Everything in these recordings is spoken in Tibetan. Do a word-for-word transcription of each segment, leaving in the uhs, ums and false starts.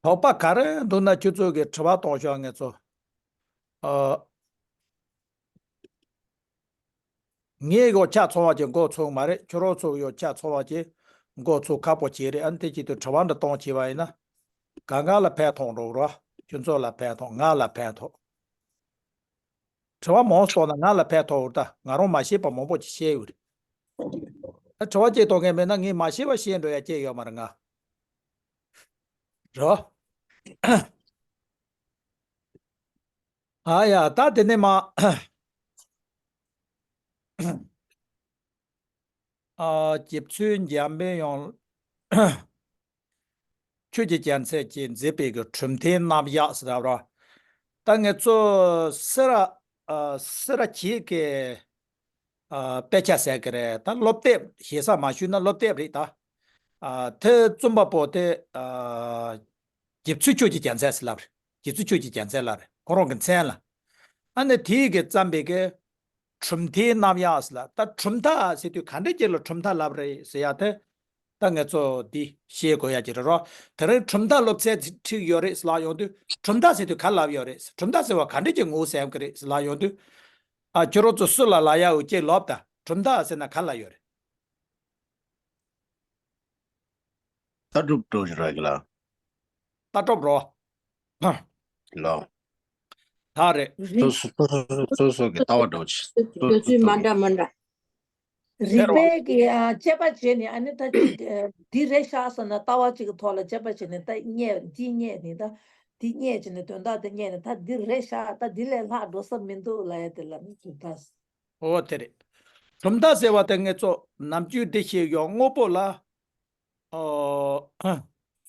དོགས་པ་ག་རེ་འདུག་ན་ཁྱོད་ཚོ་གི་དྲི་བ་གཏོང་ཤོག་ངེད་ཚོ། ཨ། ངའི་གོ་ཆ་ཚང་བ་ཅིག་མགོ་ཚོས་མ་རེད། ཁྱོད་རང་ཚོ་ཡོ་ཆ་ཚང་བ་ཅིག་མགོ་ཚོས་ཁག་པོ་ཅིག་རེད། ཨ་ནི་དེ་ཅིག་ཏུ་དྲི་བ་འདྲ་གཏོང་བྱས་པ་ཡིན་ན། ག་ང་ལ་ཕན་ཐོགས་འགྲོ་རོགས། ཁྱོད་ཚོ་ལ་ཕན་ཐོགས། ང་ལ་ཕན་ཐོགས། དྲི་བ་མང་སོང་ན་ང་ལ་ཕན་ཐོགས་འོར་ད། ང་རང་མ་ཤེས་པ་མང་པོ་ཅིག་ཤེས་ཡོད་རེད། ཨ། དྲི་བ་ཅིག་གཏོང་མཁན་མེད་ན་ངས་མ་ཤེས་པ་ཤེས་འགྲོ་ཡ་ཅིག་ཡོད་མ་རེད་ང་། རོ། ཨ་ཡ། ད་དེ་ནས་མ། ཨ། རྗེ་བཙུན་འཇམ་པའི་དབྱངས་ཆོས་ཀྱི་རྒྱལ་མཚན་གྱིས་མཛད་པའི་གི་གྲུབ་མཐའི་རྣམ་གཞག་ཟེར་བ། ད་ངེད་ཚོ་སེ་ར། ཨ། སེ་ར་བྱེས་ཀྱི། ཨ། དཔེ་ཆ་ཟེར་གི་རེད། ད་སློབ་དེབ་ཞེ་ས་མ་ཞུས་ན་སློབ་དེབ་རེད་ད། ཨ། དེ་རྩོམ་པ་པོ་དེ། ཨ། རྗེ་བཙུན་ཆོས་ཀྱི་རྒྱལ་མཚན་ཟེར་ལབ་རེད། རྗེ་བཙུན་ཆོས་ཀྱི་རྒྱལ་མཚན་ལབ་རེད། ཁོ་རང་གི་མཚན་ལ། ཨ་ནི་དེའི་གི་བརྩམས་པའི་གི་གྲུབ་མཐའི་རྣམ་གཞག་ཟེར་ལ། ད་གྲུབ་མཐའ་ཟེར་དུས་ག་འདྲ་ཅིག་ལ་གྲུབ་མཐའ་ལབ་རེད་ཟེར་ཡ་དེ། ད་ངེད་ཚོ་འདི་ཤེས་དགོས་ཡ་ཅིག་རེད་རོ། དེ་རིང་གྲུབ་མཐའ་སློབ་ཚན་ཁྲིད་ཡོད་རེད་ཟེར་ལབ་ཡོང་དུས། གྲུབ་མཐའ་ཟེར་དུས་ག་ལབ་ཡོད་རེད། གྲུབ་མཐའ་ཟེར་བ་ག་འདྲ་ཅིག་ངོ་བོ་ཟེར་གི་རེད་ཟེར་ལབ་ཡོང་དུས། ཨ། ཁྱོད་རང་ཚོ་སུ་ལ་ལབ་ཡ་འོ་ཅིག་ལབ་ད། གྲུབ་མཐའ་ཟེར་ན་ག་ལབ་ཡོད་རེད། ལྟ་གྲུབ་འགྲོ་བཞིན་ར་གི་ལ། ལྟ་གྲུབ་རོ། ལ། ད་རེད། རིགས། སོ་སོ་སོ་སོ་སོ་སོ་གི་ལྟ་བ་འགྲོ་ཆེ། སོ་སོ་སོ་སོའི་མ་འདྲ་མ་འདྲ། རིགས་པའི་གི། ཨ། དཔྱད་པ་བྱས་ནས། ཨ་ནི་ད་ཅིག་ཨ། འདི་རེད་ཤག་ཟེར་ན་ལྟ་བ་ཅིག་གི་ཐོག་ལ་དཔྱད་པ་བྱས་ནས། ད་རྙེད། འདི་རྙེད་ནས། ད་འདི་རྙེད་བྱས་ནས་དོན་དག་འདི་རྙེད་ནས། ད་འདི་རེད་ཤག་ད་འདི་ལས་ལྷག་འགྲོ་ས་མི་འདུག་ལབ་ཡ་དེ་ལ་ནི་གྲུབ་མཐའ། ཨོ་དེ་རེད། གྲུབ་མཐའ་ཟེར་བ་དེ་ངེད་ཚོ་ནམ་རྒྱུན་འདི་ཤེས་ཡོང་། དངོས་པོ་ལ། ཨོ།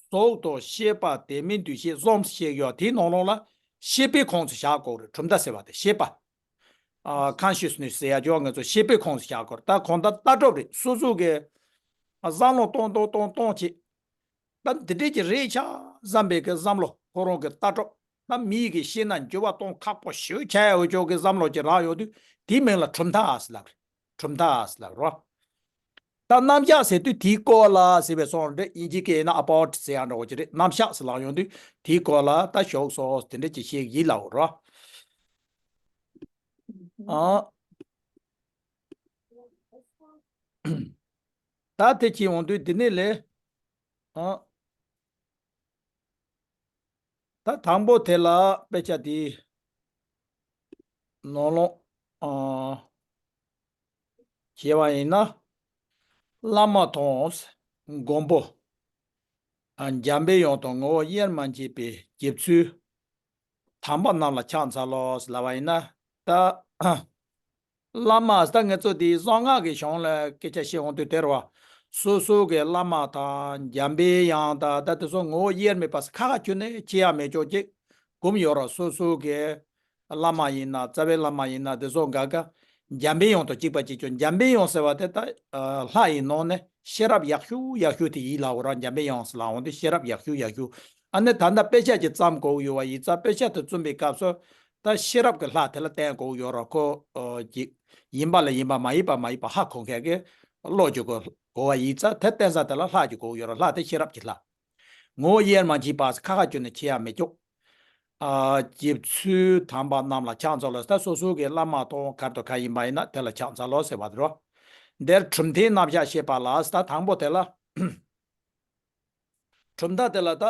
གཟུགས་དང་ཤེས་པ་དེ་མིན་འདུ་ཤེས་གསུམ་ཤེས་ཡོད། དེའི་ནང་ལོགས་ལ་ཤེས་པའི་ཁོངས་སུ་བཞག་དགོས་རེད། གྲུབ་མཐའ་ཟེར་བ་དེ་ཤེས་པ། ཨ། ཀོན་ཤི་ཡས་ནེས་ཟེར་ཡ་ཅིག་ཡོད། ངེད་ཚོ་ཤེས་པའི་ཁོངས་སུ་བཞག་དགོས་རེད། ད་གང་ལྟར་ལྟ་གྲུབ་རེད། སོ་སོ་གི། ཨ། བསམ་བློ་གཏོང་གཏོང་གཏོང་གཏོང་བྱེད། ད་འདི་འདྲས་ཀྱི་རེད་ཤག་བསམ་པའི་གི་བསམ་བློ། ཁོ་རང་གི་ལྟ་གྲུབ། ད་མིའི་གི་ཤེས་ན་འགྱུར་བ་གཏོང་ཁག་པོ་ཞེ་པོ་ཆགས་ཡ་འོ་ཅོག་གི་བསམ་བློ་ཅིག་རག་ཡོང་དུས། དེའི་མིང་ལ་གྲུབ་མཐའ་ཟེར་ལབ་རེད། གྲུབ་མཐའ་ཟེར་ལབ་རོ། ད་རྣམ་གཞག་ཟེར་དུས་དེའི་སྐོར་ལ་ཟེར་བའི་སོང་རེད། དབྱིན་ཇི་སྐད་ཡིན་ན་about ཟེར་ཡ་འདྲ་བོ་ཅིག་རེད། རྣམ་གཞག་ཟེར་ལབ་ཡོང་དུས་དེའི་སྐོར་ལ་ད་ཞོག་སོ་དེ་འདྲ་ཅིག་བཤད་ཀྱི་ཡིན་ལབ་རོ། ཨ། ད་དེ་ཅིག་ཡོང་དུས་འདི་ནས་ལས། ཨ། ད་དང་པོ་དེ་ལ་དཔེ་ཆ་འདིའི་ནང་ལོགས། ཨ། བྱས་པ་ཡིན་ན། བླ་མ་དང་མགོན་པོ། ཨ། འཇམ་པའི་དབྱངས་དང་ངོ་བོ་དབྱེར་མ་མཆིས་པའི་རྗེ་བཙུན་དམ་པ་རྣམས་ལ་ཕྱག་འཚལ་ལོ་ལབ་པ་ཡིན་ན། ད་བླ་མ་ད་ངེད་ཚོ་འདི་གསང་སྔགས་ཀྱི་གཞུང་ལ་སྐད་ཆ་བཤད་འོང་དུས་དེ་རེད་བ། སོ་སོ་གི་བླ་མ་དང་འཇམ་པའི་དབྱངས་དང་ད་དེ་ཚོ་ངོ་བོ་དབྱེར་མེད་པ་ཁ་ཁ་ཁྱོན་ནས་ཕྱེ་ཡ་མེད་ཅོག་ཅིག་སྒོམ་ཡོད་ར། སོ་སོ་གི་བླ་མ་ཡིན་ན། རྩ་བའི་བླ་མ་ཡིན་ན། དེ་ཚོ་ག་ག་འཇམ་པའི་དབྱངས་དང་གཅིག་པ་གཅིག་རྐྱང་། འཇམ་པའི་དབྱངས་ཟེར་བ་དེ་ད་ལྷ་ཡི་ནང་ནས་ཤེས་རབ་ཡག་ཤོས་ཡག་ཤོས་དེ་ཡིན་ལབ་ར། འཇམ་པའི་དབྱངས་ལབ་འོང་དུས་ཤེས་རབ་ཡག་ཤོས་ཡག་ཤོས། ཨ་ནི་ད་ལྟ་དཔེ་ཆ་ཅིག་བརྩམས་དགོས་ཡོད་པ་ཡིན་ཙང་། དཔེ་ཆ་དེ་བརྩམས་པའི་སྐབས་སུ་ད་ཤེས་རབ་ཀྱི་ལྷ་དེ་ལ་བསྟེན་དགོས་ཡོད་ར། ཁོ་ཅིག་ཡིན་པ་ལ་ཡིན་པ། མ་ཡིན་པ་མ་ཡིན་པ་ཧ་གོ་མཁན་གྱི་བློ་ཅིག་དགོས་དགོས་པ་ཡིན་ཙང་། དེ་བསྟེན་ས་དེ་ལ་ལྷ་ཅིག་དགོས་ཡོད་ར། ལྷ་དེ་ཤེས་རབ་ཀྱི་ལྷ། ངོ་བོ་དབྱེར་མ་མཆིས་པ་ཁ་ཁ་ཁྱོན་ནས་ཕྱེ་ཡ་མེད་ཅོག་ཨ། རྗེ་བཙུན་དམ་པ་རྣམས་ལ་ཕྱག་འཚལ་ལོ། ད་སོ་སོ་གི་བླ་མ་དང་ག་རེ་དང་ག་ཡིན་པ་ཡིན་ན་དེ་ལ་ཕྱག་འཚལ་ལོ་ཟེར་བ་དེ་རོ། འདིར་གྲུབ་མཐའི་རྣམ་གཞག་བཤད་པ་ལ། ད་དང་པོ་དེ་ལ། གྲུབ་མཐའ་དེ་ལ་ད་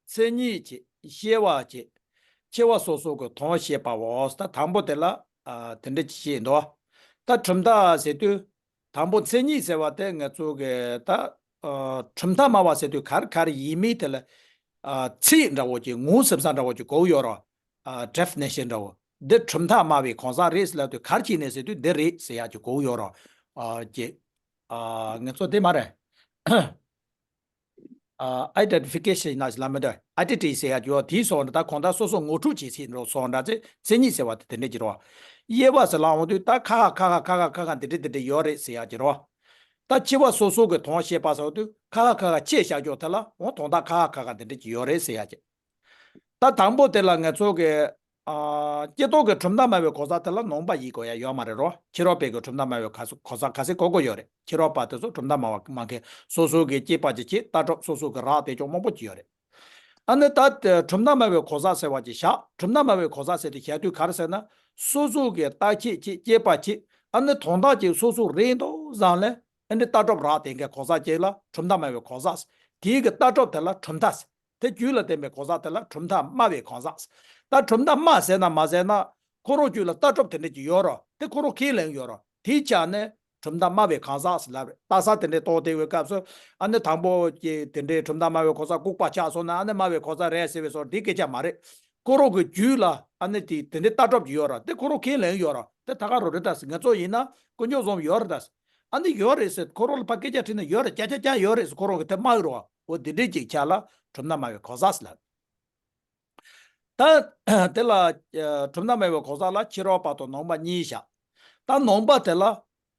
མཚན་ཉིད་ཀྱི་ཤེས་པ་ཀྱི་ཆེ་བ་སོ་སོ་གི་དོན་བཤད་པའོ། ད་དང་པོ་དེ་ལ། ཨ། དེ་འདྲ་ཅིག་བཤད་འདུག་ད་གྲུབ་མཐའ་ཟེར་དུས། དང་པོ་མཚན་ཉིད་ཟེར་བ་དེ་ང་ཚོ་གི་ད། ཨ། གྲུབ་མཐའ་སྨྲ་བ་ཟེར་དུས་ག་རེ་ག་རེ་ཡིན་མིན་དེ་ལ། ཨ། ཚིག་འདྲ་བོ་ཅིག་ངོ་ཟེར་ས་འདྲ་བོ་ཅིག་དགོས་ཡོད་ར། ཨ། ཌེ་ཕི་ནེ་ཤན་འདྲ་བོ། འདི་གྲུབ་མཐའ་སྨྲ་བའི་གང་ཟག་རེད་ཟེར་ལབ་དུས་ག་རེ་བྱས་ནས་ཟེར་དུས་འདི་རེད་ཟེར་ཡག་ཅིག་དགོས་ཡོད་ར། ཨ། ཅེ། ཨ། ང་ཚོ་དེ་མ་རེད། ཨ། ཨའི་ཌེན་ཊི་ཕི་ཀེ་ཤན་ན་ཟེར་ལ་མི་འདུག་ཨའི་ཌེན་ཊི་ཊི་ཟེར་ཡག་ཅིག་ཡོད། དེའི་སོགས་ད་གང་ལྟར་སོ་སོ་ངོ་སྤྲོད་བྱེད་ཚིག་འགྲོ་སོགས་འདྲ་ཚེ་མཚན་ཉིད་ཟེར་བ་དེ་དེ་འདྲས་ཀྱི་རོ། དབྱེ་བ་ཟེར་ལ་འོང་དུས་ད་ཁ་ཁ་ཁ་ཁ་ཁ་ཁ་འདི་འདྲས་འདི་འདྲས་ཡོད་རེད་ཟེར་ཡག་ཅིག་རོ། ད་ཆེ་བ་སོ་སོ་གི་དོན་བཤད་པ་ཟེར་དུས་ཁ་ཁ་ཁ་ཁ་ཆེ་བཞག་ཀྱོག་དེ་ལ་འོང་དོན་དག་ཁ་ཁ་ཁ་ཁ་འདི་འདྲས་ཀྱི་ཡོད་རེད་ཟེར་ཡག་ཅིག་ད་དང་པོ་དེ་ལ་ང་ཚོ་གི། ཨ། སྐྱེ་སྟོང་གི་གྲུབ་མཐའ་སྨྲ་བའི་གང་ཟག་དེ་ལ་ནང་པ་ཡིན་དགོས་ཡ་ཡོད་མ་རེད་རོ། ཕྱི་རོལ་པའི་གི་གྲུབ་མཐའ་སྨྲ་བའི་གང་ཟག་གང་ཟག་ག་ཚད་གོ་དགོས་ཡོད་རེད། ཕྱི་རོལ་པ་དེ་ཚོ་གྲུབ་མཐའ་སྨྲ་བ་མ་མཁན་སོ་སོ་གི་སྐྱེས་པ་ཅིག་བྱེད། ལྟ་གྲུབ་སོ་སོ་གི་རག་དེ་ཅུང་མང་པོ་ཅིག་ཡོད་རེད། ཨ་ནི་ད་ཨ་གྲུབ་མཐའ་སྨྲ་བའི་གོ་ས་ཟེར་བ་ཅིག་བཞག་གྲུབ་མཐའ་སྨྲ་བའི་གོ་ས་ཟེར་དེ་བཞག་དུས་ག་རེ་ཟེར་ན། སོ་སོ་གི་བརྟག་དཔྱད་ཅིག་དཔྱད་པ་ཅིག་ཨ་ནི་དོན་དག་ཅིག་སོ་སོ་རེད་འདུག་བསམ་ལས་ཨ་ནི་ལྟ་གྲུབ་རག་དེ་འགའི་གོ་ས་ཅིག་ལ་གྲུབ་མཐའ་སྨྲ་བའི་གོ་ས། དེའི་གི་ལྟ་གྲུབ་དེ་ལ་གྲུབ་མཐའ་ཟེར། དེ་རྒྱུད་ལ་བརྟེན་པའི་གོ་ས་དེ་ལ་གྲུབ་མཐའ་སྨྲ་བའི་གོ་ས། ད་གྲུབ་མཐའ་སྨྲ་ཟེར་ན་མ་ཟེར་ན། ཁོ་རང་རྒྱུད་ལ་ལྟ་གྲུབ་དེ་འདྲ་ཅིག་ཡོད་རེད། དེ་ཁོ་རང་ཁས་ལེན་ཡོད་རེད། དེའི་ཆ་ནས་གྲུབ་མཐའ་སྨྲ་བའི་གང་ཟག་ཟེར་ལབ་རེད། ལྟ་ས་དེ་འདྲའི་རྟོགས་བསྡད་པའི་སྐབས་སུ་ཨ་ནི་དང་པོ་ཀྱི་དེ་འདྲའི་གྲུབ་མཐའ་སྨྲ་བའི་གོ་ས་ལྐུགས་པ་ཆགས་སོང་ན། ཨ་ནི་སྨྲ་བའི་གོ་ས་རེད་ཟེར་བའི་སོགས་འདི་སྐད་ཆ་མ་རེད། ཁོ་རང་གི་རྒྱུད་ལ་ཨ་ནི་དེ་དེ་འདྲའི་ལྟ་གྲུབ་ཅིག་ཡོད་རེད། དེ་ཁོ་རང་ཁས་ལེན་ཡོད་རེད། དེ་ད་ག་རང་རེད། ད་ང་ཚོ་ཡིན་ན་དཀོན་མཆོག་གསུམ་ཡོད་རེད། ད་ཨ་ནི་ཡོད་རེད་ཟེར། ཁོ་རང་ལ་ཕར་སྐད་ཆ་དྲིས་ན་ཡོད་རེད། ཀྱ་ཀྱ་ཀྱ་ཡོད་རེད་ཟེར། ཁོ་རང་གིས་དེ་སྨྲ་གི་རེད་བ། འོ་དེ་འདྲའི་ཅིག་ཆ་ལ་གྲུབ་མཐའ་སྨྲ་བའི་གོ་ས་ཟེར་ལབ། ད་དེ་ལ་ཨ་གྲུབ་མཐའ་སྨྲ་བའི་གོ་ས་ལ་ཕྱི་རོལ་པ་དང་ནང་པ་གཉིས་བཞག་ད་ནང་པ་དེ་ལ་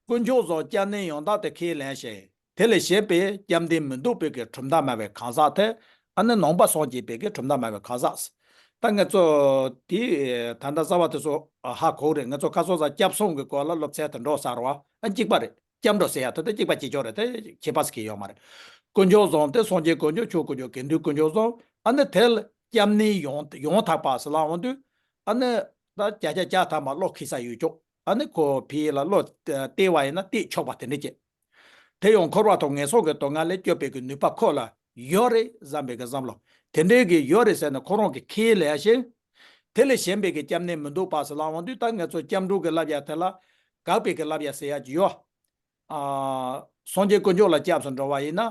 དཀོན་མཆོག་གསུམ་སྐྱབས་གནས་ཡང་དག་དེ་ཁས་ལེན་ཞིང་། དེ་ལས་གཞན་པའི་སྐྱབས་གནས་མི་འདུག་པའི་གི་གྲུབ་མཐའ་སྨྲ་བའི་གང་ཟག་དེ་ཨ་ནི་ནང་པ་སངས་རྒྱས་པའི་གི་གྲུབ་མཐའ་སྨྲ་བའི་གང་ཟག་ད་ང་ཚོ་དེ་ད་ལྟ་རྩ་བ་དེ་ཚོ་ཧ་གོ་རེད། ང་ཚོ་ཁ་སང་ས་སྐྱབས་གསུམ་གི་སྐོར་ལ་སློབ་ཚན་དེ་འགྲོ་ཚར་བ། ཨ་གཅིག་པ་རེད། སྐྱབས་འགྲོ་ཟེར་ཡ་ད་ལྟ་གཅིག་པ་གཅིག་ཆོག་རེད། དེ་ཁྱད་པར་ཟེར་གྱི་ཡོད་མ་རེད། དཀོན་མཆོག་གསུམ་སྟེ། སངས་རྒྱས་དཀོན་མཆོག་ཆོས་དཀོན་མཆོག་དགེ་འདུན་དཀོན་མཆོག་གསུམ། ཨ་ནི་དེ་ལ་སྐྱབས་གནས་ཡང་ཡང་དག་པ་ཟེར་ལབ་འོང་དུས། ཨ་ནི་ད་བརྒྱ་ཆ་བརྒྱ་ཐམ་པ་བློ་འཁེལ་ས་ཡོད་ཆོག་ཨ་ནི་ཁོ་ཕི་ལ་བློ་གཏད་པ་ཡིན་ན་གཏད་ཆོག་པ་དེ་འདྲ་ཅིག་དེ་ཡང་འཁོར་བ་དང་ངན་སོང་གི་སྡུག་བསྔལ་ལས་སྐྱོབ་པའི་གི་ནུས་པ་ཁོ་ལ་ཡོད་རེད་བསམ་པའི་གི་བསམ་བློ། དེ་འདྲའི་གི་ཡོད་རེད་ཟེར་ནས་ཁོ་རང་གིས་ཁས་ལེན་ཞིང་། དེ་ལས་གཞན་པའི་གི་སྐྱབས་གནས་མི་འདུག་པ་ཟེར་ལབ་འོང་དུས། ད་ང་ཚོ་སྐྱབས་འགྲོ་གི་བསླབ་བྱ་དེ་ལ་དགག་པའི་གི་བསླབ་བྱ་ཟེར་ཡ་ཅིག་ཡོད། ཨ་སངས་རྒྱས་དཀོན་མཆོག་ལ་སྐྱབས་སུ་འགྲོ་བ་ཡིན་ན་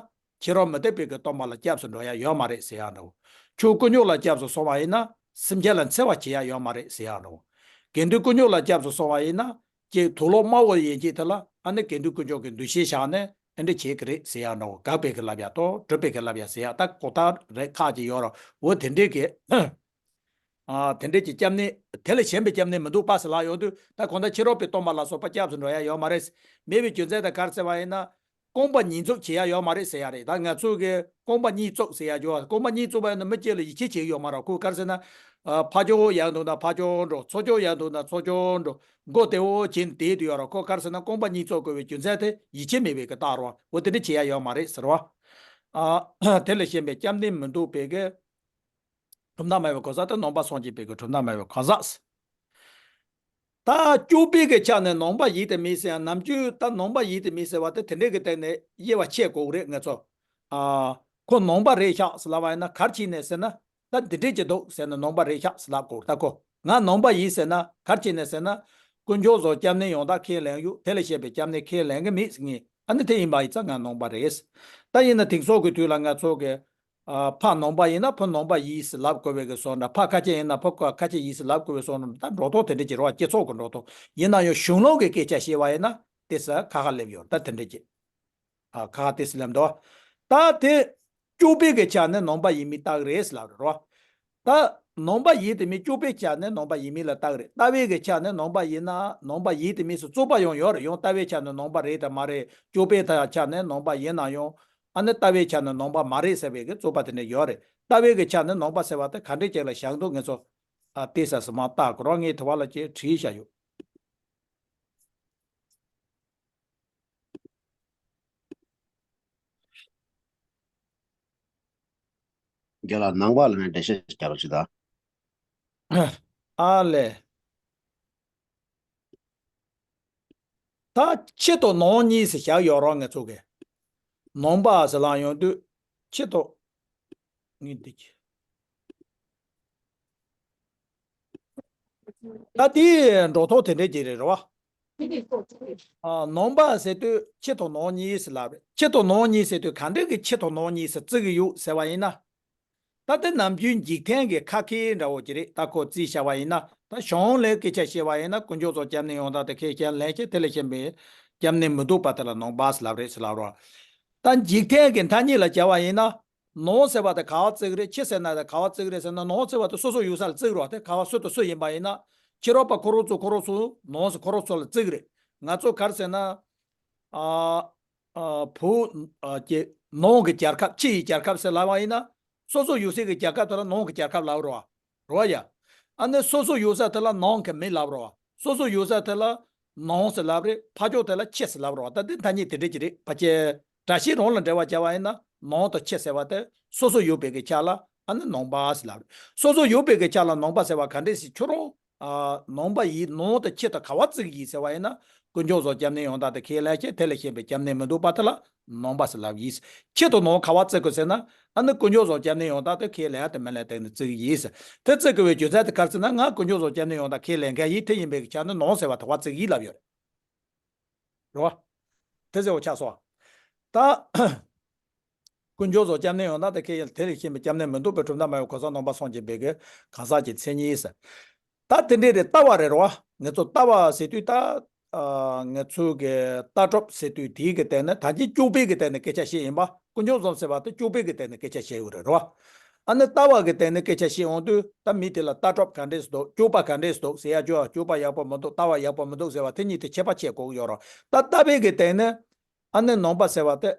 ཕྱི་རོལ་མུ་སྟེགས་པའི་གི་སྟོན་པ་ལ་སྐྱབས་སུ་འགྲོ་ཡ་ཡོད་མ་རེད་ཟེར་ཡ་འདྲ་བོ། ཆོས་དཀོན་མཆོག་ལ་སྐྱབས་སུ་སོང་བ་ཡིན་ན་སེམས་ཅན་ལ་འཚེ་བ་བྱེད་ཡ་ཡོད་མ་རེད་ཟེར་ཡ་འདྲ་བོ། དགེ་འདུན་དཀོན་མཆོག་ལ་སྐྱབས་སུ་སོང་བ་ཡིན་ན་ཅིག་དུག་ལོག་དམར་པོ་ཡིན་གཅིག་དེ་ལ་ཨ་ནི་དགེ་འདུན་དཀོན་མཆོག་གི་འདུ་ཤེས་བཞག་ནས་ཨ་འདྲ་བྱེད་ཀྱི་རེད་ཟེར་ཡ་འདྲ་བོ། དགག་པའི་གི་བསླབ་བྱ་དང་སྒྲུབ་པའི་གི་བསླབ་བྱ་ཟེར་ཡ་ད་གོ་བརྡ་རེ་ཁག་ཅིག་ཡོད་རེད། འོ་དེ་འདྲའི་གི་ཨ་དེ་འདྲས་ཀྱི་སྐྱབས་གནས། དེ་ལས་གཞན་པའི་སྐྱབས་གནས་མི་འདུག་པ་ཟེར་ལབ་ཡོང་དུས། ད་གང་ལྟར་ཕྱི་རོལ་པའི་སྟོན་པ་ལ་སོགས་པ་སྐྱབས་སུ་འགྲོ་ཡ་ཡོད་མ་རེད། མེད་པའི་རྒྱུ་མཚན་དེ་ག་རེ་ཟེར་བ་ཡིན་ན། རྐང་པ་གཉིས་བཙུགས་བྱེད་ཡ་ཡོད་མ་རེད་ཟེར་ཡ་རེད། ད་ང་ཚོ་གི་རྐང་པ་གཉིས་བཙུགས་ཟེར་ཡ་ཡོད། རྐང་པ་གཉིས་བཙུགས་པ་ཡིན་ན་མི་གཅིག་ལ་ཡིད་ཆེས་བྱེད་ཀྱི་ཡོད་མ་རེད། ཁོ་ག་རེ་ཟེར་ན། ཨ་ཕར་ཕྱོགས་ཡར་འདུག་ན་ཕར་ཕྱོགས་འགྲོ། ཚུར་ཕྱོགས་ཡར་འདུག་ན་ཚུར་ཕྱོགས་འགྲོ། མགོ་བདེ་བོ་བྱས་ནས་བསྡད་དུ་ཡོད་རེད། ཁོ་ག་རེ་ཟེར་ན་རྐང་པ་གཉིས་བཙུགས་དགོས་པའི་རྒྱུ་མཚན་དེ་ཡིད་ཆེས་མེད་པའི་གི་རྟགས་རེད་བ། འོ་དེ་འདྲ་བྱེད་ཡ་ཡོད་མ་རེད་ཟེར་བ། ཨ་དེ་ལས་གཞན་པའི་སྐྱབས་གནས་མི་འདུག་པའི་གི་གྲུབ་མཐའ་སྨྲ་བའི་གང་ཟག་དེ་ནང་པ་སངས་རྒྱས་པའི་གི་གྲུབ་མཐའ་སྨྲ་བའི་གང་ཟག་ད་སྤྱོད་པའི་གི་ཆ་ནས་ནང་པ་ཡིན་དང་མིན་ཟེར་ཡང་། ནམ་རྒྱུན་ད་ནང་པ་ཡིན་དང་མིན་ཟེར་བ་དེ་དེ་འདྲའི་གི་སྟེང་ནས་དབྱེ་བ་ཕྱེ་དགོས་རེད་ང་ཚོ། ཨ་ཁོ་ནང་པ་རེད་ཤག་ཟེར་ལབ་པ་ཡིན་ན་ག་རེ་བྱས་ནས་ཟེར་ན། ད་འདི་འདྲས་ཅིག་འདུག་ཟེར་ན་ནང་པ་རེད་ཤག་ཟེར་ལབ་དགོས། ད་ཁོ་ང་ནང་པ་ཡིན་ཟེར་ན་ག་རེ་བྱས་ནས་ཟེར་ན། དཀོན་མཆོག་གསུམ་སྐྱབས་གནས་ཡང་དག་ཁས་ལེན་ཡོད། དེ་ལས་གཞན་པའི་སྐྱབས་གནས་ཁས་ལེན་གི་མེད་ཟེར་ངེས། ཨ་ནི་དེ་ཡིན་པ་ཡིན་ཙང་ང་ནང་པ་རེད། ད་ཡིན་ན་དེང་སང་གི་དུས་ལ་ང་ཚོ་གི་ཨ་ཕ་ནང་པ་ཡིན་ན་བུ་ནང་པ་ཡིན་ཟེར་ལབ་དགོས་པའི་གི་བཟོ་འདྲ། ཕ་ཁ་ཆེ་ཡིན་ན་བུ་ཁ་ཆེ་ཡིན་ཟེར་ལབ་དགོས་པའི་བཟོ་འདྲ། ད་འགྲོ་སྟངས་དེ་འདྲ་ཅིག་རེད་བ། སྤྱི་ཚོགས་ཀྱི་འགྲོ་སྟངས། ཡིན་ན་ཡང་གཞུང་ལུགས་ཀྱི་སྐད་ཆ་བཤད་པ་ཡིན་ན་དེ་ས་ཁ་ཁ་སླེབས་ཡོད། ད་དེ་འདྲ་ཅིག་ཨ་ཁ་ཁ་དེ་སླེབས་འདུག་ད་དེ་སྤྱོད་པའི་གི་ཆ་ནས་ནང་པ་ཡིན་མིན་བལྟ་གི་རེད་ཟེར་ལབ་རེད་བ། ད་ནང་པ་ཡིན་དེ་མིན་སྤྱོད་པའི་ཆ་ནས་ནང་པ་ཡིན་མིན་ལ་བལྟ་གི་རེད། ལྟ་བའི་གི་ཆ་ནས་ནང་པ་ཡིན་ན་ནང་པ་ཡིན་དེ་མིན་ཟེར་རྩོད་པ་ཡང་ཡོད་རེད། ཡང་ལྟ་བའི་ཆ་ནས་ནང་པ་རེད་དང་མ་རེད། སྤྱོད་པའི་ཐ་ཆ་ནས་ནང་པ་ཡིན་ན་ཡང་ཨ་ནི་ལྟ་བའི་ཆ་ནས་ནང་པ་མ་རེད་ཟེར་བའི་གི་རྩོད་པ་དེ་འདྲ་ཡོད་རེད། ལྟ་བའི་གི་ཆ་ནས་ནང་པ་ཟེར་བ་དེ་ག་འདྲས་ཅིག་ལ་བཞག་འདུག་ངེད་ཚོ་ཨ་ལྟས་ས་སུ་མ་བལྟ་དགོས་རོགས། ངས་དེ་བ་ལ་ཅིག་བྲིས་བཞག་ཡོད། རྒན་ལགས་ནང་པ་ལ་ནི་འགྲེལ་བཤད་རྒྱག་རོགས་བྱེད་དང་། ཨ་ལས། ད་ཕྱི་དང་ནང་གཉིས་སུ་བཞག་ཡོད་རོགས་ངེད་ཚོ་གི། ནང་པ་ཟེར་ལབ་ཡོང་དུས་ཕྱི་དང་། ངས་འདི་གི། ད་དེའི་འགྲོ་སྟངས་དེ་འདྲ་ཅིག་རེད་རེད་བ། ཨ་ནང་པ་ཟེར་དུས་ཕྱི་དང་ནང་གཉིས་སུ་ལབ་རེད། ཕྱི་དང་ནང་གཉིས་ཟེར་དུས་ག་འདྲ་གི་ཕྱི་དང་ནང་གཉིས་སུ་བརྩི་གི་ཡོད་ཟེར་བ་ཡིན་ན། ད་ལྟ་ནམ་རྒྱུན་འཇིག་རྟེན་གྱི་ཁ་སྐད་འདྲ་བོ་ཅིག་རེད། ད་ཁོ་རྩིས་བྱ་བ་ཡིན་ན། ད་གཞུང་ལས་སྐད་ཆ་བཤད་པ་ཡིན་ན་དཀོན་མཆོག་གསུམ་སྐྱབས་གནས་ཡང་དག་དེ་ཁས་ཀྱང་ལེན་བྱེད། དེ་ལས་གཞན་པའི་སྐྱབས་གནས་མི་འདུག་པ་དེ་ལ་ནང་པ་ཟེར་ལབ་རེད་ཟེར་ལབ་རོགས། ད་འཇིག་རྟེན་གྱི་ཐ་སྙད་ལ་བྱ་བ་ཡིན་ན། ནང་ཟེར་བ་དེ་ག་བ་བརྩི་གི་རེད། ཕྱི་ཟེར་ན་དེ་ག་བ་བརྩི་གི་རེད་ཟེར་ན། ནང་ཟེར་བ་དེ་སོ་སོ་ཡོད་ས་ལ་བརྩི་གི་རེད་བ། དེ་ག་བ་སུ་དང་སུ་ཡིན་པ་ཡིན་ན། ཕྱི་རོལ་པ་ཁོ་རང་ཚོ་ཁོ་རང་ཚོ་ནང་ཟེར་ཁོ་རང་ཚོ་ལ་བརྩི་གི་རེད། ང་ཚོ་ག་རེ་ཟེར་ན། ཨ་ཨ་བོད་ཨ་ཀྱི་ནང་གི་རྒྱལ་ཁབ་ཕྱི་ཡི་རྒྱལ་ཁབ་ཟེར་ལབ་པ་ཡིན་ན། སོ་སོ་ཡོད་སའི་གི་རྒྱལ་ཁབ་དེ་ལ་ནང་གི་རྒྱལ་ཁབ་ལབ་རོགས། རོ་ཡ། ཨ་ནི་སོ་སོ་ཡོད་ས་དེ་ལ་ནང་གི་མི་ལབ་རོགས། སོ་སོ་ཡོད་ས་དེ་ལ་ནང་ཟེར་ལབ་རེད། ཕར་ཕྱོགས་དེ་ལ་ཕྱི་ཟེར་ལབ་རོགས། ད་དེ་ཐ་སྙད་དེ་འདྲ་ཅིག་རེད། ཕལ་ཆེར་སྒྲ་གཞི་རང་ལ་འབྲེལ་བ་བྱ་བ་ཡིན་ན་ནང་དང་ཕྱི་ཟེར་བ་དེ་སོ་སོ་ཡོད་པའི་གི་ཆ་ལ་ ཨ་ནི་ནང་པ་ཟེར་ལབ་རེད། སོ་སོ་ཡོད་པའི་གི་ཆ་ལ་ནང་པ་ཟེར་བ་ག་འདྲས་ཞིག་ཁྱོད་རང་ནང་པ་ཡིན་ནང་དུ་ཆེད་དུ་ག་བ་བརྩི་གི་ཡིན་ཟེར་བ་ཡིན་ན། དཀོན་མཆོག་གསུམ་སྐྱབས་གནས་ཡང་དག་དེ་ཁས་ལེན་བྱེད། དེ་ལས་གཞན་པའི་སྐྱབས་གནས་མི་འདུག་པ་དེ་ལ་ནང་པ་ཟེར་ལབ་ཡིན། ཆེད་དུ་ནང་ག་བ་བརྩི་དགོས་ཟེར་ན། ཨ་ནི་དཀོན་མཆོག་གསུམ་སྐྱབས་གནས་ཡང་དག་དེ་ཁས་ལེན་དང་མི་ལེན་དེ་ནི་བརྩི་གི་ཡིན། དེ་བརྩི་དགོས་པའི་རྒྱུ་མཚན་དེ་ག་རེ་ཟེར་ན། ང་དཀོན་མཆོག་གསུམ་སྐྱབས་གནས་ཡང་དག་ཁས་ལེན་མཁན་ཡིན། དེ་ཡིན་པའི་ཆ་ནི་ནང་ཟེར་བ་དེ་བ་བརྩི་གི་ཡིན་ལབ་ཡོད་རེད། རེད་བ། དེ་ཟེར་བ་ཆགས་སོང་། ད། དཀོན་མཆོག་གསུམ་སྐྱབས་གནས་ཡང་དག་དེ་ཁས་ལེན། དེ་ལས་གཞན་པའི་སྐྱབས་གནས་མི་འདུག་པའི་གྲུབ་མཐའ་མ་ཡིན་གོ་ས་ནང་པ་སངས་རྒྱས་པའི་གི་གང་ཟག་གི་མཚན་ཉིད་ཟེར། ད་དེ་འདྲས་རེད། ལྟ་བ་རེད་རོ། ང་ཚོ་ལྟ་བ་ཟེར་དུས་ད། ཨ། ང་ཚོ་གི་ལྟ་གྲུབ་ཟེར་དུས་དེའི་གི་སྟེང་ནས་ད་གིན་སྐྱོབ་པའི་གི་སྟེང་ནས་སྐད་ཆ་བཤད་ཡིན་པ། དཀོན་མཆོག་གསུམ་ཟེར་བ་དེ་སྐྱོབ་པའི་གི་སྟེང་ནས་སྐད་ཆ་བཤད་ཡོད་རེད་རོ། ཨ་ནི་ལྟ་བ་གི་སྟེང་ནས་སྐད་ཆ་བཤད་འོང་དུས་ད་མི་དེ་ལ་ལྟ་གྲུབ་ག་འདྲས་འདུག་སྐྱོབ་པ་ག་འདྲས་འདུག་ཟེར་ཡ་ཅོ། སྐྱོབ་པ་ཡག་པོ་མི་འདུག་ལྟ་བ་ཡག་པོ་མི་འདུག་ཟེར་བ་དེ་གཉིས་དེ་ཁྱད་པར་ཕྱེ་དགོས་ཀྱི་ཡོད་རོ། ད་ལྟ་བའི་གི་སྟེང་ནས། ཨ་ནི་ནང་པ་ཟེར་བ་དེ་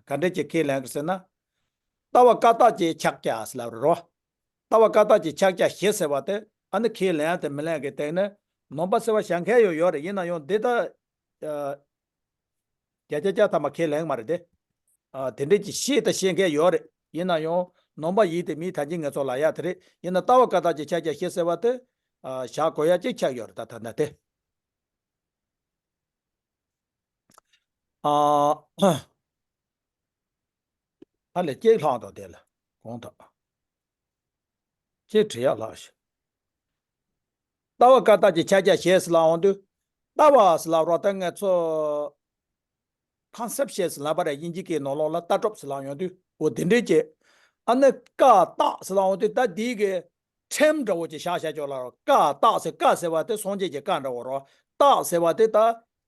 ག་འདྲས་ཀྱི་ཁས་ལེན་གི་ཟེར་ན། ལྟ་བ་བཀའ་རྟགས་ཀྱི་ཕྱག་རྒྱ་ཟེར་ལབ་རེད་རོ། ལྟ་བ་བཀའ་རྟགས་ཀྱི་ཕྱག་རྒྱ་བཞི་ཟེར་བ་དེ་ཨ་ནི་ཁས་ལེན་དང་མི་ལེན་གི་སྟེང་ནས་ནང་པ་ཟེར་བ་བཞག་མཁན་ཡང་ཡོད་རེད། ཡིན་ན་ཡང་འདི་ལྟ། ཨ། བརྒྱ་ཆ་བརྒྱ་ཐམ་པ་ཁས་ལེན་མ་རེད་དེ། ཨ། དེ་འདྲས་ཀྱི་བཤད་དང་བཤད་མཁན་ཡོད་རེད། ཡིན་ན་ཡང་ནང་པ་ཡིན་དེ་མིན་ད་གིན་ང་ཚོ་ལབ་ཡ་དེ་རེད། ཡིན་ན་ལྟ་བ་བཀའ་རྟགས་ཀྱི་ཕྱག་རྒྱ་བཞི་ཟེར་བ་དེ། ཨ། བཞག་དགོས་ཡ་གཅིག་ཆགས་ཡོད་རེད། ད་ད་ལྟ་དེ། ཨ། ཨ་ལས་ཅིག་ལྷག་འདུག་དེ་ལ་གོང་དག་ཅིག་བྲི་ཡག་ལྷག་ཤག་ལྟ་བ་བཀའ་རྟགས་ཀྱི་ཕྱག་རྒྱ་བཞི་ཟེར་ལབ་འོང་དུས། ལྟ་བ་ཟེར་ལབ་རོགས། ད་ང་ཚོ་ཀོན་སེབ་ཤན་ཟེར་ལབ་པ་རེད། དབྱིན་ཇི་སྐད་ནང་ལོགས་ལ་ལྟ་གྲུབ་ཟེར་ལབ་ཡོང་དུས། འོ་དེ་འདྲས་ཀྱི། ཨ་ནི་བཀའ་རྟགས་ཟེར་ལབ་འོང་དུས་ད་འདི་གི་ཁྲིམས་འདྲ་བོ་ཅིག་བཞག་བཞག་ཅོག་ལ་རོ། བཀའ་རྟགས་ཟེར། བཀའ་ཟེར་བ་དེ་སངས་རྒྱས་ཀྱི་བཀའ་འདྲ་བོ་རོ། རྟགས་ཟེར་བ་དེ་ད་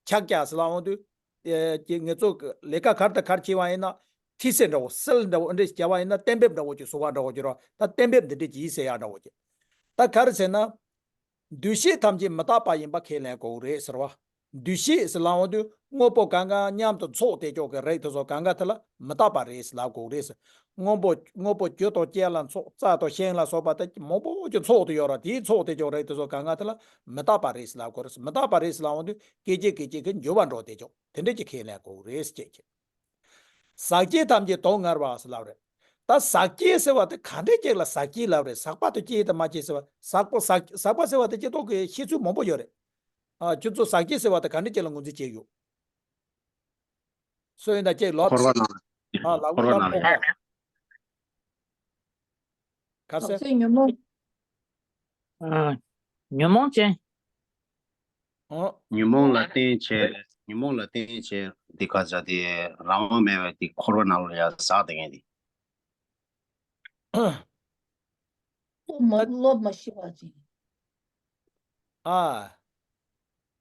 ཕྱག་རྒྱ་ཟེར་ལབ་འོང་དུས། ཨེ། ཀྱི་ང་ཚོ་གི་ལས་ཀ་གར་དང་གར་བྱེད་པ་ཡིན་ན། ཐི་སེ་འདྲ་བོ་སིལ་འདྲ་བོ་འདྲ་བྱ་བ་ཡིན་ན་གཏན་འབེབས་འདྲ་བོ་ཅིག་བཟོ་བ་འདྲ་བོ་ཅིག་རོ། ད་གཏན་འབེབས་འདི་འདྲ་ཅིག་ཡིན་ཟེར་ཡག་འདྲ་བོ་ཅིག་ད་ག་རེ་ཟེར་ན། འདུ་ཤེས་ཐམས་ཅད་མི་རྟག་པ་ཡིན་པ་ཁས་ལེན་དགོས་རེད་ཟེར་བ། འདུ་ཤེས་ཟེར་ལབ་འོང་དུས་དངོས་པོ་གང་གང་མཉམ་དུ་ཚོགས་ཏེ་ཅོག་གི་རིགས་དེ་ཚོ་གང་ག་དེ་ལ་མི་རྟག་པ་རེད་ཟེར་ལབ་དགོས་རེད་ཟེར། དངོས་པོ་དངོས་པོ་རྒྱུ་དང་རྐྱེན་ལ་སོགས་རྩྭ་དང་ཤིང་ལ་སོགས་པ་དེ་མང་པོ་ཅིག་ཚོགས་ཏེ་ཡོད་ར། དེའི་ཚོགས་ཏེ་ཅོག་རིགས་དེ་ཚོ་གང་ག་དེ་ལ་མི་རྟག་པ་རེད་ཟེར་ལབ་དགོས་རེད་ཟེར། མི་རྟག་པ་རེད་ཟེར་ལབ་འོང་དུས་སྐད་ཅིག་སྐད་ཅིག་གི་འགྱུར་བ་འགྲོ་སྟེ་ཅོག་དེ་འདྲས་ཀྱི་ཁས་ལེན་དགོས་རེད་ཟེར་ཅེས་ཀྱི། ཟག་བཅས་ཐམས་ཅད་སྡུག་བསྔལ་བ་ཟེར་ལབ་རེད། ད་ཟག་བཅས་ཟེར་བ་དེ་ག་འདྲས་ཅིག་ལ་ཟག་བཅས་ལབ་རེད། ཟག་པ་དང་བཅས་དང་མ་བཅས་ཟེར་བ། ཟག་པ་ཟག་ཟག་པ་ཟེར་བ་དེ་སྐྱེ་ཐོག་གི་བཤད་ཚུལ་མང་པོ་ཡོད་རེད། ཨ། ཁྱོད་ཚོ་ཟག་བཅས་ཟེར་བ་དེ་ག་འདྲས་ཅིག་ལ་ངོས་འཛིན་བྱས་ཡོད། སུ་ཡིན་ན་ཅིག་ལབ། འཁོར་བ་ནང་། ཨ། ལབ་འཁོར་བ་ནང་ལ། ག་ཟེར། ཟག་བཅས་ཉོན་མོངས། ཨ། ཉོན་མོངས་ཅན། ཨོ། ཉོན་མོངས་ལ་བརྟེན་བྱས། ཉོན་མོངས་ལ་བརྟེན་བྱས་འདི་ག་ཟེར་དེ་རང་དབང་མེད་པའི་དེ་འཁོར་བ་ནང་ལ་ཡ་ཟག་བསྡད་མཁན་དེ། བློ་མ་བློ་མ་ཤེས་པ་ཅན། ཨ།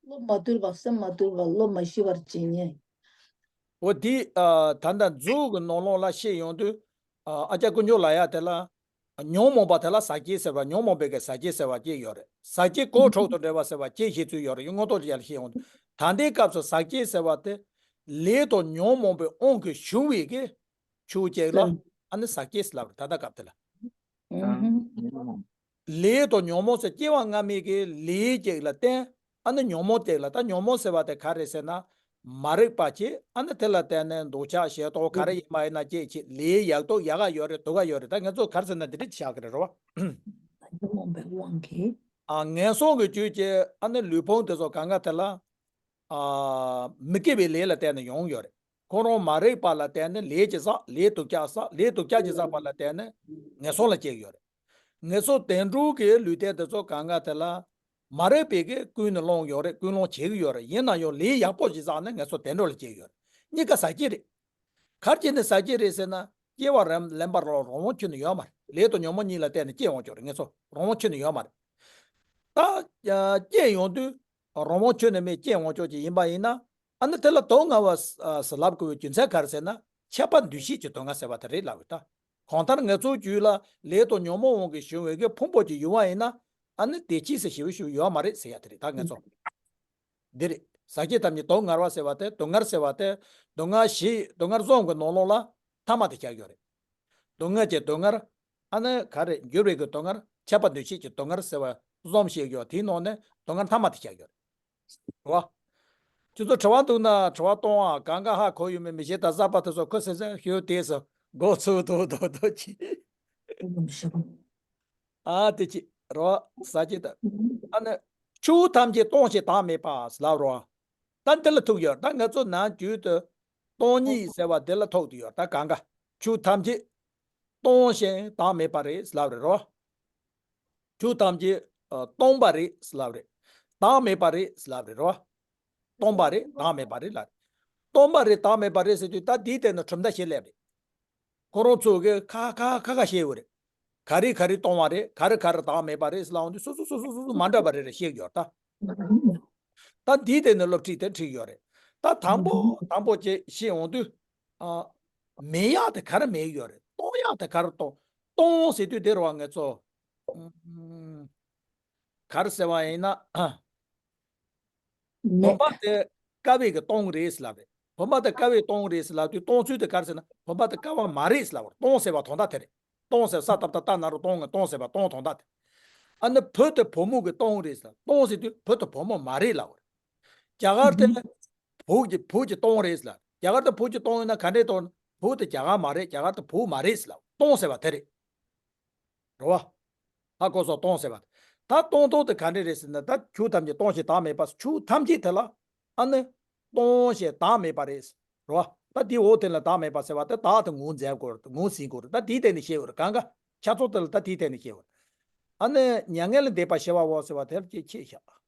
བློ་མ་དུལ་བ་སེམས་མ་དུལ་བ་བློ་མ་ཤེས་པར་བྱེད་ཉེན། འོ་དེ། ཨ། ད་ལྟ་མཛོད་ཀྱི་ནང་ལོགས་ལ་བཤད་ཡོང་དུས། ཨ། ཨ་ཅག་དཀོན་མཆོག་ལབ་ཡ་དེ་ལ། ཉོན་མོངས་པ་དེ་ལ་ཟག་བཅས་ཟེར་བ། ཉོན་མོངས་པའི་གི་ཟག་བཅས་ཟེར་བ་གཅིག་ཡོད་རེད། ཟག་བཅས་གོ་དྲུག་ཏུ་འབྲེལ་བ་ཟེར་བ་གཅིག་བཤད་ཚུལ་ཡོད་རེད། མངོན་རྟོགས་ཀྱི་ཡ་ལ་བཤད་ཡོང་དུས། ད་ལྟའི་སྐབས་སུ་ཟག་བཅས་ཟེར་བ་དེ། ལས་དང་ཉོན་མོངས་པའི་དབང་གིས་བྱུང་བའི་གི་ཆོས་ཅིག་ལ། ཨ་ནི་ཟག་བཅས་ཟེར་ལབ་རེད། ད་ལྟ་སྐབས་དེ་ལ། ཨ། ལས་དང་ཉོན་མོངས་ཟེར། སྐྱེ་བ་སྔ་མའི་གི་ལས་ཅིག་ལ་བརྟེན། ཨ་ནི་ཉོན་མོངས་ཅིག་ལ། ད་ཉོན་མོངས་ཟེར་བ་དེ་ག་རེ་ཟེར་ན། མ་རིག་པ་ཅིག་ཨ་ནི་དེ་ལ་བརྟེན་ནས་འདོད་ཆགས་ཞེ་སྡང་ག་རེ་ཡིན་པ་ཡིན་ན་ཅིག་ཅིག་ལས་ཡག་སྡུག་ཡག་ག་ཡོད་རེད་སྡུག་ག་ཡོད་རེད། ད་ང་ཚོ་ག་རེ་ཟེར་ན་འདི་འདྲ་ཅིག་བཞག་གི་རེད་རོ། ཉོན་མོངས་པའི་དབང་གིས། ཨ། ངན་སོང་གི་རྒྱུ་ཅིག་ཨ་ནི་ལུས་ཕུང་དེ་ཚོ་གང་ག་དེ་ལ། ཨ། མི་དགེ་བའི་ལས་ལ་བརྟེན་ནས་ཡོང་ཡོད་རེད། ཁོ་རང་མ་རིག་པ་ལ་བརྟེན་ནས་ལས་ཅིག་བསགས། ལས་སྡུག་ཅག་བསགས། ལས་སྡུག་ཅག་ཅིག་བསགས་པ་ལ་བརྟེན་ནས་ངན་སོང་ལ་སྐྱེས་ཡོད་རེད། ངན་སོང་དོན་གྲུབ་ཀྱི་ལུས་རྟེན་དེ་ཚོ་གང་ག་དེ་ལ་མ་རིག་པའི་གི་ཀུན་ནས་བསླངས་ཡོད་རེད། ཀུན་སློང་བྱེད་ཀྱི་ཡོད་རེད། ཡིན་ན་ཡང་ལས་ཡག་པོ་ཞིག་བསགས་ནས་ངན་སོང་དོན་གྲུབ་ལ་སྐྱེས་ཡོད་རེད། གཉིས་ཀ་ཟག་བཅས་རེད། ག་རེ་བྱས་ནས་ཟག་བཅས་རེད་ཟེར་ན། སྐྱེ་བ་རིམ་ལེན་པར་རང་དབང་ཁྱོན་ནས་ཡོད་མ་རེད། ལས་དང་ཉོན་མོངས་གཉིས་ལ་བརྟེན་ནས་སྐྱེ་འོང་ཀྱང་རེད། ངན་སོང་རང་དབང་ཁྱོན་ནས་ཡོད་མ་རེད། ད་སྐྱེ་ཡོང་དུས་རང་དབང་ཁྱོན་ནས་མེད་སྐྱེ་འོང་ཀྱོག་ཅིག་ཡིན་པ་ཡིན་ན། ཨ་ནི་དེ་ལ་སྡུག་བསྔལ་བ་ཟེར་ལབ་དགོས་པའི་རྒྱུ་མཚན་ག་རེ་ཟེར་ན། ཁྱབ་པ་འདུ་ཤེས་ཀྱི་སྡུག་བསྔལ་ཟེར་བ་དེ་རེད་ལབ་ཡོད་ད། གང་ལྟར་ང་ཚོའི་རྒྱུད་ལ་ལས་དང་ཉོན་མོངས་དབང་གིས་བྱུང་བའི་གི་ཕུང་པོ་ཅིག་ཡོད་པ་ཡིན་ན། ཨ་ནི་བདེ་སྐྱིད་ཟེར་ཞེ་པོ་ཞིག་ཡོད་མ་རེད་ཟེར་ཡ་དེ་རེད་ད་ངས་ཚོ། འདི་རེད། ཟག་བཅས་ཐམས་ཅད་སྡུག་བསྔལ་བ་ཟེར་བ་དེ། སྡུག་བསྔལ་ཟེར་བ་དེ། སྡུག་བསྔལ་བཞི། སྡུག་བསྔལ་གསུམ་གྱི་ནང་ལོགས་ལ་ཐ་མ་དེ་བཞག་ཡོད་རེད། སྡུག་བསྔལ་གྱི་སྡུག་བསྔལ། ཨ་ནི་ག་རེ། འགྱུར་བའི་གི་སྡུག་བསྔལ། ཁྱབ་པ་འདུ་ཤེས་ཀྱི་སྡུག་བསྔལ་ཟེར་བ་གསུམ་བཤད་ཡོད། དེའི་ནང་ནས་སྡུག་བསྔལ་ཐ་མ་དེ་བཞག་ཡོད་རེད། རེད་བ། ཁྱོད་ཚོ་དྲི་བ་འདུག་ན་དྲི་བ་གཏོང་ཨ། གང་ག་ཧ་གོ་ཡོད་མེད་མི་ཤེས། ད་གཟའ་པ་དེ་ཚོ་ཁུ་སིམ་སིམ་ཞུ། དེས་སུ་འགོ་ཚུགས་འདུག་འདུག་འདུག་ཅི། ཨ་དེ་ཅི་རོ་ས་ཅི་ད། ཨ་ནི་ཆོས་ཐམས་ཅད་སྟོང་ཞིང་བདག་མེད་པ་ཟེར་ལབ་རོ། ད་འདི་ལ་ཐུག་ཡོད། ད་ང་ཚོ་ནམ་རྒྱུན་དུ་སྟོང་ཉིད་ཟེར་བ་འདི་ལ་ཐུག་ཏུ་ཡོད། ད་གང་ག་ཆོས་ཐམས་ཅད་སྟོང་ཞིང་བདག་མེད་པ་རེད་ཟེར་ལབ་རེད་རོ། ཆོས་ཐམས་ཅད་ཨ་སྟོང་པ་རེད་ཟེར་ལབ་རེད། བདག་མེད་པ་རེད་ཟེར་ལབ་རེད་རོ། སྟོང་པ་རེད། བདག་མེད་པ་རེད་ལབ་རེད། སྟོང་པ་རེད། བདག་མེད་པ་རེད་ཟེར་དུས་ད་འདིའི་སྟེང་ནས་གྲུབ་མཐའ་བཤད་ལབ་རེད། ཁོ་རང་ཚོ་གིས་ཁ་ཁ་ཁ་ཁ་བཤད་ཡོད་རེད། ག་རེ་ག་རེ་སྟོང་པ་རེད། ག་རེ་ག་རེ་བདག་མེད་པ་རེད་ཟེར་ལབ་འོང་དུས་སོ་སོ་སོ་སོ་སོ་སོ་མ་འདྲ་བ་རེ་རེ་བཤད་ཡོད་ད། ད་འདིའི་སྟེང་ནས་སློབ་ཁྲིད་དེ་ཁྲིད་ཡོད་རེད། ད་དང་པོ་དང་པོ་ཅིག་བཤད་འོང་དུས། ཨ། མེད་ཡག་དེ་ག་རེ་མེད་ཡོད་རེད། སྟོང་ཡག་དེ་ག་རེ་སྟོང་། སྟོང་ཟེར་དུས་དེ་རུ་བ་ངེད་ཚོ། ཨ། ག་རེ་ཟེར་བ་ཡིན་ན། ཨ། བུམ་པ་དེ་ཀ་བའི་གི་སྟོང་རེད་ཟེར་ལབ་རེད། བུམ་པ་དེ་ཀ་བའི་སྟོང་རེད་ཟེར་ལབ་དུས་སྟོང་ཚུལ་དེ་ག་རེ་ཟེར་ན་བུམ་པ་དེ་ཀ་བ་མ་རེད་ཟེར་ལབ་རེད། སྟོང་ཟེར་བ་དོན་དག་དེ་རེད། སྟོང་ཟེར་ས་བཏབ་ད་ལྟ་ན་རོ་སྟོང་ངེ་སྟོང་ཟེར་བ་སྟོང་དོན་དག་དེ། ཨ་ནི་བུ་དེ་བུ་མོ་གི་སྟོང་རེད་ཟེར། སྟོང་ཟེར་དུས་བུ་དེ་བུ་མོ་མ་རེད་ལབ་རེད། རྒྱ་གར་དེ་བུ་གི་བུ་གི་སྟོང་རེད་ཟེར་ལབ། རྒྱ་གར་དེ་བུ་གི་སྟོང་ཡིན་ན་ག་འདྲས་སྟོང་། བུ་དེ་རྒྱ་གར་མ་རེད། རྒྱ་གར་དེ་བུ་མ་རེད་ཟེར་ལབ། སྟོང་ཟེར་བ་དེ་རེད། རེད་བ། ཧ་གོ་སོང་། སྟོང་ཟེར་བ། ད་སྟོང་སྟོང་དེ་ག་འདྲས་རེད་ཟེར་ན་ད་ཆོས་ཐམས་ཅད་སྟོང་ཞིང་བདག་མེད་པ། ཆོས་ཐམས་ཅད་དེ་ལ་ཨ་ནི་སྟོང་ཞིང་བདག་མེད་པ་རེད། རེད་བ། ད་དེའི་འོག་དེ་ལ་བདག་མེད་པ་ཟེར་བ་དེ་བདག་དེ་ངོས་འཛིན་དགོས་རེད། ངོས་ཟིན་དགོས་རེད། ད་དེའི་སྟེང་ནས་བཤད་ཡོད་རེད། གང་ག་ཆ་ཚོགས་དེ་ལ་ད་དེའི་སྟེང་ནས་བཤད་ཡོད་རེད། ཨ་ནི་མྱ་ངན་ལས་འདས་པ་ཞི་བའོ་ཟེར་བ་དེར་ཅིག་ཕྱེ་བཞག་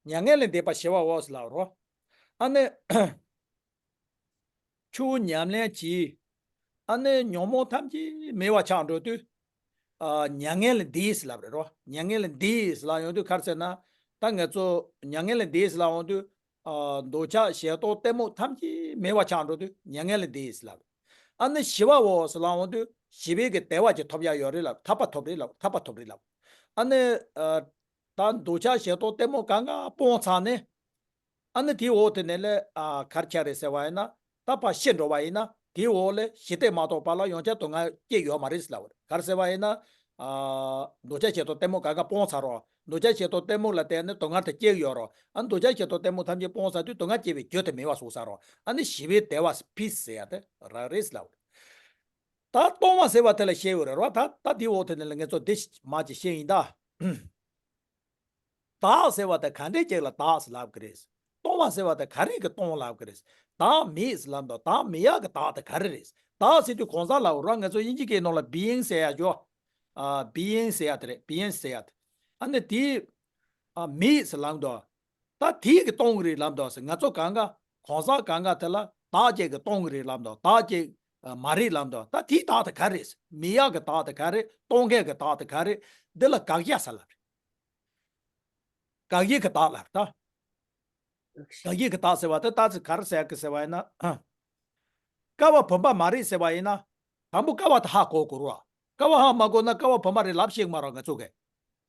མྱ་ངན་ལས་འདས་པ་ཞི་བའོ་ཟེར་ལབ་རོ། ཨ་ནི། ཆོས་ཉམས་ལེན་གྱིས། ཨ་ནི་ཉོན་མོངས་ཐམས་ཅད་མེད་པ་ཆགས་འགྲོ་དུས། ཨ། མྱ་ངན་ལས་འདས་ཟེར་ལབ་རེད་རོ། མྱ་ངན་ལས་འདས་ཟེར་ལབ་ཡོང་དུས་ག་རེ་ཟེར་ན། ད་ང་ཚོ་མྱ་ངན་ལས་འདས་ཟེར་ལབ་ཡོང་དུས། ཨ། འདོད་ཆགས་ཞེ་སྡང་གཏི་མུག་ཐམས་ཅད་མེད་པ་ཆགས་འགྲོ་དུས་མྱ་ངན་ལས་འདས་ཟེར་ལབ། ཨ་ནི་ཞི་བའོ་ཟེར་ལབ་ཡོང་དུས་ཞི་བའི་གི་བདེ་བ་ཅིག་ཐོབ་ཡ་ཡོད་རེད་ལབ། ཐར་པ་ཐོབ་རེད་ལབ། ཐར་པ་ཐོབ་རེད་ལབ། ཨ་ནི། ཨ། ད་འདོད་ཆགས་ཞེ་སྡང་གཏི་མུག་གང་ག་སྤངས་ཚར་ནས། ཨ་ནི་དེའི་འོག་དེ་ནས་ལས། ཨ། ག་རེ་ཆགས་རེད་ཟེར་བ་ཡིན་ན། ད་ཕར་ཤི་འགྲོ་བ་ཡིན་ན་དེའི་འོག་ལས་ཞི་བདེ་མ་ཐོབ་བར་ལ་ཡང་བསྐྱར་སྡུག་བསྔལ་སྐྱེ་ཡོད་མ་རེད་ཟེར་ལབ་པ་རེད། ག་རེ་ཟེར་བ་ཡིན་ན། ཨ། འདོད་ཆགས་ཞེ་སྡང་གཏི་མུག་གང་ག་སྤངས་ཚར་རོ། འདོད་ཆགས་ཞེ་སྡང་གཏི་མུག་ལ་བརྟེན་ནས་སྡུག་བསྔལ་དེ་སྐྱེ་ཡོད་རོ། ཨ། འདོད་ཆགས་ཞེ་སྡང་གཏི་མུག་ཐམས་ཅད་སྤངས་ཚར་དུས་སྡུག་བསྔལ་སྐྱེ་བའི་རྒྱུ་དེ་མེད་པ་བཟོ་ཚར་རོ། ཨ་ནི་ཞི་བའི་བདེ་བ་པིས་ཟེར་ཡ་དེ་རག་རེད་ཟེར་ལབ་པ་རེད། ད་སྟོང་པ་ཟེར་བ་དེ་ལ་བཤད་ཡོད་རེད་རོ། ད་ད་དེའི་འོག་དེ་ནས་ལ་ངས་ཚོ་དེ་མ་ཅིག་བཤད་ཡིན་ད། བདག་ཟེར་བ་དེ་ག་འདྲས་ཅིག་ལ་བདག་ཟེར་ལབ་ཀྱི་རེད། སྟོང་པ་ཟེར་བ་དེ་ག་རེ་གི་སྟོང་ལབ་ཀྱི་རེད། བདག་མེད་ཟེར་ལབ་དུས་བདག་མེད་ཡག་གི་བདག་དེ་ག་རེ་རེད། བདག་ཟེར་དུས་གང་ཟག་ལབ་རོ། ང་ཚོ་དབྱིན་ཇི་སྐད་ནང་ལ་བི་ཡིང་ཟེར་ཡ་ཡོད། ཨ། བི་ཡིང་ཟེར་ཡ་དེ་རེད། བི་ཡིང་ཟེར་ཡ་དེ། ཨ་ནི་དེ། ཨ། མེད་ཟེར་ལབ་དུས། ད་དེ་གི་སྟོང་གི་རེད་ལབ་དུས་ང་ཚོ་གང་ག་གང་ཟག་གང་ག་དེ་ལ་བདག་ཅིག་གི་སྟོང་གི་རེད་ལབ་དུས་བདག་ཅིག་མ་རེད་ལབ་དུས། ད་དེའི་བདག་དེ་ག་རེད། མེད་ཡག་གི་བདག་དེ་ག་རེད། སྟོང་མཁན་གི་བདག་དེ་ག་རེད། འདི་ལ་དགག་བྱ་ཟེར་ལབ་རེད། དགག་བྱའི་གི་བདག་ལབ་ད། དགག་བྱའི་གི་བདག་ཟེར་བ་དེ་ད་ཚིག་ག་རེ་ཟེར་གི་ཟེར་བ་ཡིན་ན། ཀ་བ་བུམ་པ་མ་རེད་ཟེར་བ་ཡིན་ན། དང་པོ་ཀ་བ་དེ་ཧ་གོ་དགོས་རོ། ཀ་བ་ཧ་མ་གོ་ན་ཀ་བ་བུམ་པ་རེད་ལབ་ཤེས་མ་རོ་ང་ཚོ་གི།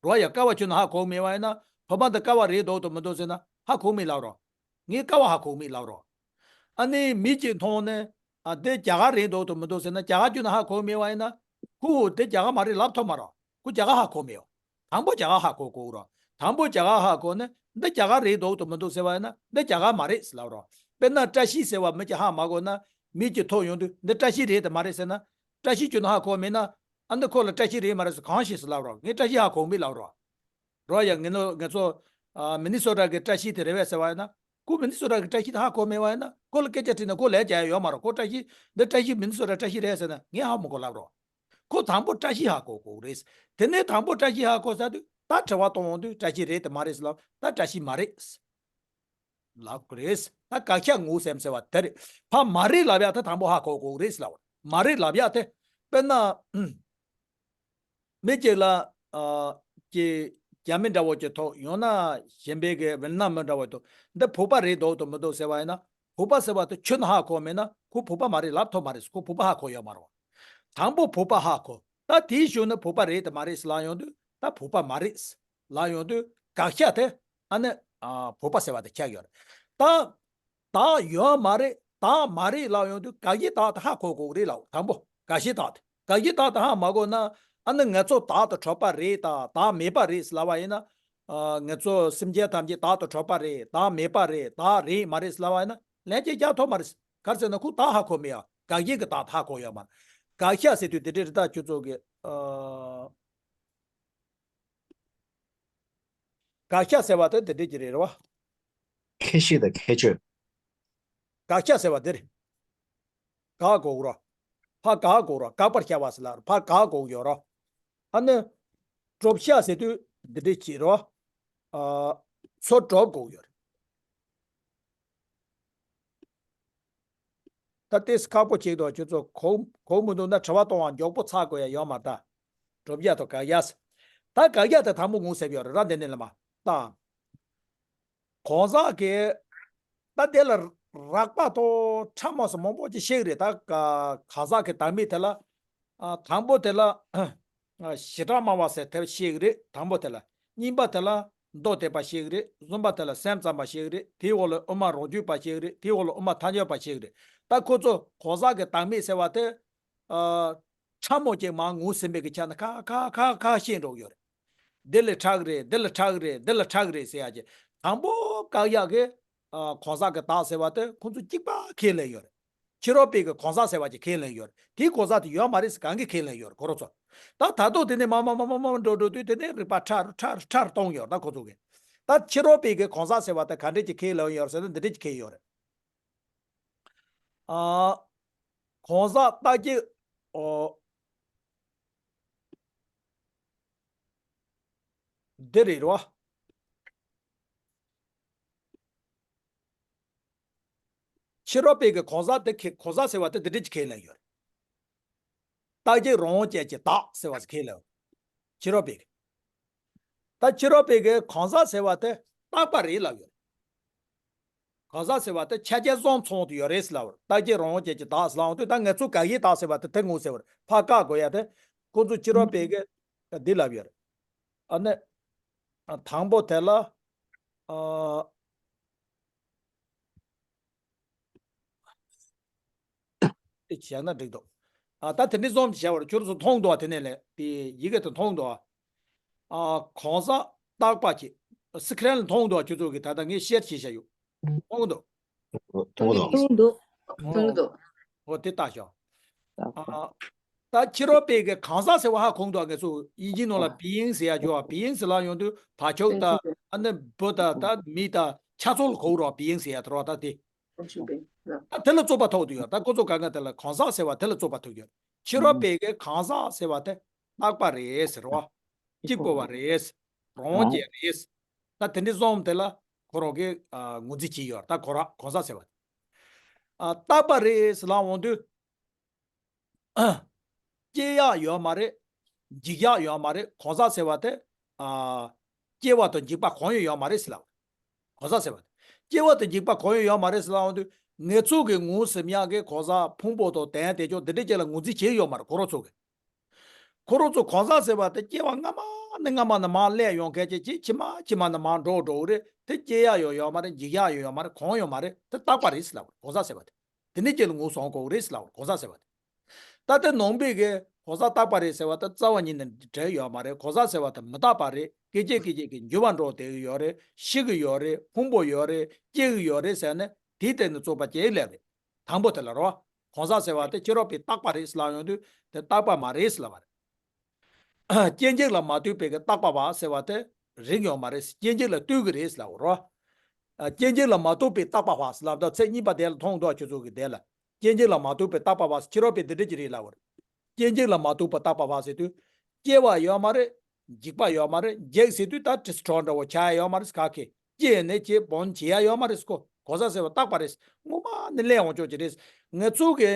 རོ་ཡ་ཀ་བ་ཁྱོན་ནས་ཧ་གོ་མེད་བ་ཡིན་ན་བུམ་པ་འདི་ཀ་བ་རེད་འདུག་དང་མི་འདུག་ཟེར་ན་ཧ་གོ་མེད་ལབ་རོ། ངས་ཀ་བ་ཧ་གོ་མེད་ལབ་རོ། ཨ་ནི་མིག་གིས་མཐོང་ནས། ཨ། འདི་རྒྱ་གར་རེད་འདུག་དང་མི་འདུག་ཟེར་ན་རྒྱ་གར་ཁྱོན་ནས་ཧ་གོ་མེད་བ་ཡིན་ན། ཁོ་འདི་རྒྱ་གར་མ་རེད་ལབ་ཐུབ་མ་རོ། ཁོ་རྒྱ་གར་ཧ་གོ་མེད་ཡོ། དང་པོ་རྒྱ་གར་ཧ་གོ་དགོས་རོ། དང་པོ་རྒྱ་གར་ཧ་གོ་ནས་འདི་རྒྱ་གར་རེད་འདུག་དང་མི་འདུག་ཟེར་བ་ཡིན་ན་འདི་རྒྱ་གར་མ་རེད་ཟེར་ལབ་རོ། དཔེར་ན་བཀྲ་ཤིས་ཟེར་བ་མིག་གིས་ཧ་མ་གོ་ན་མིག་གིས་ཐོས་ཡོང་དུས་འདི་བཀྲ་ཤིས་རེད་དེ་མ་རེད་ཟེར་ན། བཀྲ་ཤིས་ཁྱོན་ནས་ཧ་གོ་མེད་ན། ཨ། འདི་ཁོ་ལ་བཀྲ་ཤིས་རེད་མ་རེད་ཟེར་གང་ཤེས་ཟེར་ལབ་རོ། ངས་བཀྲ་ཤིས་ཧ་གོ་མེད་ལབ་རོ། རོ་ཡ་ངས་ནོ་ང་ཚོ། ཨ། མི་ནི་སོ་ཊ་གི་བཀྲ་ཤིས་དེ་རེད་པས་ཟེར་བ་ཡིན་ན། ཁོ་མི་ནི་སོ་ཊ་གི་བཀྲ་ཤིས་དེ་ཧ་གོ་མེད་བ་ཡིན་ན་ཁོ་ལ་སྐད་ཆ་དྲིས་ན་ཁོ་ལན་རྒྱག་ཡ་ཡོད་མ་རེད། ཁོ་བཀྲ་ཤིས་འདི་བཀྲ་ཤིས་མི་ནི་སོ་ཊ་བཀྲ་ཤིས་རེད་ཟེར་ན་ངས་ཧ་མ་གོ་ལབ་རོ། ཁོ་དང་པོ་བཀྲ་ཤིས་ཧ་གོ་དགོས་རེད། དེ་ནས་དང་པོ་བཀྲ་ཤིས་ཧ་གོ་ཚར་དུས་ད་དྲི་བ་གཏོང་འོང་དུས་བཀྲ་ཤིས་རེད་དེ་མ་རེད་ཟེར་ལབ། ད་བཀྲ་ཤིས་མ་རེད་ལབ་དགོས་རེད། ད་དགག་བྱ་ངོས་ཟིན་ཟེར་བ་དེ་རེད། ཕ་མ་རེད་ལབ་ཡ་ད་དང་པོ་ཧ་གོ་དགོས་རེད་ཟེར་ལབ། མ་རེད་ལབ་ཡ་དེ་དཔེར་ན། མི་གཅིག་ལ། ཨ། ཀྱི་རྒྱ་མི་འདྲ་བོ་ཅིག་ཐོག་ཡང་ན་གཞན་པའི་གི་ཝེ་ནམ་མི་འདྲ་བོ་ཐོག་འདི་བོད་པ་རེད་འདུག་དང་མི་འདུག་ཟེར་བ་ཡིན་ན། བོད་པ་ཟེར་བ་དེ་ཁྱོན་ནས་ཧ་གོ་མེད་ན་ཁོ་བོད་པ་མ་རེད་ལབ་ཐུབ་མ་རེད། ཁོ་བོད་པ་ཧ་གོ་ཡོད་མ་རེད། དང་པོ་བོད་པ་ཧ་གོ། ད་དེའི་གཞུག་ནས་བོད་པ་རེད་དེ་མ་རེད་ལབ་ཡོང་དུས་ད་བོད་པ་མ་རེད་ལབ་ཡོང་དུས་དགག་བྱ་དེ་ཨ་ནི། ཨ། བོད་པ་ཟེར་བ་དེ་ཆགས་ཡོད་རེད། ད། བདག་ཡོད་མ་རེད། བདག་མ་རེད་ལབ་ཡོང་དུས་དགག་བྱའི་བདག་དེ་ཧ་གོ་དགོས་རེད་ལབ། དང་པོ་དགག་བྱའི་བདག་དེ། དགག་གཞི་བདག་དང་ཧ་མ་གོ་ན། ཨ་ནི་ང་ཚོ་བདག་ཏུ་གྲུབ་པ་རེད་དང་བདག་མེད་པ་རེད་ཟེར་ལབ་པ་ཡིན་ན། ཨ། ང་ཚོ་སེམས་ཅན་ཐམས་ཅད་བདག་ཏུ་གྲུབ་པ་རེད། བདག་མེད་པ་རེད། བདག་རེད་མ་རེད་ཟེར་ལབ་པ་ཡིན་ན་ལན་གཅིག་རྒྱག་ཐུབ་མ་རེད། ག་རེ་ཟེར་ན་ཁོ་བདག་ཧ་གོ་མེད་ཡ། དགག་གཞི་གི་བདག་ཧ་གོ་ཡོད་མ་རེད། དགག་བཞག་ཟེར་དུས་དེ་འདྲ་རེད། ད་ཁྱོད་ཚོ་གི། ཨ། དགག་བཞག་ཟེར་བ་དེ་དེ་འདྲ་ཅིག་རེད། རེད་བ། ཁྱད་གཞི་དང་ཁྱད་ཆོས། དགག་བཞག་ཟེར་བ་དེ་རེད། དགག་དགོས་རོ། ཕར་དགག་དགོས་རོ། དགག་པར་བྱ་བ་ཟེར་ལ་ཕར་དགག་དགོས་ཡོད་རོ། ཨ་ནི། གྲུབ་བཞག་ཟེར་དུས་འདི་འདྲ་ཅིག་རོ། ཨ། ཚུར་གྲུབ་དགོས་ཡོད་རེད། ད་ཏོག་ཙམ་ཁག་པོ་ཅིག་འདུག་ཁྱོད་ཚོ་གོ་གོ་མི་འདུག་ན་དྲི་བ་གཏོང་བ་མགྱོགས་པོ་ཚར་དགོས་ཡ་ཡོད་མ་རེད་ད། གྲུབ་བཞག་དང་དགག་བཞག་ཟེར། ད་དགག་བཞག་དེ་དང་པོ་ངོ་ཟེར་ཡོད་རེད་ར། འདི་ནས་ལ་མ་ད། གང་ཟག་གི། ད་དེ་ལ་རགས་པ་དང་ཕྲ་མོ་སོགས་མང་པོ་ཅིག་བཤད་ཀྱི་རེད། ད་ག་གང་ཟག་གི་བདག་མེད་དེ་ལ། ཨ། དང་པོ་དེ་ལ། ཨ། བྱེ་བྲག་སྨྲ་བ་ཟེར་དེ་བཤད་ཀྱི་རེད། དང་པོ་དེ་ལ། གཉིས་པ་དེ་ལ། མདོ་སྡེ་པ་བཤད་ཀྱི་རེད། གསུམ་པ་དེ་ལ་སེམས་ཙམ་པ་བཤད་ཀྱི་རེད། དེའི་འོག་ལ་དབུ་མ་རང་རྒྱུད་པ་བཤད་ཀྱི་རེད། དེའི་འོག་ལ་དབུ་མ་ཐལ་འགྱུར་བ་བཤད་ཀྱི་རེད། ད་ཁོ་ཚོ་གང་ཟག་གི་བདག་མེད་ཟེར་བ་དེ། ཨ། ཕྲ་མོ་ཅིག་མར་ངོས་ཟིན་པའི་གི་ཆ་ནས་ཁ་ཁ་ཁ་ཁ་བཤད་འགྲོ་གི་ཡོད་རེད། འདི་ལ་ཁྲག་རེད། འདི་ལ་ཁྲག་རེད། འདི་ལ་ཁྲག་རེད་ཟེར་ཡ་ཅིག་དང་པོ་དགག་ཡག་གི། ཨ། གང་ཟག་གི་བདག་ཟེར་བ་དེ་ཁོང་ཚོ་གཅིག་པ་ཁས་ལེན་ཡོད་རེད། ཕྱི་རོལ་པའི་གི་གང་ཟག་ཟེར་བ་ཅིག་ཁས་ལེན་ཡོད་རེད། དེའི་གང་ཟག་དེ་ཡོད་མ་རེད་ཟེར་གང་གིས་ཁས་ལེན་ཡོད་རེད། ཁོ་རང་ཚོ། ད་ད་དུང་དེ་ནས་མར་མར་མར་མར་མར་འགྲོ་འགྲོ་དུས་དེ་ནས་རིགས་པ་ཕྲ་རུ་ཕྲ་རུ་ཕྲ་རུ་གཏོང་ཡོད་རེད། ད་ཁོ་ཚོ་གིས། ད་ཕྱི་རོལ་པའི་གི་གང་ཟག་ཟེར་བ་དེ་ག་འདྲས་ཅིག་ཁས་ལེན་ཡོད་རེད་ཟེར་ན་འདི་འདྲས་ཅིག་ཁས་ཡོད་རེད། ཨ། གང་ཟག་རྟག་གཅིག་ཨོ། འདི་རེད་རོ། ཕྱི་རོལ་པའི་གི་གང་ཟག་དེ་ཁས་གང་ཟག་ཟེར་བ་དེ་འདི་འདྲས་ཅིག་ཁས་ལེན་ཡོད་རེད། རྟག་གཅིག་རང་དབང་ཅན་གྱི་བདག་ཟེར་བ་ཟིག་ཁས་ལེན། ཕྱི་རོལ་པའི་གི། ད་ཕྱི་རོལ་པའི་གི་གང་ཟག་ཟེར་བ་དེ་རྟག་པ་རེད་ལབ་ཡོད་རེད། གང་ཟག་ཟེར་བ་དེ་ཆ་རྐྱེན་གསུམ་ཚང་དུ་ཡོད་རེད་ཟེར་ལབ་པ་རེད། རྟག་གཅིག་རང་དབང་ཅན་གྱི་བདག་ཟེར་ལབ་འོང་དུས་ད་ངེད་ཚོ་དགག་གཞིའི་བདག་ཟེར་བ་དེ་དེ་ངོ་ཟེར་བ་རེད། ཕར་བཀག་དགོས་ཡ་དེ་ཁོང་ཚོ་ཕྱི་རོལ་པའི་གི་འདི་ལབ་ཡོད་རེད། ཨ་ནི། དང་པོ་དེ་ལ། ཨ། དེ་བྱས་ན་འགྲིག་འདུག་ཨ། ད་དེ་འདྲའི་བཟོ་འདྲ་བྱས་པར་ཁྱོད་ཚོ་མཐོང་འདུག་བ། དེ་ནས་ལས་དེ་ཡི་གེ་དེ་མཐོང་འདུག་བ། ཨ། གང་ཟག་རྟག་པ་ཅིག་སི་ཁྲོན་ལ་མཐོང་འདུག་བ། ཁྱོད་ཚོ་གིས་ད་ལྟ་ངས་ཤེར་བྱས་བཞག་ཡོད། མཐོང་འདུག་མཐོང་འདུག་མཐོང་འདུག་མཐོང་འདུག་འོ་དེ་ལྟ་ཤོག་ཨ། ད་ཕྱི་རོལ་པའི་གི་གང་ཟག་ཟེར་བ་ཧ་གོ་འདུག་ངེད་ཚོ་དབྱིན་ཇིའི་ནང་ལ་བི་ཡིང་ཟེར་ཡ་ཅིག་ཡོད་བ། བི་ཡིང་ཟེར་ལབ་ཡོང་དུས་བ་ཕྱུགས་དང་ཨ་ནི་འབུ་དང་ད་མི་དང་ཆ་ཚང་ལ་གོ་རོགས། བི་ཡིང་ཟེར་ཡ་དེ་རོགས་ད་དེ། ད་དེ་ལ་རྩོད་པ་ཐུག་འདུག་ཡོད། ད་ཁོ་ཚོ་ག་ང་དེ་ལ་གང་ཟག་ཟེར་བ་དེ་ལ་རྩོད་པ་ཐུག་ཡོད། ཕྱི་རོལ་པའི་གི་གང་ཟག་ཟེར་བ་དེ་རྟག་པ་རེད་ཟེར་བ། གཅིག་པོ་བ་རེད། རང་དབང་ཅན་རེད། ད་དེ་འདྲའི་བཟོ་འདྲ་དེ་ལ་ཁོ་རང་གིས་ཨ་ངོས་འཛིན་བྱས་ཡོད། ད་ཁོ་རང་གང་ཟག་ཟེར་བ་དེ། ཨ། རྟག་པ་རེད་ཟེར་ལབ་འོང་དུས། སྐྱེ་ཡག་ཡོད་མ་རེད། འཇིག་ཡག་ཡོད་མ་རེད། གང་ཟག་ཟེར་བ་དེ། ཨ། སྐྱེ་བ་དང་འཇིག་པ་གང་ཡང་ཡོད་མ་རེད་ཟེར་ལབ། གང་ཟག་ཟེར་བ་དེ། སྐྱེ་བ་དང་འཇིག་པ་གང་ཡང་ཡོད་མ་རེད་ཟེར་ལབ་འོང་དུས་ངེད་ཚོ་གིས་ངོས་ཟིན་ཡག་གི་གང་ཟག་ཕུང་པོ་དང་དོན་དེ་ཚོ་འདི་འདྲ་ཅིག་ལ་ངོས་འཛིན་བྱས་ཡོད་མ་རེད། ཁོ་རང་ཚོ་གིས། ཁོ་རང་ཚོ་གང་ཟག་ཟེར་བ་དེ་སྐྱེ་བ་སྔ་མ་ནས་སྔ་མ་ནས་མར་སླེབས་ཡོང་མཁན་ཅིག་ཅིག་ཕྱི་མ་ཕྱི་མ་ནས་མར་འགྲོ་འགྲོ་གི་རེད། དེ་སྐྱེ་ཡག་ཡང་ཡོད་མ་རེད། འཇིག་ཡག་ཡང་ཡོད་མ་རེད། གང་ཡང་མ་རེད། དེ་རྟག་པ་རེད་ཟེར་ལབ། གང་ཟག་ཟེར་བ་དེ། དེ་ནས་ཁྱེད་ལ་ངོས་བཟུང་དགོས་རེད་ཟེར་ལབ། གང་ཟག་ཟེར་བ་དེ། ད་དེ་ནང་པའི་གི་གང་ཟག་རྟག་པ་རེད་ཟེར་བ་དེ་རྩ་བ་ཉིད་ནས་འགྲིག་ཡོད་མ་རེད། གང་ཟག་ཟེར་བ་དེ་མི་རྟག་པ་རེད། སྐད་ཅིག་སྐད་ཅིག་གིས་འགྱུར་བ་འགྲོ་བསྡད་ཀྱི་ཡོད་རེད། ཤི་གི་ཡོད་རེད། ཕུང་པོ་ཡོད་རེད། སྐྱེ་གི་ཡོད་རེད་ཟེར་ནས་དེའི་སྟེང་ནས་རྩོད་པ་སྐྱེ་ལེ་རེད། དང་པོ་དེ་ལ་རོ། གང་ཟག་ཟེར་བ་དེ་ཕྱི་རོལ་པས་རྟག་པ་རེད་ཟེར་ལབ་ཡོང་དུས་དེ་རྟག་པ་མ་རེད་ཟེར་ལབ་པ་རེད། སྐྱེ་འཇིག་ལ་མ་ལྟོས་པའི་གི་རྟག་པ་བ་ཟེར་བ་དེ་རིགས་ཡོད་མ་རེད། སྐྱེ་འཇིག་ལ་ལྟོས་ཀྱི་རེད་ཟེར་ལབ་རོ། ཨ། སྐྱེ་འཇིག་ལ་མ་ལྟོས་པའི་རྟག་པ་བ་ཟེར་ལབ་ད་ཚེ་གཉིས་པ་དེ་ལ་མཐོང་འདུག་ཁྱོད་ཚོ་གི་དེ་ལ། སྐྱེ་འཇིག་ལ་མ་ལྟོས་པའི་རྟག་པ་བ་ཟེར་ཕྱི་རོལ་པས་འདི་འདྲ་ཅིག་རེད་ལབ་པ་རེད། སྐྱེ་འཇིག་ལ་མ་ལྟོས་པའི་རྟག་པ་བ་ཟེར་དུས། སྐྱེ་བ་ཡོད་མ་རེད། འཇིག་པ་ཡོད་མ་རེད། འཇིག་ཟེར་དུས་ད་ཊི་སི་ཊོན་འདྲ་བོ་ཆགས་ཡ་ཡོད་མ་རེད། ག་གེ་སྐྱེས་ནས་སྐྱེ་བོན་བྱེད་ཡ་ཡོད་མ་རེད་ཁོ། གང་ཟག་ཟེར་བ་རྟག་པ་རེད། སྔོན་མ་ནས་སླེབས་འོང་ཆོག་ཅིག་རེད། ངེད་ཚོ་གི་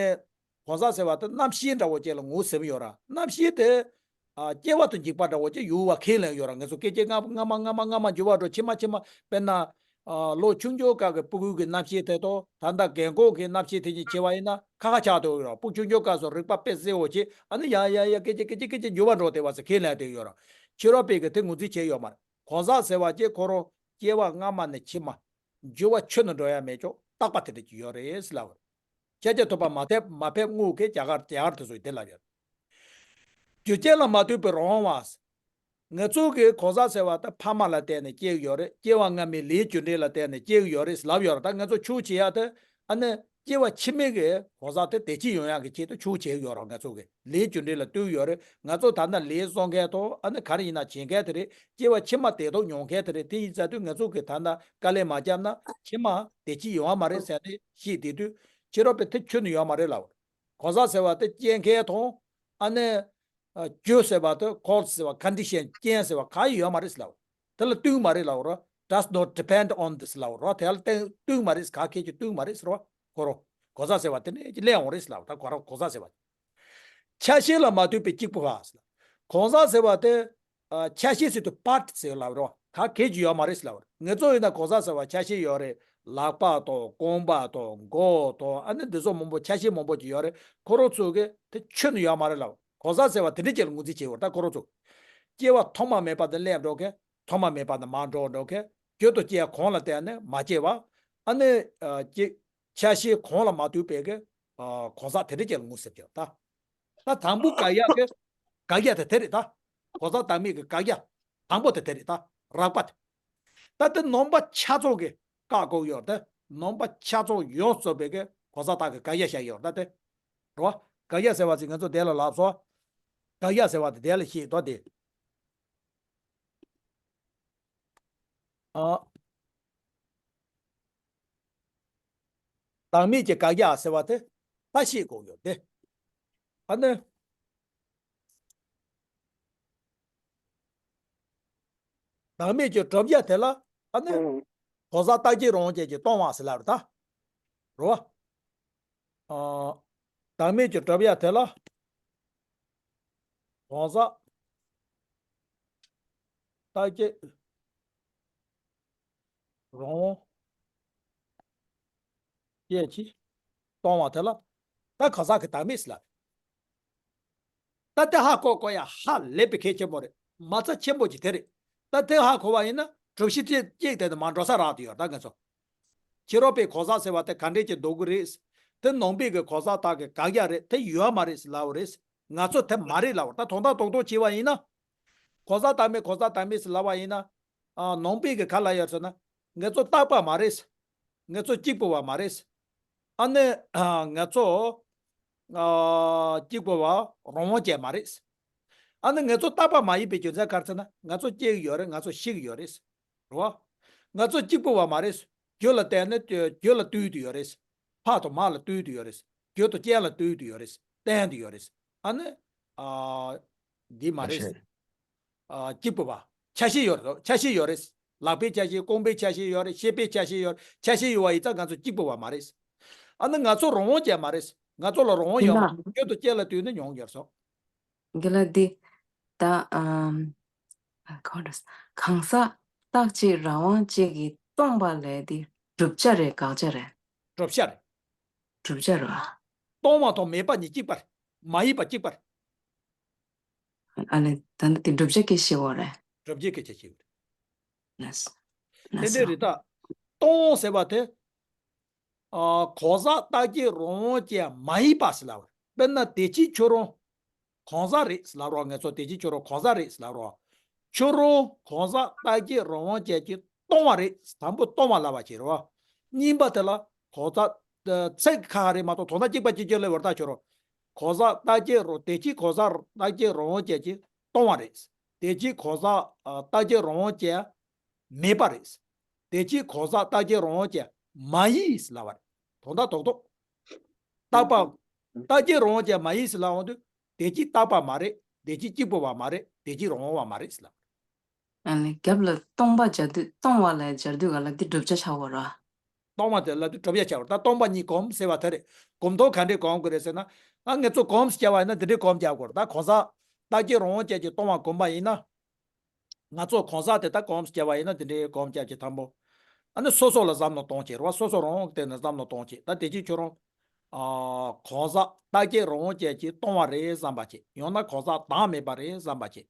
གང་ཟག་ཟེར་བ་དེ་རྣམ་ཤེས་འདྲ་བོ་ཅིག་ལ་ངོས་ཟིན་ཡོད་ར། རྣམ་ཤེས་དེ། ཨ། སྐྱེ་བ་དང་འཇིག་པ་འདྲ་བོ་ཅིག་ཡོད་པ་ཁས་ལེན་ཡོད་ར། ངེད་ཚོ་སྐད་ཅིག་སྔ་སྔ་མ་སྔ་མ་སྔ་མ་འགྱུར་བ་འགྲོ། ཕྱི་མ་ཕྱི་མ་དཔེར་ན། ཨ། ལོ་ཆུང་ཆུང་སྐབས་ཀྱི་སྤུ་གུ་གི་རྣམ་ཤེས་དེ་དང་ད་ལྟ་རྒན་གོག་གི་རྣམ་ཤེས་དེ་གཉིས་བྱས་པ་ཡིན་ན་ཁ་ཁ་ཆགས་འདུག་ཡོད་ར། སྤུ་གུ་ཆུང་ཆུང་སྐབས་སུ་རིག་པ་དཔེ་གསལ་བོ་བྱས། ཨ་ནི་ཡ་ཡ་ཡ་སྐད་ཅིག་སྐད་ཅིག་སྐད་ཅིག་འགྱུར་བ་འགྲོ་བསྡད་པ་ཟེར་ཁས་ལེན་བསྡད་ཡོད་ར། ཕྱི་རོལ་པས་ཀྱི་དེ་ངོས་འཛིན་བྱས་ཡོད་མ་རེད། གང་ཟག་ཟེར་བ་ཅིག་ཁོ་རང་སྐྱེ་བ་སྔ་མ་ནས་ཕྱི་མ། འགྱུར་བ་ཁྱོན་ནས་འགྲོ་ཡ་མེད་ཅོག་རྟག་པ་དེ་འདྲ་ཅིག་ཡོད་རེད་ཟེར་ལབ་པ་རེད། ཤཱཀྱ་ཐུབ་པ་མ་ཕེབས་མ་ཕེབས་སྔོན་གྱི་རྒྱ་གར་རྒྱ་གར་དེ་ཚོ་ཡིས་དེ་ལབ་ཡོད། རྒྱུ་རྐྱེན་ལ་མ་ལྟོས་པའི་རང་དབང་བ། ང་ཚོ་གི་གང་ཟག་ཟེར་བ་ད་ཕ་མ་ལ་བརྟེན་ནས་སྐྱེ་གི་ཡོད་རེད། སྐྱེ་བ་སྔ་མའི་ལས་རྒྱུ་འབྲས་ལ་བརྟེན་ནས་སྐྱེ་གི་ཡོད་རེད་ལབ་ཡོད་རེད། ད་ང་ཚོ་ཆོས་བྱེད་ཡ་དེ་ཨ་ནི་སྐྱེ་བ་ཕྱི་མའི་གི་གང་ཟག་དེ་བདེ་སྐྱིད་ཡོང་ཡ་གི་ཆེད་དུ་ཆོས་བྱེད་གི་ཡོད་རེད། ང་ཚོ་གི་ལས་རྒྱུ་འབྲས་ལ་ལྟོས་ཡོད་རེད། ང་ཚོ་ད་ལྟ་ལས་བཟོ་མཁན་དང་ཨ་ནི་ག་རེ་ཡིན་ན་བྱེད་མཁན་དེ་རེད། སྐྱེ་བ་ཕྱི་མ་བདེ་སྡུག་མྱོང་མཁན་དེ་རེད། དེ་ཡིན་ཙང་དུས་ང་ཚོ་གི་ད་ལྟ་དཀའ་ལས་མ་བརྒྱབ་ན་ཕྱི་མ་བདེ་སྐྱིད་ཡོང་བ་མ་རེད་ཟེར་ནས་བཤད་བསྡད་དུས་ཕྱི་རོལ་པའི་དེ་ཁྱོན་ནས་ཡོད་མ་རེད་ལབ། གང་ཟག་ཟེར་བ་དེ་སྐྱེ་མཁན་དང་ཨ་ནི་རྒྱུ་ཟེར་བ་དེ་cause ཟེར་བ་condition རྐྱེན་ཟེར་བ་གང་ཡང་ཡོད་མ་རེད་ལབ། དེ་ལ་ལྟོས་མ་རེད་ལབ་རོ། Does not depend on this ལབ་རོ། དེ་ལ་ལྟོས་མ་རེད། ག་གེ་ཅིག་ལྟོས་མ་རེད་ཟེར་བ་ཁོ་རོ། གང་ཟག་ཟེར་བ་དེ་ནས་ཀྱི་ལས་འོང་རེད་ལབ། ད་ཁོ་རོ་གང་ཟག་ཟེར་བ། ཆ་ཤས་ལ་མ་ལྟོས་པའི་གཅིག་པུ་བ་ཟེར། གང་ཟག་ཟེར་བ་དེ་ཆ་ཤས་ཟེར་དུས་part ཟེར་ལབ་རོ། ག་གེ་ཅིག་ཡོད་མ་རེད་ལབ་རོ། ང་ཚོ་ཡིན་ན་གང་ཟག་ཟེར་བ་ཆ་ཤས་ཡོད་རེད། ལག་པ་དང་རྐང་པ་དང་མགོ་དང་ཨ་ནི་འདི་ཚོ་མང་པོ་ཆ་ཤས་མང་པོ་ཅིག་ཡོད་རེད། ཁོ་རང་ཚོ་གི་དེ་ཁྱོན་ནས་ཡོད་མ་རེད་ལབ། གང་ཟག་ཟེར་བ་དེ་འདྲ་ཅིག་ལ་ངོས་འཛིན་བྱེད་འོར་ད་ཁོ་རང་ཚོ། སྐྱེ་བ་ཐོག་མ་མེད་པ་དང་སླེབས་འགྲོ་མཁན། ཐོག་མ་མེད་པ་དང་མར་འགྲོ་འགྲོ་མཁན། རྒྱུ་དང་རྐྱེན་གང་ལ་བརྟེན་ནས་མ་སྐྱེ་བ། ཨ་ནི་ཨ་སྐྱེ་ཆ་ཤས་གང་ལ་མ་ལྟོས་པའི་གི་ཨ་གང་ཟག་དེ་འདྲ་ཅིག་ལ་ངོས་ཟེར་གྱི་ད། ད་དང་པོ་དགག་ཡག་གི་དགག་ཡག་དེ་དེ་རེད་ད། གང་ཟག་བདག་མེད་ཀྱི་དགག་ཡག་དང་པོ་དེ་དེ་རེད་ད། རགས་པ་དེ། ད་དེ་ནང་པ་ཆ་ཚང་གི་བཀག་དགོས་ཡོད་དེ། ནང་པ་ཆ་ཚང་ཡོངས་རྫོགས་པའི་གི་གང་ཟག་བདག་གི་དགག་ཡག་བཤད་ཡོད་ད་དེ། རེད་བ། དགག་ཡག་ཟེར་བ་ཅིག་ང་ཚོ་དེ་ལ་ལབ་སོང་། དགག་ཡག་ཟེར་བ་དེ་དེ་ལ་ཤེས་དོ་དེ། ཨ། བདག་མེད་ཀྱི་དགག་ཡག་ཟེར་བ་དེ་ད་ཤེས་དགོས་ཡོད་དེ། ཨ་ནི། བདག་མེད་ཀྱི་གྲུབ་ཡག་དེ་ལ་ཨ་ནི། གང་ཟག་རྟག་གཅིག་རང་དབང་ཅན་གྱིས་སྟོང་བ་ཟེར་ལབ་རེད་ད། རེད་བ། ཨ། བདག་མེད་ཀྱི་གྲུབ་ཡག་དེ་ལ། གང་ཟག་རྟག་གཅིག་རང་དབང་ཅན་གྱིས་སྟོང་བ་དེ་ལ་ད་གང་ཟག་གི་བདག་མེད་ཟེར་ལབ། ད་དེ་ཧ་གོ་གོ་ཡ་ཧ་ལས་པའི་གལ་ཆེན་པོ་རེད། མ་རྩ་ཆེན་པོ་ཅིག་དེ་རེད། ད་དེ་ཧ་གོ་བ་ཡིན་ན་གྲུབ་གཞི་གཅིག་གཅིག་དེ་དུ་མ་འགྲོ་ས་རག་དུ་ཡོད་ད་ང་ཚོ། ཕྱི་རོལ་པའི་གང་ཟག་ཟེར་བ་དེ་ག་འདྲས་ཀྱི་འདུག་གི་རེད། དེ་ནང་པའི་གི་གང་ཟག་དག་གི་དགག་ཡག་རེད། དེ་ཡོད་མ་རེད་ལབ་རེད། ང་ཚོ་དེ་མ་རེད་ལབ་ད་དོན་དག་རྡོག་རྡོག་བྱས་པ་ཡིན་ན། གང་ཟག་བདག་མེད་གང་ཟག་བདག་མེད་ལབ་པ་ཡིན་ན། ཨ། ནང་པའི་གི་ག་ལ་ཡོད་ཟེར་ན། ང་ཚོ་རྟག་པ་མ་རེད། ང་ཚོ་གཅིག་པུ་བ་མ་རེད། ཨ་ནི་ཨ་ང་ཚོ་ཨ་གཅིག་པུ་བ་རང་དབང་ཅན་མ་རེད། ཨ་ནི་ང་ཚོ་རྟག་པ་མ་ཡིན་པའི་རྒྱུ་མཚན་ག་རེ་ཟེར་ན་ང་ཚོ་སྐྱེ་གི་ཡོད་རེད། ང་ཚོ་ཤི་གི་ཡོད་རེད། རེད་བ། ང་ཚོ་གཅིག་པུ་བ་མ་རེད། རྒྱུ་ལ་བརྟེན་ནས་རྒྱུ་ལ་ལྟོས་དུ་ཡོད་རེད། ཕ་དང་མ་ལ་ལྟོས་དུ་ཡོད་རེད། རྒྱུ་དང་རྐྱེན་ལ་ལྟོས་དུ་ཡོད་རེད། བརྟེན་དུ་ཡོད་རེད། ཨ་ནི་ཨ་འདི་མ་རེད། ཨ། གཅིག་པུ་བ། ཆ་ཤས་ཡོད་རེད། ཆ་ཤས་ཡོད་རེད། ལག་པའི་ཆ་ཤས། རྐང་པའི་ཆ་ཤས་ཡོད་རེད། ཤེས་པའི་ཆ་ཤས་ཡོད་རེད། ཆ་ཤས་ཡོད་པ་ཡིན་ཙང་ང་ཚོ་གཅིག་པུ་བ་མ་རེད། ཨ་ནི་ང་ཚོ་རང་དབང་ཅན་མ་རེད། ང་ཚོ་ལ་རང་དབང་ཡོད་མ་རེད། རྒྱུ་དང་རྐྱེན་ལ་ལྟོས་ནས་མྱོང་ཡོད་སོང་། དགེ་ལགས་འདི། ད་ཨམ། གང་འདྲ། གང་ཟག་རྟག་གཅིག་རང་དབང་ཅན་གྱིས་སྟོང་པ་ལས་འདི་བསྒྲུབ་བྱ་རེད་དགག་བྱ་རེད། བསྒྲུབ་བྱ་རེད། བསྒྲུབ་བྱ་རེད་བ། སྟོང་བ་དང་མེད་པ་གཉིས་གཅིག་པ་རེད། མ་ཡིན་པ་གཅིག་པ་རེད། ཨ་ནི་ད་ནི་དེ་བསྒྲུབ་བྱ་སྐད་ཆ་བཤད་དགོས་རེད། བསྒྲུབ་བྱའི་སྐད་ཆ་བཤད་དགོས་རེད། ལགས་སོ། དེ་ལགས་འདྲ་སོ། རེད་ད། སྟོང་ཟེར་བ་དེ། ཨ། གང་ཟག་རྟག་གཅིག་རང་དབང་ཅན་མ་ཡིན་པ་ཟེར་ལབ་པ་རེད། དཔེར་ན་བདེ་སྐྱིད་ཁྱོད་རང་གང་ཟག་རེད་ཟེར་ལབ་རོགས། ང་ཚོ་བདེ་སྐྱིད་ཁྱོད་རང་གང་ཟག་རེད་ཟེར་ལབ་རོགས། ཁྱོད་རང་གང་ཟག་རྟག་གཅིག་རང་དབང་ཅན་གྱིས་སྟོང་བ་རེད། དང་པོ་སྟོང་བ་ལབ་པ་བྱེད་རོགས། གཉིས་པ་དེ་ལ་གང་ཟག་ཚིག་ཁ་ཁ་རེད་མ་གཏོགས་དོན་དག་གཅིག་པ་གཅིག་གྱུར་ལས་བར་ཐག་ཆོད་རོགས། གང་ཟག་རྟག་གཅིག་རང་། བདེ་སྐྱིད་གང་ཟག་རྟག་གཅིག་རང་དབང་ཅན་གྱིས་སྟོང་བ་རེད། བདེ་སྐྱིད་གང་ཟག་ཨ་རྟག་གཅིག་རང་དབང་ཅན་མེད་པ་རེད། བདེ་སྐྱིད་གང་ཟག་རྟག་གཅིག་རང་དབང་ཅན་མ་ཡིན་ལབ་པ་རེད། དོན་དག་རྡོག་རྡོག་རྟག་པ། རྟག་གཅིག་རང་དབང་ཅན་མ་ཡིན་ཟེར་ལབ་འོང་དུས། བདེ་སྐྱིད་རྟག་པ་མ་རེད། བདེ་སྐྱིད་གཅིག་པུ་བ་མ་རེད། བདེ་སྐྱིད་རང་དབང་བ་མ་རེད་ཟེར་ལབ། ཨ་ནི་རྒྱབ་ལ་སྟོང་པ་སྦྱར་དུས། སྟོང་བ་ལ་སྦྱར་དུས་ག་ལ་འདི་བསྒྲུབ་བྱ་ཆགས་པ་རེད། སྟོང་བ་དེ་ལ་དུས་གྲུབ་ཡ་ཆགས་པ་རེད། ད་སྟོང་པ་གཉིས་གོམས་ཟེར་བ་དེ་རེད། གོམས་ཐོག་ག་འདྲས་གོམས་དགོས་རེད་ཟེར་ན། ཨ་ང་ཚོ་གོམས་སུ་བྱ་བ་ཡིན་ན་འདི་འདྲས་གོམས་རྒྱག་དགོས་རེད། ད་གང་ཟག་རྟག་གཅིག་རང་དབང་ཅན་གྱིས་སྟོང་བ་གོམས་པ་ཡིན་ན། ང་ཚོ་གང་ཟག་དེ་ད་གོམས་སུ་བྱ་བ་ཡིན་ན་དེ་འདྲའི་གོམས་རྒྱག་གི་དང་པོ། ཨ་ནི་སོ་སོ་ལ་བསམ་བློ་གཏོང་བྱེད་རེད་བ། སོ་སོ་རང་དབང་གི་སྟེང་ནས་བསམ་བློ་གཏོང་བྱེད། ད་དེ་ཅིག་ཁྱོད་རང་། ཨ། གང་ཟག་རྟག་གཅིག་རང་དབང་ཅན་གྱིས་སྟོང་བ་རེད་བསམ་པ་བྱེད། ཡང་ན་གང་ཟག་བདག་མེད་པ་རེད་བསམ་པ་བྱེད།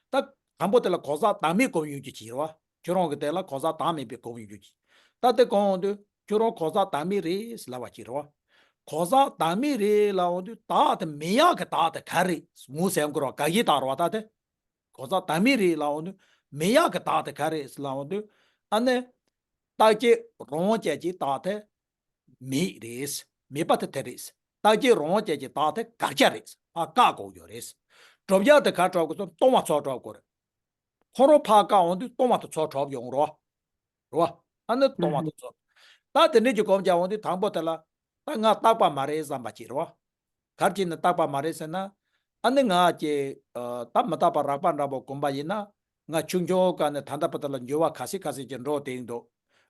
ད་དང་པོ་དེ་ལ་གང་ཟག་བདག་མེད་གོམས་ཡོང་རྒྱུ་བྱེད་རེད་བ། ཁྱོད་རང་གི་སྟེང་ལ་གང་ཟག་བདག་མེད་པའི་གོམས་ཡོང་རྒྱུ་བྱེད། ད་དེ་གོམས་ཡོང་དུས་ཁྱོད་རང་གང་ཟག་བདག་མེད་རེད་ལབ་པ་བྱེད་རེད་བ། གང་ཟག་བདག་མེད་རེད་ལབ་འོང་དུས་བདག་དེ་མེད་ཡག་གི་བདག་དེ་ག་རེད། ངོ་ཟེར་དགོས་ར། དགག་གཞི་བཏགས་ར་བ་ད་དེ། གང་ཟག་བདག་མེད་རེད་ལབ་འོང་དུས་མེད་ཡག་གི་བདག་དེ་ག་རེད་ལབ་འོང་དུས། ཨ་ནི་རྟག་གཅིག་རང་དབང་ཅན་གྱི་བདག་དེ་མེད་རེད། མེད་པ་དེ་དེ་རེད། རྟག་གཅིག་རང་དབང་ཅན་གྱི་བདག་དེ་དགག་བྱ་རེད། ཕར་བཀག་དགོས་ཡོད་རེད། གྲུབ་ཡག་དེ་ག་གྲུབ་དགོས་སོང་། སྟོང་པ་ཚོ་གྲུབ་དགོས་རེད། ཁོ་རང་ཕར་བཀག་འོང་དུས་སྟོང་པ་དེ་ཚོ་གྲུབ་ཡོང་རོ། རེད་བ། ཨ་ནི་སྟོང་པ་དེ་ཚོ། ད་དེ་འདྲས་ཀྱི་སྒོམ་རྒྱག་འོང་དུས་དང་པོ་དེ་ལ། ད་ང་རྟག་པ་མ་རེད་བསམ་པ་ཅིག་རེད་བ། ག་རེ་བྱས་ནས་རྟག་པ་མ་རེད་ཟེར་ན། ཨ་ནི་ང་ཀྱེ། ད་མི་རྟག་པ་རགས་པ་འདྲ་པོ་སྒོམ་པ་ཡིན་ན། ང་ཆུང་ཆུང་སྒང་ནས་ད་ལྟ་བར་དུ་ལ་འགྱུར་བ་ག་ཚད་ག་ཚད་ཅིག་འགྲོ་བསྡད་འདུག་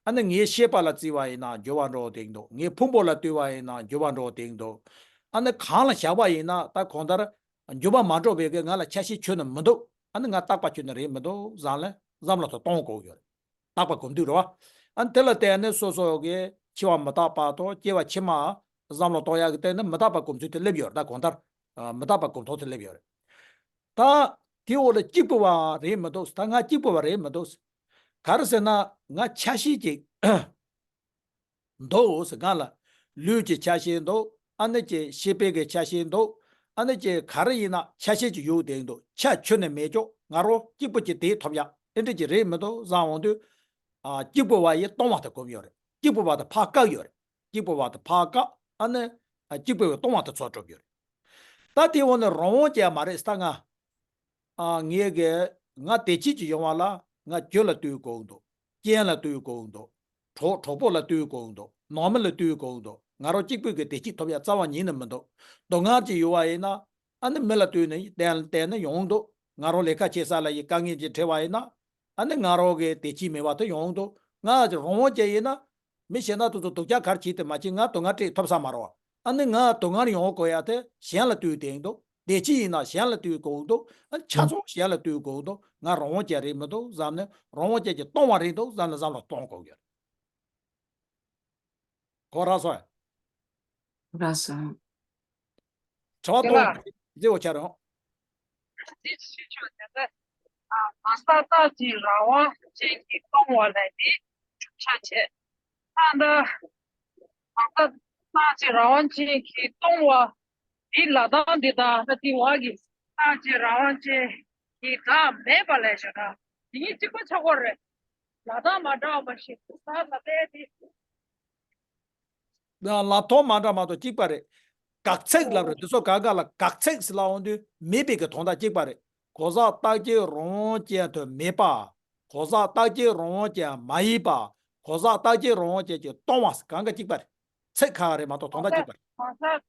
ཨ་ནི་ངའི་ཤེས་པ་ལ་བརྩི་བ་ཡིན་ན་འགྱུར་བ་འགྲོ་བསྡད་འདུག་ངའི་ཕུང་པོ་ལ་ལྟོས་པ་ཡིན་ན་འགྱུར་བ་འགྲོ་བསྡད་འདུག་ཨ་ནི་གང་ལ་བཞག་པ་ཡིན་ན་ད་གང་ལྟར་འགྱུར་བ་མ་འགྲོ་བའི་གི་ང་ལ་ཆ་ཤས་ཁྱོན་ནས་མི་འདུག་ཨ་ནི་ང་རྟག་པ་ཁྱོན་ནས་རེད་མི་འདུག་བསམ་ལ་བསམ་བློ་ཐོ་གཏོང་དགོས་ཡོད་རེད། རྟག་པ་སྒོམ་དུས་རེད་བ། ཨ་ནི་དེ་ལ་བརྟེན་ནས་སོ་སོ་གི་འཆི་བ་མི་རྟག་པ་དང་སྐྱེ་བ་ཕྱི་མ་བསམ་བློ་གཏོང་ཡག་གི་སྟེང་ནས་མི་རྟག་པ་སྒོམ་ཚུལ་དེ་སླེབས་ཡོད་རེད། ད་གང་ལྟར་མི་རྟག་པ་སྒོམ་ཐོག་དེ་སླེབས་ཡོད་རེད། ད་དེའི་འོག་ལ་གཅིག་པུ་བ་རེད་མི་འདུག་ད་ང་གཅིག་པུ་བ་རེད་མི་འདུག་ག་རེ་ཟེར་ན་ང་ཆ་ཤས་ཅིག་འདུག་ཟེར། ང་ལ་ལུས་ཀྱི་ཆ་ཤས་འདུག་ཨ་ནི་ཀྱི་ཤེས་པའི་གི་ཆ་ཤས་འདུག་ཨ་ནི་ཀྱི་ག་རེ་ཡིན་ན་ཆ་ཤས་ཀྱི་ཡོད་དེ་འདུག་ཆ་ཁྱོན་ནས་མེད་ཀྱོག་ང་རོ་གཅིག་པུ་ཀྱི་དེ་ཐོབ་ཡག་ཨེ་འདྲ་ཀྱི་རེད་མི་འདུག་བཟང་འོང་དུས། ཨ་གཅིག་པུ་བ་ཡི་སྟོང་བ་དེ་སྒོམ་ཡོད་རེད། གཅིག་པུ་བ་དེ་ཕར་བཀག་ཡོད་རེད། གཅིག་པུ་བ་དེ་ཕར་བཀག་ཨ་ནི་ཨ་གཅིག་པུ་བའི་སྟོང་བ་དེ་ཚོ་གྲུབ་ཡོད་རེད། ད་དེ་འོག་ནས་རང་དབང་ཅན་མ་རེད་ད་ང་། ཨ་ངས་གི་ང་བདེ་སྐྱིད་ཀྱི་ཡོང་བ་ལ་ང་རྒྱུ་ལ་ལྟོས་དགོས་འདུག་རྐྱེན་ལ་ལྟོས་དགོས་འདུག་གྲོགས་གྲོགས་པོ་ལ་ལྟོས་དགོས་འདུག་ནང་མི་ལ་ལྟོས་དགོས་འདུག་ང་རང་གཅིག་པུས་གི་བདེ་སྐྱིད་ཐོབ་ཡ་རྩ་བ་ཉིད་ནས་མི་འདུག་སྡུག་བསྔལ་ཅིག་ཡོད་བ་ཡིན་ན་ཨ་ནི་མི་ལ་ལྟོས་ནས་བསྟན་བསྟན་ནས་ཡོང་འདུག་ང་རང་ལས་ཀ་བྱེད་ས་ལ་ཡི་དཀའ་ངལ་ཅིག་འཕྲད་བ་ཡིན་ན་ཨ་ནི་ང་རང་གི་བདེ་སྐྱིད་མེད་པ་དེ་ཡོང་འདུག་ང་རང་དབང་ཅན་ཡིན་ན། མི་གཞན་དག་དེ་ཚོ་སྡུག་ཅག་ག་རེ་བྱེད་དེ་མ་བྱེད་ང་སྡུག་བསྔལ་སྤྲད་ཐུབ་ས་མ་རེད་བ། ཨ་ནི་ང་སྡུག་བསྔལ་ཡོང་དགོས་ཡ་དེ་གཞན་ལ་ལྟོས་དེ་འདུག་བདེ་སྐྱིད་ཡིན་ན་གཞན་ལ་ལྟོས་དགོས་འདུག་ཨ་ཆ་ཚང་གཞན་ལ་ལྟོས་དགོས་འདུག་ང་རང་དབང་ཅན་རེད་མི་འདུག་བསམ་ནས་རང་དབང་ཅན་གྱི་སྟོང་བ་རེད་འདུག་བསམ་ནས་བསམ་བློ་གཏོང་དགོས་ཡོད། གོ་རག་སོང་། རག་སོང་། དྲི་བ་དེ་ལ་གཏོང་། མཛེས་པོ་ཆགས་རོགས། འདི་ཞུ་ཆོག་དེ་ལྟར། ཨ་གང་ཟག་རྟག་གཅིག་རང་དབང་ཅན་གྱིས་སྟོང་བ་ལས་འདི་གྲུབ་ཆ་བྱས། ད་ལྟ་གང་ཟག་རྟག་གཅིག་རང་དབང་ཅན་གྱིས་སྟོང་བ་འདི་ལ་དྭགས་འདི་དང་ད་འདི་བ་གི་རྟག་གཅིག་རང་དབང་ཅན་གྱིས་བདག་མེད་པ་ལས་བྱུང་ན་འདི་གཉིས་གཅིག་པ་ཆགས་ཀྱི་རེད། ལ་དྭགས་མ་འདྲ་བ་ཞིག་ད་ལ་ལྟས་འདི། ལ་དྭགས་མ་འདྲ་མ་གཏོགས་གཅིག་པ་རེད། དགག་ཚིག་ལབ་རེད། འདི་ཚོ་ག་ག་ལ་དགག་ཚིག་ཟེར་ལབ་འོང་དུས་མེད་པའི་གི་དོན་དག་གཅིག་པ་རེད། གང་ཟག་རྟག་གཅིག་རང་དབང་ཅན་དུ་མེད་པ། གང་ཟག་རྟག་གཅིག་རང་དབང་ཅན་མ་ཡིན་པ། གང་ཟག་རྟག་གཅིག་རང་དབང་ཅན་གྱིས་སྟོང་བ་ཟེར་གང་ག་གཅིག་པ་རེད། ཚིག་ཁག་རེད་མ་གཏོགས་དོན་དག་གཅིག་པ་རེད། གང་ཟག་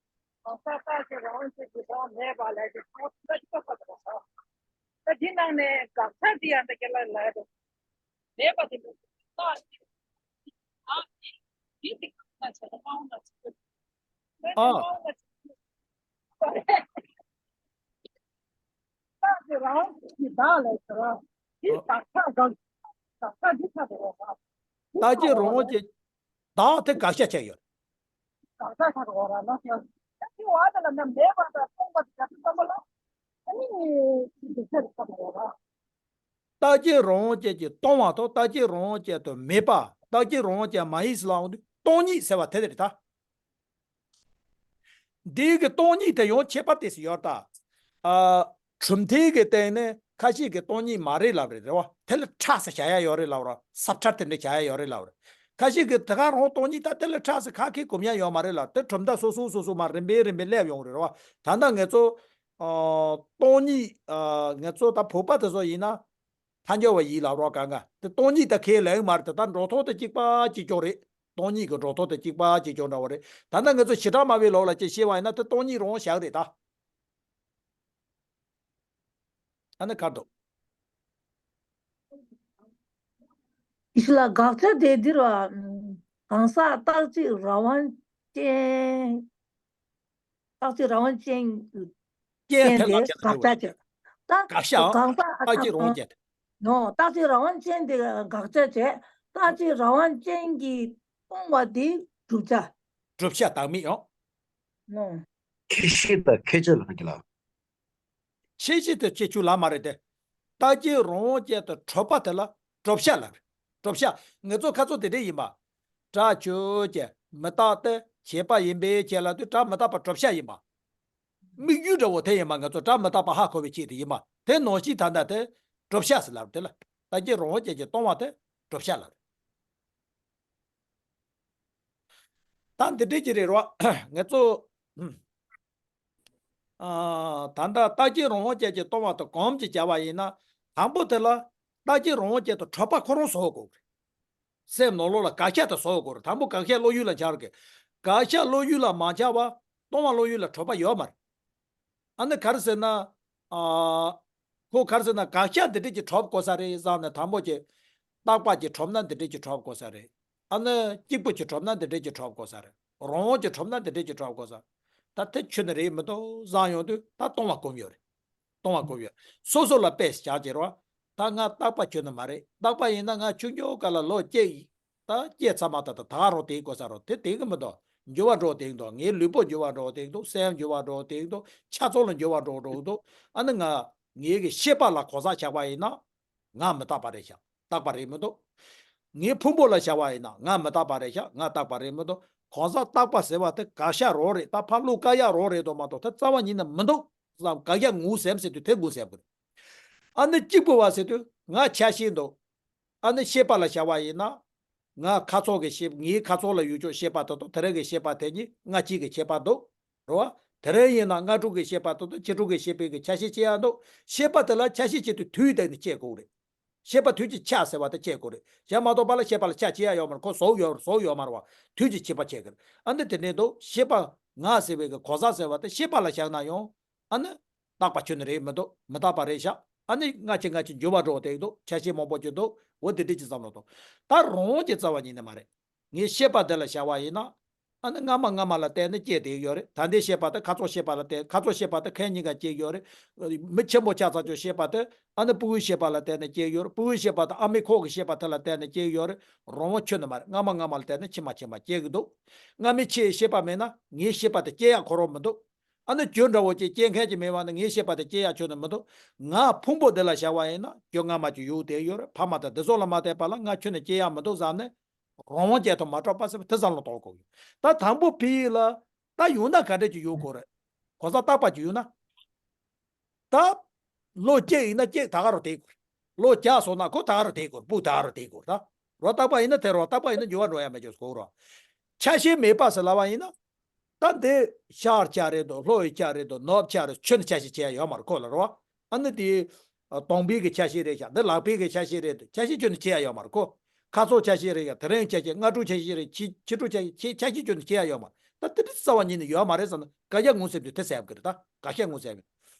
གང་ཟག་རྟག་གཅིག་རང་དབང་ཅན་གྱིས་བདག་མེད་པ་ལས་ཀྱི་དོན་དག་གཅིག་པ་རེད། ད་འདི་ནང་ནས་དགག་ཚིག་འདི་ཡང་ད་ག་ལ་ལབ་རེད། མེད་པ་དེ་ནི་རྟག་ཨ་ཨི་ཨི་དེ་གང་ལ་བྱས་ན་དབང་ལ་བྱེད་དགོས། ཨ། རྟག་གཅིག་རང་དབང་ཅན་གྱིས་བདག་ལས་ཟེར་བ། འདི་དགག་ཆ་དགག་དགག་ཆ་འདི་ཆ་དེ་རེད་བ། རྟག་གཅིག་རང་དབང་ཅན་བདག་དེ་དགག་བྱ་བྱས་ཡོད། དགག་ཆ་ཆ་དེ་རེད་བ་ལ་ཟེར། ད་འདི་བ་དེ་ལ་ན་མེད་པ་དང་སྟོང་པ་དེ་ག་ཚོད་ཙམ་པ་ལ་ཨ་ནི་འདི་ཆ་དེ་ཆ་དེ་རེད་བ། རྟག་གཅིག་རང་དབང་ཅན་གྱིས་སྟོང་བ་དང་རྟག་གཅིག་རང་དབང་ཅན་དུ་མེད་པ། རྟག་གཅིག་རང་དབང་ཅན་མ་ཡིན་ཟེར་ལབ་འོང་དུས་སྟོང་ཉིད་ཟེར་བ་དེ་རེད་ད། འདི་གི་སྟོང་ཉིད་དེ་ཡང་ཁྱད་པར་དེ་སུ་ཡོད་ད། ཨ། གྲུབ་མཐའི་གི་སྟེང་ནས་ཁ་ཤས་ཀྱིས་སྟོང་ཉིད་མ་རེད་ལབ་རེད་རེད་བ། དེ་ལ་ཁྲ་ཟེར་བྱ་ཡ་ཡོད་རེད་ལབ་ར། ས་ཁྲ་དེ་འདྲ་བྱ་ཡ་ཡོད་རེད་ལབ་ར། ཁ་ཤས་ཀྱིས་དེ་ག་རང་སྟོང་ཉིད་ད་དེ་ལ་ཁྲ་ཟེར་ཁ་ཁས་གོམ་ཡ་ཡོད་མ་རེད་ལབ། དེ་གྲུབ་མཐའ་སོ་སོ་སོ་སོ་མ་རིམ་པས་རིམ་པས་སླེབས་ཡོང་རེད་རེད་བ། ད་ལྟ་ང་ཚོ་ཨ། སྟོང་ཉིད་ཨ། ང་ཚོ་ད་བོད་པ་དེ་ཚོ་ཡིན་ན། ཐལ་འགྱུར་བ་ཡིན་ལབ་རོགས་གང་ག་དེ་སྟོང་ཉིད་ད་ཁས་ལེན་མ་རེད། ད་ལྟ་འགྲོ་ཐོག་དེ་གཅིག་པ་གཅིག་རྐྱང་རེད། སྟོང་ཉིད་ཀྱི་འགྲོ་ཐོག་དེ་གཅིག་པ་གཅིག་རྐྱང་འདྲ་བ་རེད། ད་ལྟ་ང་ཚོ་བྱེ་བྲག་སྨྲ་བའི་ལུགས་ལ་ཅིག་བཤད་པ་ཡིན་ན་དེ་སྟོང་ཉིད་རང་བཞག་རེད་ད། ཨ་ནི་གར་འདུག་ཡིད་ལ་དགག་བྱ་དེ་འདིར་བ། གང་ཟག་རྟག་གཅིག་རང་དབང་ཅན། རྟག་གཅིག་རང་དབང་ཅན། ཅན་དེ་ལ་ཅན་དེ་དགག་བྱ་བྱེད། ད་དགག་བྱ་གང་ཟག་རྟག་གཅིག་རང་དབང་ཅན་དེ། ནོ། རྟག་གཅིག་རང་དབང་ཅན་དེ་དགག་བྱ་བྱེད། རྟག་གཅིག་རང་དབང་ཅན་གྱིས་སྟོང་བ་དེ་བསྒྲུབ་བྱ། བསྒྲུབ་བྱ་བདག་མེད་ཡང་། ནོ། ཁྱད་གཞི་དང་ཁྱད་ཆོས་ལ་ག་ལ། ཁྱད་གཞི་དེ་ཁྱད་ཆོས་ལ་མ་རེད་དེ། རྟག་གཅིག་རང་དབང་ཅན་དུ་གྲུབ་པ་དེ་ལ་གྲུབ་བྱ་ལབ་རེད། གྲུབ་བྱ་ང་ཚོ་ཁ་ཚོ་དེ་འདྲས་ཡིན་པ། སྒྲ་ཆོས་ཅན། མི་རྟག་སྟེ། བྱས་པ་ཡིན་པའི་ཆེད་ལ་དུས་སྒྲ་མི་རྟག་པ་གྲུབ་བྱ་ཡིན་པ། དམིགས་ཡུལ་འདྲ་བོ་དེ་ཡིན་པ་ང་ཚོ་སྒྲ་མི་རྟག་པ་ཧ་གོ་བའི་ཆེད་དུ་ཡིན་པ་དེ་ནང་བཞིན་ད་ལྟ་དེ་གྲུབ་བྱ་ཟེར་ལབ་དེ་ལ་རྟག་གཅིག་རང་དབང་ཅན་གྱི་སྟོང་བ་དེ་གྲུབ་བྱ་ལ་རེད། ད་འདི་འདྲས་ཀྱི་རེད་རོ། ངེད་ཚོ་ཨ། ད་ལྟ་རྟག་གཅིག་རང་དབང་ཅན་གྱི་སྟོང་བ་དང་གོམས་ཀྱིས་བྱ་བ་ཡིན་ན། དང་པོ་དེ་ལ་རྟག་གཅིག་རང་དབང་ཅན་དུ་གྲུབ་པ་ཁོ་རང་བཟོ་དགོས་རེད། སེམས་ནང་ལོགས་ལ་དགག་བྱ་དེ་བཟོ་དགོས་རེད། དང་པོ་དགག་བྱ་བློ་ཡུལ་ལ་འཆར་གི། དགག་བྱ་བློ་ཡུལ་ལ་མ་འཆར་བ་སྟོང་བ་བློ་ཡུལ་ལ་གྲུབ་པ་ཡོད་མ་རེད། ཨ་ནི་ག་རེ་ཟེར་ན། ཨ། ཁོ་ག་རེ་ཟེར་ན་དགག་བྱ་འདི་འདྲས་ཀྱི་གྲུབ་དགོས་ས་རེད་བསམ་ནས་དང་པོ་ཀྱི། རྟག་པ་ཀྱི་གྲུབ་ན་འདི་འདྲས་ཀྱི་གྲུབ་དགོས་ས་རེད། ཨ་ནི་གཅིག་པུ་ཀྱི་གྲུབ་ན་འདི་འདྲས་ཀྱི་གྲུབ་དགོས་ས་རེད། རང་དབང་གྱི་གྲུབ་ན་འདི་འདྲས་ཀྱི་གྲུབ་དགོས་ས། ད་དེ་ཁྱོན་ནས་རེད་མི་འདུག་བསམ་ཡོང་དུས་ད་སྟོང་བ་གོམས་ཡོད་རེད། སྟོང་བ་གོམས་ཡོད། སོ་སོ་ལ་དཔེ་ཞིག་བཞག་བྱས་རོགས། ད་ང་རྟག་པ་ཁྱོན་ནས་མ་རེད། རྟག་པ་ཡིན་ན་ང་ཆུང་ཆུང་སྐབས་ལ་ལོ་སྐྱེས་ཡིན། ད་སྐྱེས་ཚར་མ་ཐག་ཏུ་ད་ག་རང་དེའི་གོ་ས་རང་དེ་དེ་གི་མི་འདུག་འགྱུར་བ་འགྲོ་དེ་འདུག་ངའི་ལུས་པོ་འགྱུར་བ་འགྲོ་དེ་འདུག་སེམས་འགྱུར་བ་འགྲོ་དེ་འདུག་ཆ་ཚང་ལ་འགྱུར་བ་འགྲོ་འགྲོ་འདུག་ཨ་ནི་ང་ངའི་གི་ཤེས་པ་ལ་གོ་ས་ཆགས་པ་ཡིན་ན་ང་མི་རྟག་པ་རེད་ཤག་རྟག་པ་རེད་མི་འདུག་ངའི་ཕུང་པོ་ལ་བྱ་བ་ཡིན་ན་ང་མི་རྟག་པ་རེད་ཤག་ང་རྟག་པ་རེད་མི་འདུག་གང་ཟག་རྟག་པ་ཟེར་བ་དེ་དགག་བྱ་རང་རེད། ད་ཕར་བློ་དཀར་ཡག་རང་རེད་དོ་མ་གཏོགས་དེ་རྩ་བ་ཉིད་ནས་མི་འདུག་བསམ་དགག་བྱ་ངོས་ཟིན་ཟེར་དུས་དེ་ངོས་ཟིན་དགོས་རེད། ཨ་ནི་གཅིག་པུ་བ་ཟེར་དུས་ང་ཆ་ཤས་འདུག་ཨ་ནི་ཤེས་པ་ལ་བྱ་བ་ཡིན་ན། ང་ཁ་ཚོགས་ཀྱི་ཤེས་ངའི་ཁ་ཚོགས་ལ་ཡོད་ཆོག་ཤེས་པ་དེ་དང་དེ་རིང་གི་ཤེས་པ་དེ་གཉིས་སྔ་ཕྱི་གི་ཁྱད་པར་འདུག་རེད་བ། དེ་རིང་ཡིན་ན་སྔ་དྲོ་གི་ཤེས་པ་དེ་དང་ཕྱི་དྲོ་གི་ཤེས་པའི་གི་ཆ་ཤས་སྐྱེ་ཡ་འདུག་ཤེས་པ་དེ་ལ་ཆ་ཤས་སྐྱེ་དུས་དུས་དེ་ནི་སྐྱེ་དགོས་རེད། ཤེས་པ་དུས་ཀྱི་ཆ་ཟེར་བ་དེ་སྐྱེ་དགོས་རེད། ཡང་མ་གཏོགས་པ་ལ་ཤེས་པ་ལ་ཆ་སྐྱེ་ཡ་ཡོད་མ་རེད། ཁོ་ཟོག་ཡོད་ཟོག་ཡོད་མ་རེད་བ། དུས་ཀྱི་ཁྱད་པར་སྐྱེ་གི་རེད། ཨ་འདི་དེ་འདྲའི་འདུག་ཤེས་པ་ང་ཟེར་བའི་གི་གོ་ས་ཟེར་བ་དེ་ཤེས་པ་ལ་བཞག་ན་ཡང་། ཨ་ནི། རྟག་པ་ཁྱོན་ནས་རེད་མི་འདུག་མི་རྟག་པ་རེད་ཤག་ཨ་ནི་སྔ་ཕྱི་སྔ་ཕྱི་འགྱུར་བ་འགྲོ་བསྡད་འདུག་ཆ་ཤས་མང་པོ་ཅིག་འདུག་འོ་དེ་འདྲ་ཅིག་བསམ་བློ་གཏོང་། ད་རང་དབང་གི་རྩ་བ་ཉིད་ནས་མ་རེད། ངས་ཤེས་པ་དེ་ལ་བྱ་བ་ཡིན་ན། ཨ་ནི་སྔ་མ་སྔ་མ་ལ་བལྟས་ནས་སྐྱེས་བསྡད་ཡོད་རེད། ད་ལྟའི་ཤེས་པ་དེ་ཁ་ཚོགས་ཤེས་པ་ལ་བལྟས་ཁ་ཚོགས་ཤེས་པ་དེ་ཁའི་སྙིང་ག་སྐྱེས་ཡོད་རེད། མི་ཆེན་པོ་ཆགས་ཚར་ཆོག་ཤེས་པ་དེ་ཨ་ནི་ཕྲུ་གུའི་ཤེས་པ་ལ་བལྟས་ནས་སྐྱེས་ཡོད་རེད། ཕྲུ་གུའི་ཤེས་པ་དེ་ཨ་མའི་ཁོག་གི་ཤེས་པ་དེ་ལ་བལྟས་ནས་སྐྱེས་ཡོད་རེད། རང་དབང་ཁྱོན་ནས་མ་རེད། སྔ་མ་སྔ་མ་ལ་བལྟས་ནས་ཕྱི་མ་ཕྱི་མ་སྐྱེས་ཀྱི་འདུག་སྔ་མའི་ཆེས་ཤེས་པ་མེད་ན་ངའི་ཤེས་པ་དེ་སྐྱེ་ཡག་ཁོ་རང་མི་འདུག་ཨ་ནི་རྒྱུ་འདྲ་བོ་ཅིག་སྐྱེ་མཁན་ཅིག་མེད་པ་ན་ངའི་ཤེས་པ་དེ་སྐྱེ་ཡག་ཁྱོན་ནས་མི་འདུག་ང་ཕུང་པོ་འདི་ལ་བྱ་བ་ཡིན་ན་རྒྱུ་སྔ་མ་ཅིག་ཡོད་བསྡད་ཡོད་རེད། ཕ་མ་དང་འདི་ཚོ་ལ་མ་བལྟས་པ་ལ་ང་ཁྱོན་ནས་སྐྱེ་ཡག་མི་འདུག་བསམ་ནས་རང་དབང་ཅན་དུ་མ་གྲུབ་པ་ཟེར་བ་དེ་བསམ་བློ་གཏོང་དགོས་ཡོད། ད་དང་པོ་ཕི་ཡིག་ལ་ད་ཡོང་ན་ག་འདྲ་ཅིག་ཡོང་དགོས་རེད། གོ་ས་རྟག་པ་ཅིག་ཡོང་ན། ད། ལོ་གཅིག་ཡིན་ན་གཅིག་ད་ག་རུ་བསྡད་དགོས། ལོ་བརྒྱ་སོང་ན་ཁོ་ད་ག་རུ་བསྡད་དགོས། སྤུ་ད་ག་རུ་བསྡད་དགོས་ད། རོ་རྟག་པ་ཡིན་ན་དེ་རོ་རྟག་པ་ཡིན་ན་འགྱུར་བ་འགྲོ་ཡ་མེད་ཀྱི་གོ་རོ། ཆ་ཤས་མེད་པ་ཟེར་ལབ་པ་ཡིན་ན། ད་འདི་ཤར་ཆ་རེད་དོ། ལྷོ་ཡི་ཆ་རེད་དོ། ནུབ་ཆ་རེད། ཁྱོན་ནས་ཆ་ཤས་ཆེ་ཡ་ཡོད་མ་རེད་ཁོ་ལ་རོ། ཨ་ནི་དེ། གདོང་པའི་གི་ཆ་ཤས་རེད་ཤག་འདི་ལག་པའི་གི་ཆ་ཤས་རེད་དོ། ཆ་ཤས་ཁྱོན་ནས་ཆེ་ཡ་ཡོད་མ་རེད་ཁོ། ཁ་ཚོགས་ཆ་ཤས་རེད་ཡ། དེ་རིང་ཆ་ཤས་སྔ་དྲོ་ཆ་ཤས་རེད། ཕྱི་ཕྱི་དྲོ་ཆ་ཤས་ཆ་ཤས་ཁྱོན་ནས་ཆེ་ཡ་ཡོད་མ་རེད། ད་དེ་འདྲ་རྩ་བ་ཉིད་ནས་ཡོད་མ་རེད་བསམ་ན་དགག་བྱ་ངོས་ཟིན་དུས་དེ་ཟེར་གི་རེད། ད་དགག་བྱ་ངོས་ཟིན་ཡོད།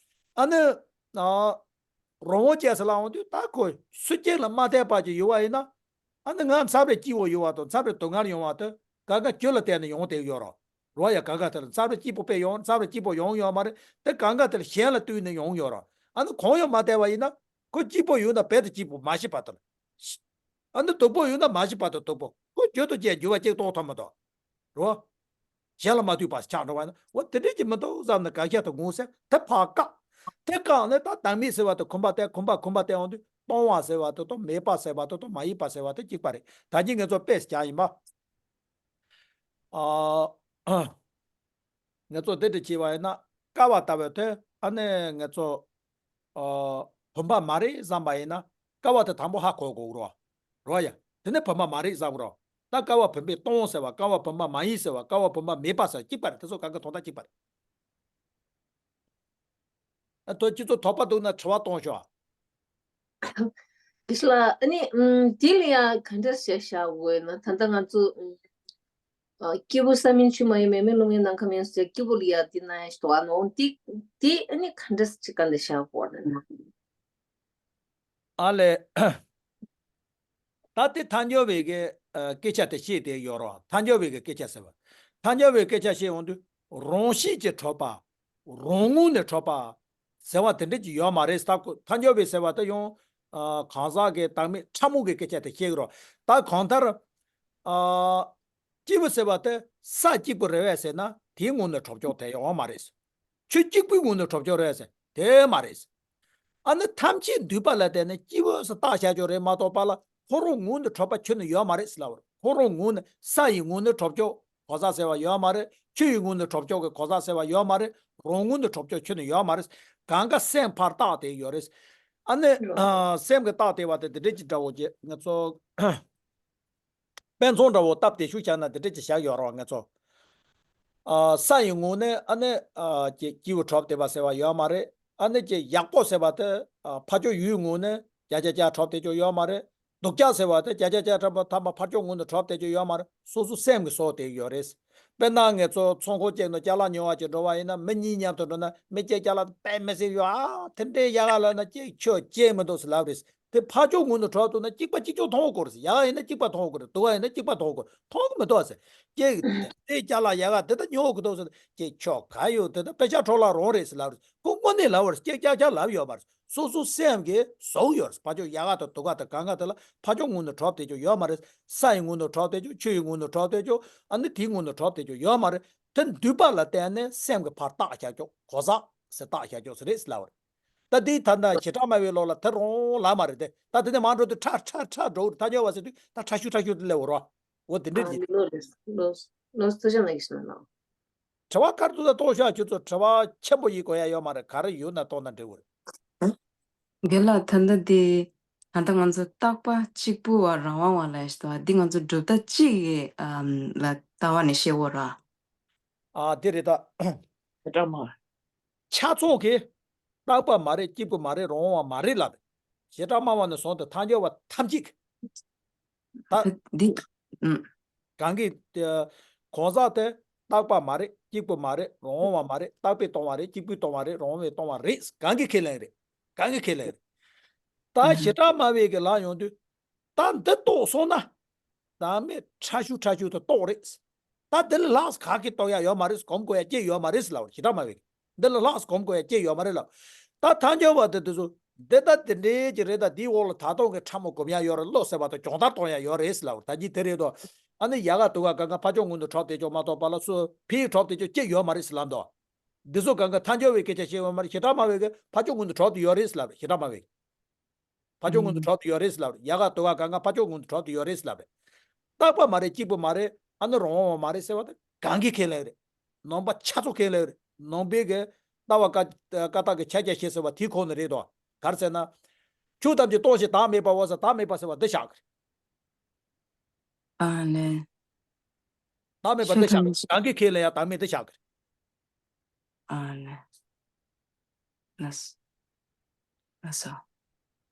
ཨ་ནི། ཨ། རང་དབང་ཅན་ཟེར་ལབ་འོང་དུས་ད་ཁོ་སུ་གཅིག་ལ་མ་བལྟས་པ་ཅིག་ཡོད་པ་ཡིན་ན། ཨ་ནི་ང་མཚམས་རེ་སྐྱིད་པོ་ཡོང་བ་དང་མཚམས་རེ་སྡུག་བསྔལ་ཡོང་བ་དེ་གང་ག་རྒྱུ་ལ་བརྟེན་ནས་ཡོང་བསྡད་ཡོད་རོ། རོ་ཡ་གང་ག་དེ་ལ་མཚམས་རེ་སྐྱིད་པོ་དཔེ་ཡོང་མཚམས་རེ་སྐྱིད་པོ་ཡོང་ཡོད་མ་རེད། དེ་གང་ག་དེ་ལ་གཞན་ལ་ལྟོས་ནས་ཡོང་ཡོད་རོ། ཨ་ནི་གང་ཡང་མ་བལྟས་པ་ཡིན་ན་ཁོ་སྐྱིད་པོ་ཡོང་ན་རྦད་དེ་སྐྱིད་པོ་མ་ཤེས་པ་དེ་ལ། ཨ་ནི་སྡུག་པོ་ཡོང་ན་མ་ཤེས་པ་དེ་སྡུག་པོ་ཁོ་རྒྱུ་དང་རྐྱེན་འགྱུར་བ་གཅིག་རྟོགས་ཐུབ་མི་འདུག་རོ། གཞན་ལ་མ་ལྟོས་པ་ཆགས་འགྲོ་བ་ཡིན་ན་འོ་དེ་འདྲས་ཀྱི་མི་འདུག་བསམ་ནས་དགག་བྱ་དེ་ངོས་ཟིན་དེ་ཕར་བཀག་དེ་བཀག་ནས་ད་བདག་མེད་ཟེར་བ་དེ་གོམས་པ་བསྟེན་གོམས་པ་གོམས་པ་བསྟེན་འོང་དུས་སྟོང་བ་ཟེར་བ་དེ་དང་མེད་པ་ཟེར་བ་དེ་དང་མ་ཡིན་པ་ཟེར་བ་དེ་གཅིག་པ་རེད། ད་གིན་ངས་ཚོ་དཔེ་ཞིག་བཞག་ཡིན་པ། ཨ། ངས་ཚོ་དེ་འདྲ་བྱས་པ་ཡིན་ན་ཀ་བ་ལྟ་བུ་དེ་ཨ་ནི་ངས་ཚོ། ཨ། བུམ་པ་མ་རེད་བསམ་པ་ཡིན་ན་ཀ་བ་དེ་དང་པོ་ཧ་གོ་དགོས་རོ། རོ་ཡ། དེ་ནས་བུམ་པ་མ་རེད་བསམ་རོ། ད་ཀ་བ་བུམ་པས་སྟོང་ཟེར་བ་ཀ་བ་བུམ་པ་མ་ཡིན་ཟེར་བ་ཀ་བ་བུམ་པ་མེད་པ་ཟེར་གཅིག་པ་རེད། དེ་ཚོ་གང་ག་དོན་དག་གཅིག་པ་རེད། ཨ་དོ་ཁྱེད་ཚོ་དོགས་པ་འདུག་ན་དྲི་བ་གཏོང་ཤོག་དེ་ལ་ཨ་ནི་ཨམ་དེ་ལ་ཡ་ག་འདྲ་བྱས་བཞག་དགོས་ན་ད་ལྟ་ང་ཚོ་ཨམ། ཨ་སྐྱེས་བུ་ས་མིན་ཆུ་མ་ཡིན་མེ་མེ་རླུང་ཡིན་ནམ་མཁའ་མིན་ཟེར་སྐྱེས་བུ་ལ་ཡ་དེ་ན་ཡ་ཞིག་འདུག་ཨ་ནོ་དེ་དེ་ཨ་ནི་ག་འདྲ་ཅིག་ག་འདྲ་བཞག་དགོས་ན། ཨ་ལས། ད་དེ་ཐལ་འགྱུར་བའི་གི་ཨ་སྐད་ཆ་དེ་བཤད་དེ་ཡོད་རོ། ཐལ་འགྱུར་བའི་གི་སྐད་ཆ་ཟེར་བ། ཐལ་འགྱུར་བའི་སྐད་ཆ་བཤད་འོང་དུས་རང་བཞིན་གྱིས་གྲུབ་པ། རང་ངོས་ནས་གྲུབ་པ། ཟེར་བ་དེ་འདྲ་ཅིག་ཡོད་མ་རེད་ཟེར་ཐལ་འགྱུར་བའི་ཟེར་བ་དེ་ཡང་ཨ་གང་ཟག་གི་བདག་མེད་ཕྲ་མོ་གི་སྐད་ཆ་དེ་བཤད་གི་རོ། ད་གང་ལྟར་ཨ་སྐྱེས་བུ་ཟེར་བ་དེ་ས་གཅིག་པུ་རེད་བས་ཟེར་ན་དེའི་ངོས་ནས་གྲུབ་ཀྱོག་དེ་ཡོད་མ་རེད། ཆུ་གཅིག་པུའི་ངོས་ནས་གྲུབ་ཀྱོག་རེད་ཟེར་དེ་མ་རེད། ཨ་ནི་ཐམས་ཅད་འདུས་པ་ལ་བརྟེན་ནས་སྐྱེས་བུ་ཟེར་བཏགས་བཞག་ཀྱོག་རེད་མ་གཏོགས་པ་ལ་ཁོ་རང་ངོས་ནས་གྲུབ་པ་ཁྱོན་ནས་ཡོད་མ་རེད་ཟེར་ལབ་པ་རེད། ཁོ་རང་ངོས་ནས་ས་ཡི་ངོས་ནས་གྲུབ་ཀྱོག་གོ་ས་ཟེར་བ་ཡོད་མ་རེད། ཆོས་ཡི་ངོས་ནས་གྲུབ་ཕྱོགས་ཀྱི་གོ་ས་ཟེར་བ་ཡོད་མ་རེད། རང་ངོས་ནས་གྲུབ་ཕྱོགས་ཁྱོན་ནས་ཡོད་མ་རེད། གང་ག་སེམས་ཕར་བཏགས་ཏེ་ཡོད་རེད། ཨ་ནི་ཨ་སེམས་ཀྱི་བཏགས་ཏེ་བ་དེ་དེ་འདྲ་ཅིག་འདྲ་བོ་ཅིག་ང་ཚོ་དཔེ་མཚོན་འདྲ་བོ་སྟབས་བདེ་ཤོས་བྱས་ན་དེ་འདྲ་ཅིག་བཞག་ཡོད་རེད་བ། ང་ཚོ་ཨ་ས་ཡི་ངོས་ནས་ཨ་ནི་ཨ་ཀྱི་སྐྱེས་བུ་གྲུབ་བསྡད་པ་ཟེར་བ་ཡོད་མ་རེད། ཨ་ནི་ཀྱི་ཡག་པོ་ཟེར་བ་དེ་ཨ་ཕར་ཕྱོགས་ཡུལ་ངོས་ནས་བརྒྱ་ཆ་བརྒྱ་གྲུབ་བསྡད་རྒྱུ་ཡོད་མ་རེད། སྡུག་ཅག་ཟེར་བ་དེ་བརྒྱ་ཆ་བརྒྱ་ཐམ་པ་ཐམ་པ་ཕར་ཕྱོགས་ངོས་ནས་གྲུབ་བསྡད་རྒྱུ་ཡོད་མ་རེད། སོ་སོ་སེམས་ཀྱིས་བཟོས་བསྡད་ཡོད་རེད། དཔེར་ན་ང་ཚོ་ཚོང་ཁང་གཅིག་ནང་ཅ་ལག་ཉོ་བ་ཅིག་འགྲོ་བ་ཡིན་ན་མི་གཉིས་མཉམ་དུ་འགྲོ་ན་མི་གཅིག་ཅ་ལག་དཔེ་མི་སྲིད་ཡོད་ཨ་དེ་འདྲའི་ཡག་ག་ལབ་ན་ཅིག་ཁྱོད་སྐྱེས་མི་འདུག་ཟེར་ལབ་རེད། དེ་ཕར་ཕྱོགས་ངོས་ནས་གྲུབ་འདུག་ན་གཅིག་པ་གཅིག་རྐྱང་མཐོང་དགོས་རེད་ཟེར། ཡག་ག་ཡིན་ན་གཅིག་པ་མཐོང་དགོས་རེད། སྡུག་ག་ཡིན་ན་གཅིག་པ་མཐོང་དགོས་རེད། མཐོང་གི་མི་འདུག་ཟེར། ཀྱེ་དེ་ཅ་ལག་ཡག་ག་དེ་ད་ཉོ་གི་འདུག་ཟེར། ཀྱེ་ཁྱོད་ག་ཡོད་དེ་ད་དཔེ་ཆ་འཕྲོ་བརླག་རང་རེད་ཟེར་ལབ་རེད། ཁོ་དངོས་གནས་ལབ་པ་རེད། ཀྱེ་ཀྱག་ཀྱག་ལབ་ཡོད་མ་རེད། སོ་སོ་སེམས་ཀྱིས་བཟོས་ཡོད་རེད། ཕར་ཕྱོགས་ཡག་ག་དང་སྡུག་ག་དང་གང་ག་དེ་ལ་ཕར་ཕྱོགས་ངོས་ནས་གྲུབ་བསྡད་རྒྱུ་ཡོད་མ་རེད། ས་ཡི་ངོས་ནས་གྲུབ་བསྡད་རྒྱུ། ཆོས་ཡི་ངོས་ནས་གྲུབ་བསྡད་རྒྱུ། ཨ་ནི་དེའི་ངོས་ནས་གྲུབ་བསྡད་རྒྱུ་ཡོད་མ་རེད། དེ་འདུས་པ་ལ་བརྟེན་ནས་སེམས་ཀྱིས་ཕར་བཏགས་བཞག་རྒྱུ་གོ་ས་ཟེར་བཏགས་བཞག་རྒྱུ་ཟེར་རེད་ཟེར་ལབ་པ་རེད། ད་འདི་ད་ལྟ་བྱེ་བྲག་སྨྲ་བའི་ལུགས་ལ་དེ་རང་ལབ་མ་རེད་དེ། ད་དེ་ནས་མར་འགྲོ་དུས་ཁྲ་ཁྲ་ཁྲ་འགྲོ་གི་རེད། ཐལ་འགྱུར་བ་ཟེར་དུས་ད་ཁྲ་ཤུ་ཁྲ་ཤུ་དེ་སླེབས་ཡོད་རེད་བ། འོ་དེ་འདྲ་ཨ་རེད། འདི་ལོ་རེད་ལོ་ལོ་ཐུགས་རྗེ་གནང་གི་ཞུ་ན་ལོ། དྲི་བ་ག་རེ་འདུག་ད་གཏོང་ཤོག་ཁྱོད་ཚོ་དྲི་བ་ཆེན་པོ་ཞིག་དགོས་ཡ་ཡོད་མ་རེད། ག་རེ་ཡོད་ན་གཏོང་ན་འགྲིག་གི་རེད། རྒན་ལགས་ད་ལྟ་འདི་ད་ལྟ་ང་ཚོ་རྟག་པ་གཅིག་པུ་བ་རང་དབང་བ་ལབ་ཡ་ཞིག་འདུག་བ། འདི་ང་ཚོ་གྲུབ་མཐའ་གཅིག་གི་ཨམ་ལ་ལྟ་བ་ནས་བཤད་ཡོད་ར། ཨ་དེ་རེད་ད། དྲི་བ་མ། ཆ་ཚང་གིས་རྟག་པ་མ་རེད། གཅིག་པུ་མ་རེད། རང་དབང་བ་མ་རེད་ལབ་རེད། བྱེ་བྲག་སྨྲ་བ་ནས་བཟུང་སྟེ་ཐལ་འགྱུར་བ་ཐམས་ཅད་ཀྱིས། ད་འདི་ཨུམ། གང་གི་དེ་གང་ཟག་དེ་རྟག་པ་མ་རེད། གཅིག་པུ་མ་རེད། རང་དབང་བ་མ་རེད། རྟག་པས་སྟོང་བ་རེད། གཅིག་པུས་སྟོང་བ་རེད། རང་དབང་བས་སྟོང་བ་རེད། གང་གིས་ཁས་ལེན་རེད། གང་གིས་ཁས་ལེན་རེད། ད་ཨུམ། བྱེ་བྲག་སྨྲ་བའི་གི་ལ་ཡོང་དུས། ད་འདི་རྟོགས་སོང་ན། ད་མི་ཁྲ་ཤུ་ཁྲ་ཤུ་དེ་རྟོགས་རེད། ད་དེ་ལས་ལྷག་ག་གི་རྟོགས་ཡ་ཡོད་མ་རེད། གོམས་དགོས་ཡ་ཅི་ཡོད་མ་རེད་ལབ་རེད། བྱེ་བྲག་སྨྲ་བའི་གི། འདི་ལས་ལྷག་གོམས་དགོས་ཡ་ཅི་ཡོད་མ་རེད་ལབ། ད་ཐལ་འགྱུར་བ་དེ་དེ་ཚོ་འདི་ལྟ་དེ་འདྲའི་ཅིག་རེད། ད་དེའི་འོག་ལ་ད་དུང་གི་ཕྲ་མོ་སྒོམ་ཡ་ཡོད་རེད། བློ་ཟེར་བ་དང་སྦྱོང་བརྡར་གཏོང་ཡ་ཡོད་རེད་ལབ་རེད། ད་ཅི་དེ་རེད་དོ། ཨ་ནི་ཡག་ག་སྡུག་ག་གང་ག་ཕར་ཕྱོགས་ངོས་ནས་གྲུབ་བསྡད་ཆོག་མ་གཏོགས་པ་ལ་སུ་ཕར་གྲུབ་བསྡད་ཆོག་ཅི་ཡོད་མ་རེད་ལབ་འདུག་འདི་ཚོ་གང་ག་ཐལ་འགྱུར་བའི་སྐད་ཆ་བཤད་ཡོད་མ་རེད། བྱེ་བྲག་སྨྲ་བའི་གི་ཕར་ཕྱོགས་ངོས་ནས་གྲུབ་བསྡད་ཡོད་རེད་ལབ་རེད། བྱེ་བྲག་སྨྲ་བའི་གི། ཕར་ཕྱོགས་ངོས་ནས་གྲུབ་བསྡད་ཡོད་རེད་ལབ་རེད། ཡག་ག་སྡུག་ག་གང་ག་ཕར་ཕྱོགས་ངོས་ནས་གྲུབ་བསྡད་ཡོད་རེད་ལབ་རེད། རྟག་པ་མ་རེད། གཅིག་པུ་མ་རེད། ཨ་ནི་རང་དབང་བ་མ་རེད་ཟེར་བ་དེ་གང་གིས་ཁས་ལེན་རེད། ནང་པ་ཆ་ཚང་ཁས་ལེན་རེད། ནང་པའི་གི་ལྟ་བ་ཀ་ཀ་དག་གི་ཕྱག་རྒྱ་བཞེས་ཟེར་བ་དེའི་ཁོངས་ནས་རེད་དོ། ག་རེ་ཟེར་ན། ཆོས་ཐམས་ཅད་སྟོང་ཞིང་བདག་མེད་པའོ་ཟེར། བདག་མེད་པ་ཟེར་བ་འདི་བཞག་གི་རེད། ཨ་ནི། བདག་མེད་པ་འདི་བཞག་གི་རེད། གང་གིས་ཁས་ལེན་ཡ་བདག་མེད་འདི་བཞག་གི་རེད། ཨ་ལེ། ལགས་སོ། ལགས་སོ།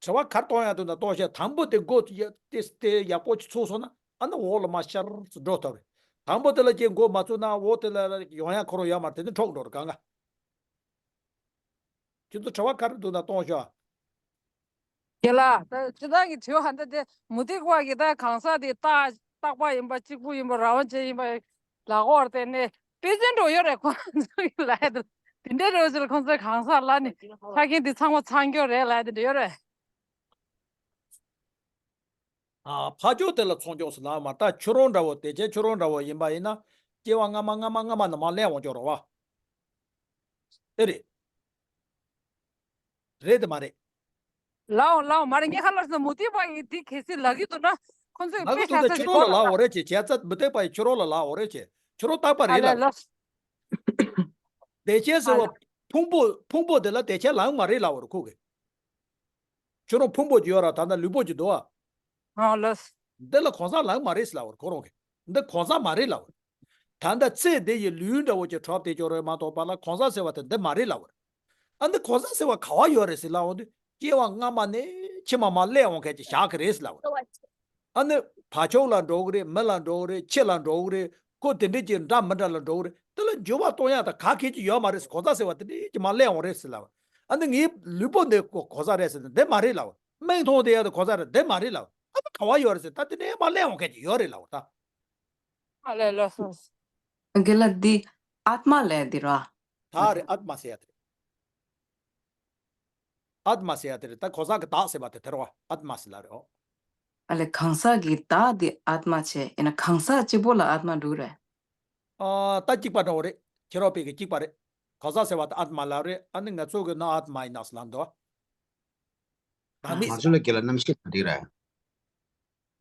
དྲི་བ་ག་རེ་གཏོང་ཡ་འདུག་ན་གཏོང་ཤོག་དང་པོ་དེ་མགོ་ཡ་ཏེ་ཏེ་ཡག་པོ་ཅིག་ཚུགས་སོང་ན་ཨ་ནི་འོག་ལ་མར་ཤར་ཙམ་འགྲོ་ཐུབ་རེད། དང་པོ་དེ་ལ་ཅིག་མགོ་མ་ཚུགས་ན་འོག་དེ་ལ་ཡོང་ཡ་ཁོ་རང་ཡོད་མ་རེད། དེ་ནི་འཕྲོག་འགྲོ་རེད་གང་ག་ཁྱོད་ཚོ་དྲི་བ་ག་རེ་འདུག་ན་གཏོང་ཤོག་རྒན་ལགས། ད་སྤྱིར་བཏང་གི་དྲི་བ་འདི་དེ་མུ་སྟེགས་པ་གི་ད་གང་ཟག་དེ་རྟག་རྟག་པ་ཡིན་པ་གཅིག་པུ་ཡིན་པ་རང་དབང་ཅན་ཡིན་པ་ལབ་ཡོད་རེད་དེ་ནས་དཔེ་ཅན་འགྲོ་ཡོད་རེད། ཁོང་ཚོ་གི་ལབ་ཡ་དེ་དེ་འདྲའི་རེད་ཟེར། ཁོང་ཚོས་གང་ཟག་ལབ་ནས་ཆ་རྐྱེན་དེ་ཚང་མ་ཚང་རྒྱུ་རེད་ལབ་ཡ་དེ་འདྲ་ཡོད་རེད། ཨ་ཕར་ཕྱོགས་དེ་ལ་ཚོགས་ཆུང་ཟེར་ལབ་མ་རེད། ད་ཁྱོད་རང་འདྲ་བོ་དེ་ཅན་ཁྱོད་རང་འདྲ་བོ་ཡིན་པ་ཡིན་ན་སྐྱེ་བ་སྔ་མ་སྔ་མ་སྔ་མ་ནས་མར་སླེབས་འོང་ཆོག་རེད་བ། ཨེ་རེད། རེད་དེ་མ་རེད། ལའོ་ལའོ་མ་རེད། ངས་ཁ་ལར་སོང་མུ་སྟེགས་པ་ཡིས་དེ་གལ་སྲིད་ལབ་ཀྱི་འདུག་ན་ཁོང་ཚོས་ལབ་དཔེ་ཀྱི་འདུག་ཆ་ཁྱོད་རང་ལ་ལབ་འོ་རེད་ཅེས་བྱས་ཙང་མུ་སྟེགས་པ་ཡིས་ཁྱོད་རང་ལ་ལབ་འོ་རེད་ཅེས་ཁྱོད་རང་རྟག་པ་རེད་ལབ་རེད། བདེ་ཆེན་ཟེར་བ་ཕུང་པོ་ཕུང་པོ་དེ་ལ་བདེ་ཆེན་ལབ་མ་རེད་ལབ་འོ་རེད་ཁོ་གིས། ཁྱོད་རང་ཕུང་པོ་ཅིག་ཡོད་ར་ད་ལྟ་ལུས་པོ་ཅིག་འདུག་ཨ། ཨ་ལགས། འདི་ལ་གང་ཟག་ལབ་མ་རེད་ལབ་འོ་རེད་ཁོ་རང་གིས། འདི་གང་ཟག་མ་རེད་ལབ་འོ་རེད། ད་ལྟ་ཚེ་འདི་ཡི་ལུས་འདྲ་བོ་ཅིག་གྲུབ་བསྡད་ཀྱི་ཡོད་རེད་མ་གཏོགས་པ་ལ་གང་ཟག་ཟེར་བ་དེ་འདི་མ་རེད་ལབ་པ་རེད། ཨ་འདི་གང་ཟག་ཟེར་བ་ག་བ་ཡོད་རེད་ཟེར་ལབ་འོང་དུས་སྐྱེ་བ་སྔ་མ་ནས་ཕྱི་མ་མར་སླེབས་འོང་མཁན་ཅིག་བཞག་གི་རེད་ཟེར་ལབ་པ་རེད། ཨ་ནི་བ་ཕྱུགས་ལ་འགྲོ་གི་རེད། མི་ལ་འགྲོ་གི་རེད། ཁྱི་ལ་འགྲོ་གི་རེད། ཁོ་དེ་འདྲས་ཀྱི་འདྲ་མི་འདྲ་ལ་འགྲོ་གི་རེད། དེ་ལ་འགྱུར་བ་གཏོང་ཡག་ད་ག་གེ་ཅིག་ཡོད་མ་རེད་ཟེར། གང་ཟག་ཟེར་བ་དེ་འདྲས་ཀྱི་མར་སླེབས་འོང་རེད་ཟེར་ལབ་པ། ཨ་ནི་ངའི་ལུས་པོ་འདི་གང་ཟག་རེད་ཟེར་ན་འདི་མ་རེད་ལབ་པ། མིག་མཐོང་བསྡད་ཡག་དེ་གང་ཟག་རེད་འདི་མ་རེད་ལབ་པ། ཨ་ནི་ག་བ་ཡོད་རེད་ཟེར། ད་དེ་འདྲས་མར་སླེབས་འོང་མཁན་ཅིག་ཡོད་རེད་ལབ་པ་ད། ཨ་ལས་ལགས་སོ། རྒན་ལགས་འདི་ཨཱཏྨ་ལབ་ཡ་འདི་ར། ད་རེད་ཨཱཏྨ་ཟེར་ཡ་དེ་རེད། ཨཱཏྨ་ཟེར་ཡ་དེ་རེད། ད་གང་ཟག་གི་བདག་ཟེར་བ་དེ་དེ་རེད་བ། ཨཱཏྨ་ཟེར་ལབ་རེད་འོ། ཨ་ལས་གང་ཟག་གི་བདག་འདི་ཨཱཏྨ་བྱས་ཡིན་ན་གང་ཟག་གཅིག་པོ་ལ་ཨཱཏྨ་འགྲོ་གི་རེད། ཨ་ད་གཅིག་པ་འདྲ་བོ་རེད། ཁྱེད་རང་བོད་ཀྱི་གཅིག་པ་རེད། གང་ཟག་ཟེར་བ་དེ་ཨཱཏྨ་ལབ་རེད། ཨ་ནི་ང་ཚོ་གི་ནང་ཨཱཏྨ་ཡིན་ནོག་ཟེར་ལབ་འདུག་བ། བདག་མེད་ང་ཚོ་ལ་རྒན་ལགས་རྣམ་ཤེས་ག་འདྲ་རེད།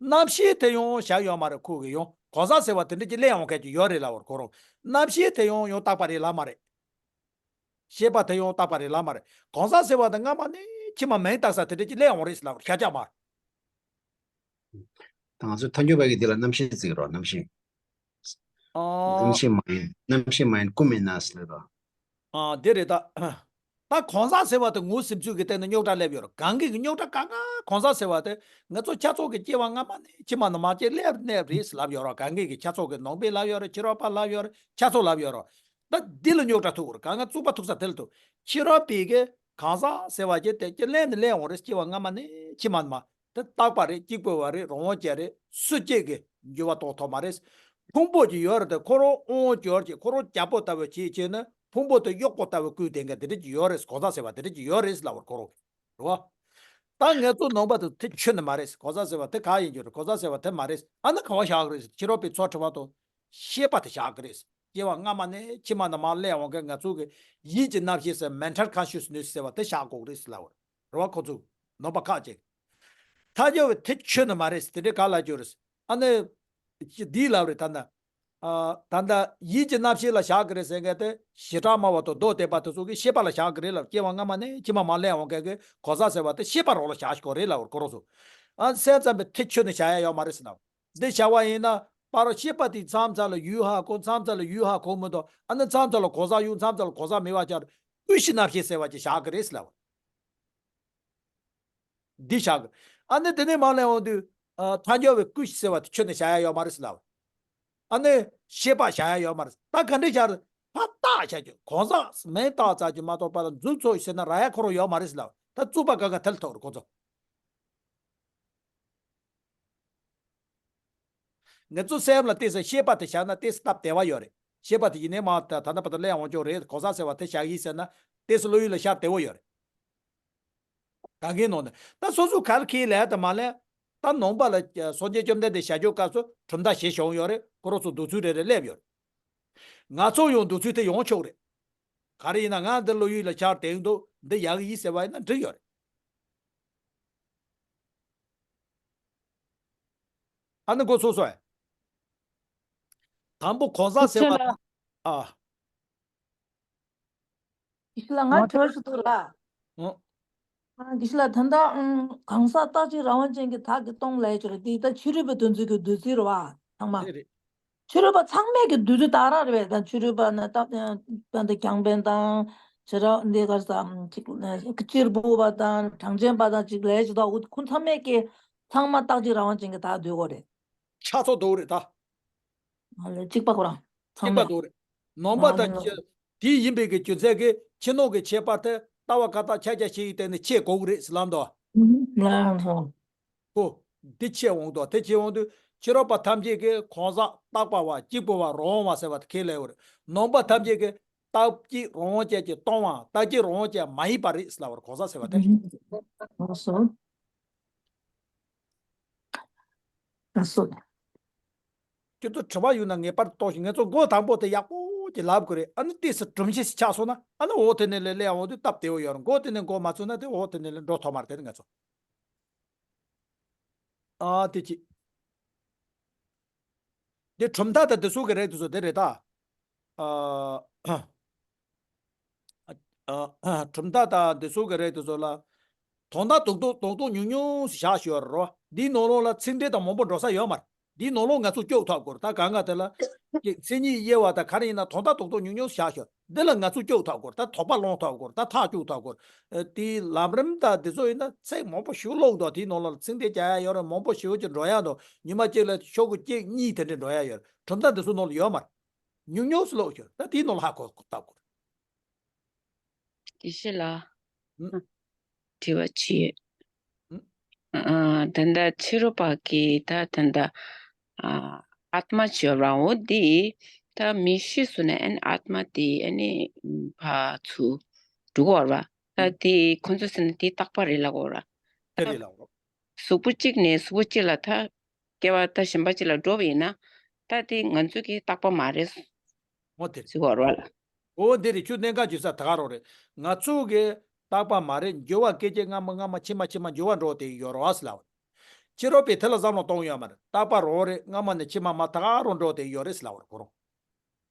རྣམ་ཤེས་དེ་ཡང་བཞག་ཡོད་མ་རེད། ཁོ་གི་ཡང་གང་ཟག་ཟེར་བ་དེ་འདྲ་ཅིག་སླེབས་འོང་མཁན་ཅིག་ཡོད་རེད་ལབ་པ་རེད། ཁོ་རང་རྣམ་ཤེས་དེ་ཡང་ཡང་རྟག་པ་རེད་ལབ་མ་རེད། ཤེས་པ་དེ་ཡང་རྟག་པ་རེད་ལབ་མ་རེད། གང་ཟག་ཟེར་བ་དེ་སྔ་མ་ནས་ཕྱི་མ་མིང་བཏགས་ས་དེ་འདྲ་ཅིག་སླེབས་འོང་རེད་ལབ་པ་རེད། ཤ་ཆག་མ་རེད། ད་ང་ཚོ་ཐལ་འགྱུར་བ་གི་དེ་ལ་རྣམ་ཤེས་ཟེར་གི་རོ། རྣམ་ཤེས། རྣམ་ཤེས་མ་ཡིན། རྣམ་ཤེས་མ་ཡིན་ཀུན་མིན་ན་ཟེར་ལ། ཨ་དེ་རེད་ད། ད་གང་ཟག་ཟེར་བ་དེ་ངོས་ཟིན་ཚུལ་གྱི་སྟེང་ནས་རྙོག་དྲ་སླེབས་ཡོད་རེད། གང་གི་གི་རྙོག་དྲ་གང་ག་གང་ཟག་ཟེར་བ་དེ་ང་ཚོ་ཆ་ཚང་གི་སྐྱེ་བ་སྔ་མ་ནས་ཕྱི་མ་ནས་མ་སྐྱེས་ལབ་ནས་རེད་ལབ་ཡོད་རེད། གང་གི་གི་ཆ་ཚང་གི་ནང་པའི་ལབ་ཡོད་རེད། ཕྱི་རོལ་པ་ལབ་ཡོད་རེད། ཆ་ཚང་ལབ་ཡོད་རེད། ད་འདི་ལ་རྙོག་དྲ་ཐུག་རེད། གང་ག་རྩུབ་པ་ཐུག་ས་དེ་ལ་ཐུག་ཕྱི་རོལ་པའི་གི་གང་ཟག་ཟེར་བ་ཅིག་དེ་སྐྱེ་ལས་ནས་སླེབས་འོང་རེད། སྐྱེ་བ་སྔ་མ་ནས་ཕྱི་མ་ནས་མ། དེ་རྟག་པ་རེད། གཅིག་པུ་བ་རེད། རང་དབང་ཅན་རེད། སུ་གཅིག་གིས་འགྱུར་བ་གཏོང་ཐུབ་མ་རེད། ཕུང་པོ་ཅིག་ཡོད་རེད། དེ་ཁོ་རང་དབང་སྒྱུར་གྱི་ཁོ་རང་རྒྱལ་པོ་ལྟ་བུ་བྱེད་བྱས་ནས་ཕུང་པོ་དེ་གཡོག་པོ་ལྟ་བུ་བསྐུལ་བསྡད་མཁན་དེ་འདྲ་ཅིག་ཡོད་རེད། གང་ཟག་ཟེར་བ་དེ་འདྲ་ཅིག་ཡོད་རེད་ལབ་པ་རེད། ཁོ་རང་རེད་བ། ད་ངེད་ཚོ་ནང་པ་དེ་དེ་ཁྱོན་ནས་མ་རེད། གང་ཟག་ཟེར་བ་དེ་ག་ཡིན་རྒྱུ་རེད། གང་ཟག་ཟེར་བ་དེ་མ་རེད། ཨ་ནི་ག་བ་བཞག་གི་རེད། ཕྱི་རོལ་པའི་ཚོགས་དྲི་བ་དང་ཤེས་པ་དེ་བཞག་གི་རེད། སྐྱེ་བ་སྔ་མ་ནས་ཕྱི་མ་ནས་མར་སླེབས་འོང་མཁན་ང་ཚོ་གི་ཡིད་ཀྱི་རྣམ་ཤེས་ཟེར། mental consciousness ཟེར་བ་དེ་བཞག་དགོས་རེད་ལབ་པ་རེད་བ། ཁོ་ཚོ་ནང་པ་ཁག་ཅིག་ཐལ་འགྱུར་བའི་དེ་ཁྱོན་ནས་མ་རེད། དེ་འདྲའི་ག་ལ་འགྱུར་རེད། ཨ་ནི་འདི་ལབ་རེད། ད་ལྟ་ཨ་ད་ལྟ་ཡིད་ཀྱི་རྣམ་ཤེས་ལ་བཞག་གི་རེད་ཟེར་མཁན་དེ་བྱེ་བྲག་སྨྲ་བ་དང་མདོ་སྡེ་པ་དེ་ཚོ་གི་ཤེས་པ་ལ་བཞག་གི་རེད་ལབ། སྐྱེ་བ་སྔ་མ་ནས་ཕྱི་མ་མར་སླེབས་འོང་མཁན་གི་གང་ཟག་ཟེར་བ་དེ་ཤེས་པ་རང་ལ་བཞག་དགོས་རེད་ལབ་པ་རེད། ཁོ་རང་ཚོ་ཨ་སེམས་ཙམ་པའི་དེ་ཁྱོན་ནས་བཞག་ཡ་ཡོད་མ་རེད་ཟེར་ལབ། འདི་བྱ་བ་ཡིན་ན་པར་ཤེས་པ་དེ་མཚམས་མཚམས་ལ་ཡུལ་ཧ་གོ། མཚམས་མཚམས་ལ་ཡུལ་ཧ་གོ་མི་འདུག་ཨ་ནི་མཚམས་མཚམས་ལ་གང་ཟག་ཡོད། མཚམས་མཚམས་ལ་གང་ཟག་མེད་པ་ཆགས། ཀུན་གཞི་རྣམ་ཤེས་ཟེར་བ་ཅིག་བཞག་གི་རེད་ཟེར་ལབ། འདི་བཞག་གི། ཨ་ནི་དེ་ནས་མར་ལེན་འོང་དུས་ཨ་ཐལ་འགྱུར་བའི་ཀུན་གཞི་ཟེར་བ་དེ་ཁྱོན་ནས་བཞག་ཡ་ཡོད་མ་རེད་ཟེར་ལབ། ཨ་ནི་ཤེས་པ་བཞག་ཡ་ཡོད་མ་རེད། ད་ག་འདྲས་བཞག་རེད། ཕར་བཏགས་བཞག་རྒྱུ། གང་ཟག་མིང་བཏགས་ཚར་རྒྱུ་མ་གཏོགས་པ་ལ་མཛུབ་ཚུགས་ཟེར་ན་རག་ཡ་ཁོ་རང་ཡོད་མ་རེད་ཟེར་ལབ། ད་རྩུབ་པ་ག་ག་ཐལ་ཐོག་རེད་ཁོ་ཚོ། ངེད་ཚོ་སེམས་ལ་ཏོག་ཙམ་ཤེས་པ་དེ་བཞག་ན་ཏོག་ཙམ་སྟབས་བདེ་བ་ཡོད་རེད། ཤེས་པ་དེ་ཡིན་ནའི་མ་ད་ད་ལྟ་བར་དུ་གླེང་འོང་ཆོག་རེད། གང་ཟག་ཟེར་བ་དེ་བཞག་ཡིན་ཟེར་ན་ཏོག་ཙམ་བློ་ཡུལ་ལ་ཤར་བདེ་བོ་ཡོད་རེད། གང་གའི་ནང་ནས་ད་སོ་སོ་ག་རེ་ཁས་ལེན་དང་མ་ལེན། ད་ནང་པ་ལ་སངས་རྒྱས་བཅོམ་ལྡན་འདས་ཞལ་བསྒྱུར་སྐབས་སུ་གྲུབ་མཐའ་བཞི་བྱུང་ཡོད་རེད། ཁོ་རང་ཚོ་འདོད་ཚུལ་རེ་རེ་སླེབས་ཡོད་རེད། ང་ཚོ་ཡང་འདོད་ཚུལ་དེ་ཡོང་ཆོག་རེད། ག་རེ་ཡིན་ན་ང་འདི་བློ་ཡུལ་ལ་ཤར་བདེ་འདུག་འདི་ཡག་གི་ཡིན་ཟེར་བ་ཡིན་ན་འགྲིག་ཡོད་རེད། ཨ་ནི་མགོ་ཚོས་སོང་ངས། དང་པོ་གང་ཟག་ཟེར་བ་དང་། ཨ། དགེ་བཤེས་ལགས་ང་དྲི་བ་ཞིག་འདུག་ལ། ཨོ། ཨ་དགེ་བཤེས་ལགས་ད་ལྟ་ཨང་གང་ཟག་རྟག་གཅིག་རང་དབང་ཅན་གྱི་བདག་གིས་སྟོང་ལབ་ཡ་ཅིག་རེད། དེ་ད་ཕྱི་རོལ་པའི་དོན་ཚན་གྱི་འདོད་ཚུལ་རེད་བ་ཚང་མ། དེ་རེད། ཕྱི་རོལ་པ་ཚང་མས་ཀྱི་འདོད་ཚུལ་དག་རང་རེད་པས། ད་ཕྱི་རོལ་པ་ནི་རྟག་པ་འདི་རྒྱང་འཕེན་དང་། བྱེ་བྲག་འདི་གར་ས་ཅིག་གཅེར་བུ་བ་དང་གྲངས་ཅན་པ་དང་ཅིག་ལས་ཅིག་ད་འུ་ཁོ་ཚང་མས་ཀྱི་ཚང་མ་རྟག་གཅིག་རང་དབང་ཅན་གྱི་བདག་འདོད་གོ་རེད། ཆ་ཚང་འདོད་རེད་ད། ཨ་ལས་གཅིག་པ་ཁོ་རང་ཚང་གཅིག་པ་མས། འདོད་རེད། ནང་པ་ཨ་དང་ལས། དེ་ཡིན་པའི་གི་རྒྱུ་མཚན་གྱིས་ཕྱི་ནང་གི་ཁྱད་པར་དེ་ལྟ་བ་ཁ་ཐག་ཆ་ཆ་ཞིག་སྟེང་ནས་ཆད་དགོས་ཀྱི་རེད་ཟེར་ལབ་འདུག་ལ་ལ། ཁོ། འདི་ཆད་འོང་དོ། དེ་ཆད་འོང་དུས་ཕྱི་རོལ་པ་ཐམས་ཅད་ཀྱིས་གང་ཟག་རྟག་པ་བ་གཅིག་པུ་བ་རང་དབང་བ་ཟེར་བ་དེ་ཁས་ལེན་ཡོད་རེད། ནང་པ་ཐམས་ཅད་ཀྱིས་རྟག་གཅིག་རང་དབང་ཅན་གྱི་སྟོང་བའམ་རྟག་གཅིག་རང་དབང་ཅན་མ་ཡིན་པ་རེད་ཟེར་ལབ་པ་རེད། གང་ཟག་ཟེར་བ་དེ། ལགས་སོ། ལགས་སོ། ཁྱོད་ཚོ་དྲི་བ་ཡོད་ན་ངེས་པར་དུ་གཏོང་ཞིག་ངེད་ཚོ་མགོ་དང་པོ་དེ་ཡག་པོ་ཅིག་ལབ་དགོས་རེད། ཨ་ནི་ཏོག་ཙམ་སྒྲོམ་གཞི་ཞིག་ཆགས་སོང་ན་ཨ་ནི་འོ་དེ་ནས་ལས་ལས་འོང་དུས་སྟབས་བདེ་བོ་ཡོད་རེད། མགོ་དེ་ནས་མགོ་མ་ཚོས་ན་དེ་འོ་དེ་ནས་ལས་འགྲོ་ཐུབ་མ་རེད། དེ་ནི་ང་ཚོ། ཨ་དེ་ཅི། འདི་གྲུབ་མཐའ་དང་འདི་ཚོ་གི་རེད། དེ་ཚོ་དེ་རེད་ད། ཨ། ཨ། གྲུབ་མཐའ་དང་འདི་ཚོ་གི་རེད། དེ་ཚོ་ལ། དོན་དག་རྡོག་རྡོག་རྡོག་རྡོག་ཉུང་ཉུང་ཞིག་བཞག་ཞུ་བ་རེད། འདིའི་ནང་ལོགས་ལ་ཚིག་འགྲེལ་དང་མང་པོ་འགྲོ་ས་ཡོད་མ་རེད། འདིའི་ནང་ལོགས་ང་ཚོ་སྐྱོབ་ཐུབ་དགོས་རེད། ད་གང་ག་དེ་ལ། ཅིག་མཚན་ཉིད་དབྱེ་བ་དང་ག་རེ་ཡིན་ན་དོན་དག་རྡོག་རྡོག་ཉུང་ཉུང་ཞིག་བཞག་ཞུ་བ། འདི་ལ་ང་ཚོ་སྐྱོབ་ཐུབ་དགོས་རེད། ད་དོགས་པ་སློང་ཐུབ་དགོས་རེད། ད་ཐག་གཅོད་ཐུབ་དགོས་རེད། དེའི་ལམ་རིམ་དང་འདི་ཚོ་ཡིན་ན་ཚིག་མང་པོ་ཞིག་ཀློག་འདུག་དེའི་ནང་ལོགས་ལ་ཚིག་འགྲེལ་རྒྱག་ཡ་ཡོད་རེད། མང་པོ་ཞིག་ཅིག་འགྲོ་ཡ་འདུག་ཉི་མ་གཅིག་ལ་ཤོག་གུ་གཅིག་གཉིས་དེ་འདྲ་འགྲོ་ཡ་ཡོད་རེད། གྲུབ་མཐའ་འདི་ཚོ་ནང་ལ་ཡོད་མ་རེད། ཉུང་ཉུང་ཞིག་ཀློག་ཤོག་ད་དེའི་ནང་ལ་ཧ་གོ་ཐུབ་དགོས་རེད། དགེ་བཤེས་ལགས། ཨུ། དྲི་བ་ཅིག་ཡོད། ཨུ། ཨ། ད་ལྟ་ཕྱི་རོལ་པ་གིས་ད་ད་ལྟ་ཨ། ཨཱཏྨ་ཅིག་ཡོད་ར། འོ་འདི་ད་མི་ཤི་སོང་ན་ཨ་ནི་ཨཱཏྨ་དེ་ཨ་ནི་ཕར་ཚུར་འགྲོ་གི་ཡོད་ར། ད་དེ་ཁོ་ཚོས་ཟེར་ན་དེ་རྟག་པ་རེད་ལབ་ཀྱི་ཡོད་ར། དེ་རེད་ལབ་ཀྱི་ཡོད། གཟུགས་པོ་གཅིག་ནས་གཟུགས་པོ་གཅིག་ལ་ད། སྐྱེ་བ་ད་གཞན་པ་ཅིག་ལ་འགྲོ་བ་ཡིན་ན། ད་དེ་ང་ཚོ་གི་རྟག་པ་མ་རེད། འོ་དེ་རེད། ཟེར་བ་རེད་ལ། འོ་དེ་རེད། ཁྱོད་གནད་འགག་ཅིག་ས་ད་ག་རང་རེད། ང་ཚོ་གི་རྟག་པ་མ་རེད། འགྱུར་བ་སྐད་ཅིག་སྔ་མ་སྔ་མ་ཕྱི་མ་ཕྱི་མ་འགྱུར་བ་འགྲོ་དེ་ཡོད་རེད་བ་ཟེར་ལབ། ཕྱི་རོལ་པས་དེ་ལ་བསམ་བློ་གཏོང་ཡོད་མ་རེད། རྟག་པ་རང་རེད། སྔ་མ་ནས་ཕྱི་མ་མ་ཐག་རང་འགྲོ་བསྡད་ཡོད་རེད་ཟེར་ལབ་པ་རེད་ཁོ་རང་།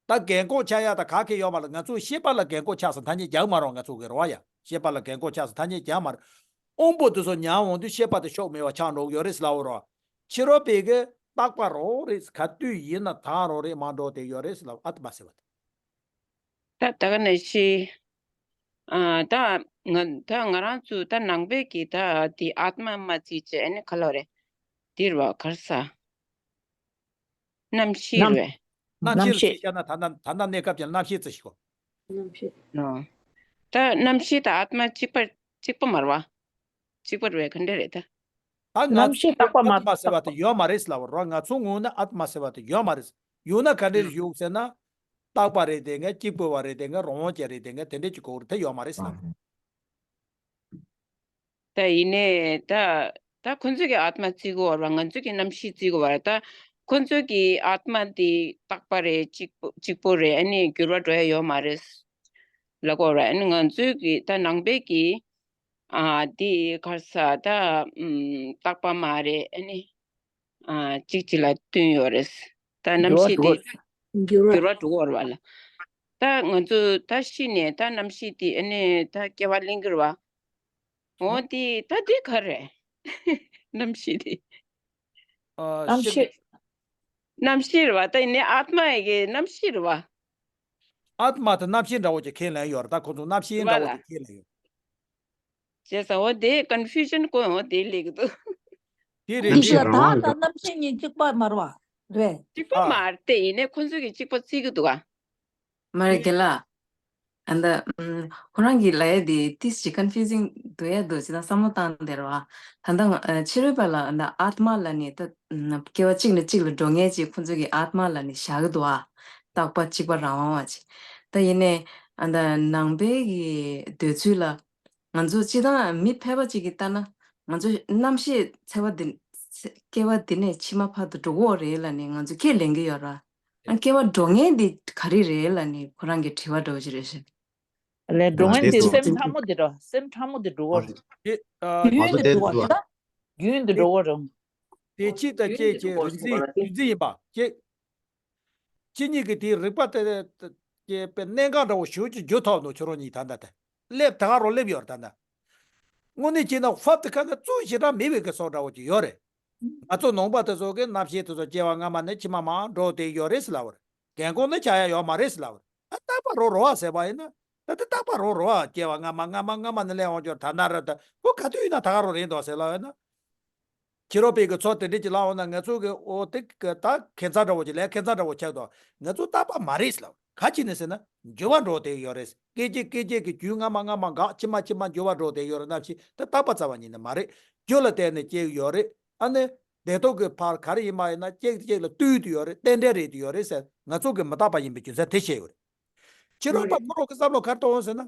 ད་རྒན་གོག་ཆགས་ཡག་ད་ག་གེ་ཡོད་མ་རེད། ང་ཚོ་ཤེས་པ་ལ་རྒན་གོག་ཆགས་ཟེར་ཐ་སྙད་རྒྱག་མ་རུང་། ང་ཚོ་གི་རེད་བ་ཡ། ཤེས་པ་ལ་རྒན་གོག་ཆགས་ཟེར་ཐ་སྙད་རྒྱག་མ་རུང་། དབང་པོ་དེ་ཚོ་ཉར་འོང་དུས་ཤེས་པ་དེ་ཕྱོགས་མེད་པ་ཆགས་འགྲོ་གི་ཡོད་རེད་ཟེར་ལབ་པ་རེད་བ། ཕྱི་རོལ་པས་གི་རྟག་པ་རང་རེད། ག་དུས་ཡིན་ན་ད་རང་རེད། མ་འགྲོ་བསྡད་ཡོད་རེད་ཟེར་ལབ། ཨ་ཏི་མ་ཟེར་བ་དེ། ད་ད་ག་ནང་བཞིན། ཨ་ད་ང་ད་ང་རང་ཚོ་ད་ནང་པའི་གི་ད་དེ་ཨཱཏྨ་མ་བརྩིས་བྱས། ཨ་ནི་ག་ལབ་རེད། འདིར་བ་གར་ས། རྣམ་ཤེས་རྣམ་རེད། རྣམ་ཤེས་རྣམ་ཤེས། བརྩིས་བཞག་ན་ད་ལྟ་ད་ལྟ་གནས་སྐབས་ཀྱི་རྣམ་ཤེས་བརྩི་ཞིག་གོ། རྣམ་ཤེས། ཨོ། ད་རྣམ་ཤེས་དང་ཨཱཏྨ་གཅིག་པ་གཅིག་པ་མ་རེད་བ། གཅིག་པ་རེད་བས། ག་འདྲ་རེད་ད། ད་ང་རྣམ་ཤེས་ཚོ་རྟག་པ་མ་ཨཱཏྨ་ཟེར་བ་དེ་ཡོད་མ་རེད་ཟེར་ལབ་པ་རེད། ང་ཚོ་ངོས་ནས་ཨཱཏྨ་ཟེར་བ་དེ་ཡོད་མ་རེད། ཡོད་ན་ག་འདྲས་ཞུགས་ཟེར་ན། རྟག་པ་རེད་དེ་ངས། གཅིག་པུ་བ་རེད་དེ་ངས། རང་དབང་ཅན་རེད་དེ་ངས། དེ་འདྲས་ཀྱི་གོ་རེད། དེ་ཡོད་མ་རེད་ཟེར་ལབ་པ་རེད། ད་ཡིན་ནའི་ད་ད་ཁོ་ཚོས་ཀྱི་ཨཱཏྨ་བརྩི་གི་ཡོད་རེད་བ། ང་ཚོས་ཀྱི་རྣམ་ཤེས་བརྩི་གི་ཡོད་རེད། ད་ཁོ་ཚོས་ཀྱི་ཨཱཏྨ་དེ་རྟག་པ་རེད། གཅིག་པོ་གཅིག་པོ་རེད། ཨ་ནི་འགྱུར་བ་འགྲོ་ཡ་ཡོད་མ་རེད་ལབ་ཀྱི་ཡོད་རེད། ཨ་ནི་ང་ཚོས་ཀྱི་ད་ནང་པའི་གི་ཨ་དེ་གར་ས་ད་ཨམ་རྟག་པ་མ་རེད། ཨ་ནི་ཨ་གཅིག་གཅིག་ལ་བསྟུན་ཡོད་རེད། ད་རྣམ་ཤེས་དེ་འགྱུར་བ་འགྲོ་གི་ཡོད་རེད་བ་ལ། ད་ང་ཚོ་ད་ཤི་ནས་ད་རྣམ་ཤེས་དེ་ཨ་ནི་ད་སྐྱེ་བ་ལེན་གྱི་རེད་བ། འོ་དེ་ད་དེ་ག་རེད། རྣམ་ཤེས་དེ། ཨ་རྣམ་ཤེས། རྣམ་ཤེས་རེད་བ། ད་ཡིན་ནའི་ཨཱཏྨ་ཡི་གི་རྣམ་ཤེས་རེད་བ། ཨཱཏྨ་དེ་རྣམ་ཤེས་འདྲ་བོ་ཅིག་ཁས་ལེན་ཡོད་རེད། ད་ཁོ་ཚོ་རྣམ་ཤེས་འདྲ་བོ་ཅིག་ཁས་ལེན་ཡོད། བྱས་ཙང་འོ་དེ་ཀོན་ཕུ་ཞན་ཀོ་འོ་དེ་སླེབས་ཀྱི་འདུག་དེ་རེད། རྣམ་དེ་ཤེས་རེད། རང་བདག་དང་རྣམ་ཤེས་གཉིས་གཅིག་པ་མ་རེད་བ། རེད། གཅིག་པ་ཨ་མ་རེད་དེ། ཡིན་ནའི་ཁོ་ཚོས་ཀྱི་གཅིག་པ་བརྩི་གི་འདུག་ག། མ་རེད་རྒན་ལགས། ཨ་ད་ཨམ་ཁོ་རང་གི་ལབ་ཡ་དེ་ཏིས་ཅིག་ཀོན་ཕུ་ཛིང་འདུག་ཡ་འདུག་ཅི་ད་བསམ་བློ་བཏང་བསྡད་རེད་བ། ད་ལྟ་ང་ཨ་ཕྱི་རོལ་པ་ལ་ཨ་ད་ཨཱཏྨ་ལབ་ནས་ད་ཨམ་སྐྱེ་བ་གཅིག་ནས་གཅིག་ལ་འགྲོ་མཁན་ཅིག་ཁོ་ཚོ་གི་ཨཱཏྨ་ལབ་ནས་བཞག་གི་འདུག་ཨ། རྟག་པ་གཅིག་པ་རང་དབང་བ་ཅིག་ད་ཡིན་ནའི་ཨ་ད་ནང་པའི་གི་འདོད་ཚུལ་ལ། ང་ཚོ་སྤྱིར་བཏང་མི་ཕལ་པ་ཅིག་གིས་ལྟ་ན། ང་ཚོ་རྣམ་ཤེས་ཚེ་བ་འདི། སྐྱེ་བ་འདི་ནས་ཕྱི་མ་བར་དུ་འགྲོ་གི་ཡོད་རེད་ལབ་ནས་ང་ཚོ་ཁས་ལེན་གྱི་ཡོད་ར། ཨ་སྐྱེ་བ་འགྲོ་མཁན་འདི་ག་རེ་རེད་ལབ་ནས་ཁོ་རང་གི་དྲི་བ་འདྲ་བོ་ཅིག་རེད་ཤག་ལས་འགྲོ་མཁན་དེ་སེམས་ཕྲ་མོ་དེ་འགྲོ། སེམས་ཕྲ་མོ་དེ་འགྲོ་གི་རེད། དེ་ཨ་རྒྱུན་དུ་འགྲོ་བ་རེད་ད། རྒྱུན་དུ་འགྲོ་གི་རེད། དེ་གཅིག་དང་གཅིག་གཅིག་རྒྱུན་དུ་འགྲོ་གི་རེད། རྒྱུན་འཛིན་ཡིན་པ་གཅིག་གཅིག་གཉིས་ཀྱི་དེའི་རིག་པ་དེ་སྐྱེས་པའི་གནད་འགག་འདྲ་བོ་ཞེ་པོ་ཅིག་འགྱུར་ཐུབ་འདུག་ཁྱོད་རང་གཉིས་ད་ལྟ་དེ་སླེབས་ད་ག་རང་སླེབས་ཡོད་རེད་ད་ལྟ། དངོས་གནས་བྱས་ན་ཧྥབ་དེ་ཁ་ཁ་བཙུགས་ཞེ་དྲག་མེད་པའི་གི་བཟོ་འདྲ་བོ་ཅིག་ཡོད་རེད། ང་ཚོ་ནང་པ་དེ་ཚོ་གི་རྣམ་ཤེས་དེ་ཚོ་སྐྱེ་བ་སྔ་མ་ནས་ཕྱི་མ་མར་འགྲོ་བསྡད་ཡོད་རེད་ཟེར་ལབ་པ་རེད། རྒན་གོག་ནི་ཆགས་ཡ་ཡོད་མ་རེད་ཟེར་ལབ་པ་རེད། ཨ་རྟག་པ་རང་རེད་བ་ཟེར་བ་ཡིན་ན། ད་དེ་རྟག་པ་རང་རེད་བ། སྐྱེ་བ་སྔ་མ་སྔ་མ་སྔ་མ་ནས་སླེབས་འོང་ཆོག་ད་ལྟ་རེད་ད། ཁོ་ག་དུས་ཡིན་ན་ད་ག་རང་རེད་འདུག་ཟེར་ལབ་ཡོད་ན། ཕྱི་རོལ་པའི་གི་ཚོ་དེ་འདྲས་ཀྱི་ལབ་འོང་ན་ང་ཚོ་གི་འོ་དེ་གི་ད་ཁྱད་མཚར་འདྲ་བོ་ཅིག་ལས་ཁྱད་མཚར་འདྲ་བོ་ཆགས་འདུག་ང་ཚོ་རྟག་པ་མ་རེད་ཟེར་ལབ། ག་ཅི་ནས་ཟེར་ན་འགྱུར་བ་འགྲོ་བསྡད་ཡོད་རེད། སྐད་ཅིག་སྐད་ཅིག་གི་རྒྱུན་སྔ་མ་སྔ་མ་འགག་ཕྱི་མ་ཕྱི་མ་འགྱུར་བ་འགྲོ་བསྡད་ཡོད་རེད། རྣམ་ཤེས་དེ་རྟག་པ་རྩ་བ་ཉིད་ནས་མ་རེད། རྒྱུ་ལ་བརྟེན་ནས་སྐྱེ་གི་ཡོད་རེད། ཨ་ནི་བདེ་སྡུག་གི་བར་ག་རེ་ཡིན་པ་ཡིན་ན་གཅིག་གཅིག་ལ་ལྟོས་ཏེ་ཡོད་རེད། རྟེན་འབྲེལ་རེད་དེ་ཡོད་རེད་ཟེར། ང་ཚོ་གི་མི་རྟག་པ་ཡིན་པའི་རྒྱུ་མཚན་དེ་བཤད་ཡོད་རེད། ཕྱི་རོལ་པ་ཁོ་རང་གི་བསམ་བློ་ག་རེ་གཏོང་ཟེར་ན།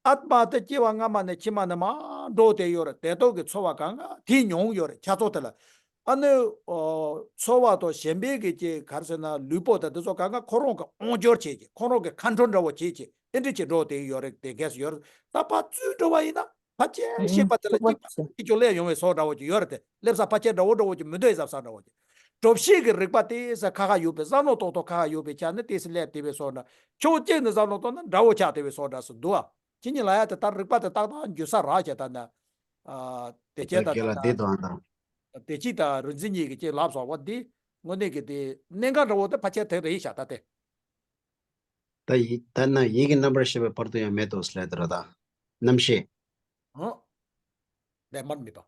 ཨཱཏྨ་དེ་སྐྱེ་བ་སྔ་མ་ནས་ཕྱི་མ་ནས་མར་འགྲོ་བསྡད་ཡོད་རེད། བདེ་སྡུག་གི་ཚོར་བ་གང་ག་དེ་མྱོང་ཡོད་རེད། ཆ་ཚང་དེ་ལ། ཨ་ནི་ཨོ་ཚོར་བ་དང་གཞན་པའི་གི་ཅིག་ག་རེ་ཟེར་ན་ལུས་པོ་དང་དེ་ཚོ་གང་ག་ཁོ་རང་གི་དབང་སྒྱུར་བྱེད་ཀྱི། ཁོ་རང་གི་ཁ་འཕྲོ་འདྲ་བོ་བྱེད་ཀྱི། ཨེ་འདྲ་ཅིག་འགྲོ་བསྡད་ཡོད་རེད། དེ་གས་སུ་ཡོད་རེད། ད་ཕར་ཚུར་འགྲོ་བ་ཡིན་ན། ཕལ་ཆེར་ཤེས་པ་དེ་ལ་གཅིག་པ་གཅིག་ཀྱང་སླེབས་ཡོང་བའི་བཟོ་འདྲ་བོ་ཅིག་ཡོད་རེད་དེ། སླེབས་ས་ཕལ་ཆེར་འདྲ་བོ་འདྲ་བོ་ཅིག་མི་འདུག་བསམ་ས་འདྲ་བོ་ཅིག་སྒྲུབ་བྱེད་ཀྱི་རིག་པ་དེ་ས་ཁ་ཁ་ཡོད་པའི་བསམ་བློ་ཏོག་ཏོག་ཁ་ཁ་ཡོད་པའི་ཆ་ནས་དེ་ས་སླེབས་བསྡད་པའི་བཟོ་འདྲ། ཕྱོགས་གཅིག་ནས་བསམ་བློ་གཏོང་ན་འདྲ་བོ་ཆགས་བསྡད་པའི་བཟོ་འདྲ་སུ་འདུག་ཨ། ཁྱེད་གཉིས་ལ་ཡ་དེ་ལྟར་རིག་པ་དེ་ཏག་ཏག་འགྱུར་ས་རག་བྱས་ད་ན། ཨ་དེ་ད་བྱས་ད་གལ་ལ་ད་བསྡད་དང་ད། དེ་གཅིག་དང་རིག་འཛིན་གཉིས་ཀྱིས་གཅིག་ལབ་སོང་བ་འདི། དངོས་གནས་ཀྱི་དེ་གནད་འགག་འདྲ་བོ་དེ་ཕལ་ཆེར་དེ་རེད་ཤག་ད་དེ། ད་ཡིད་ད་ན་ཡིད་ཀྱི་རྣམ་པར་ཤེས་པའི་བར་དུ་ཡང་མེད་དོ་ཟེར་ལབ་དེ་ར་ད། རྣམ་ཤེས། ཨོ། ལས་མར་མེད་པ།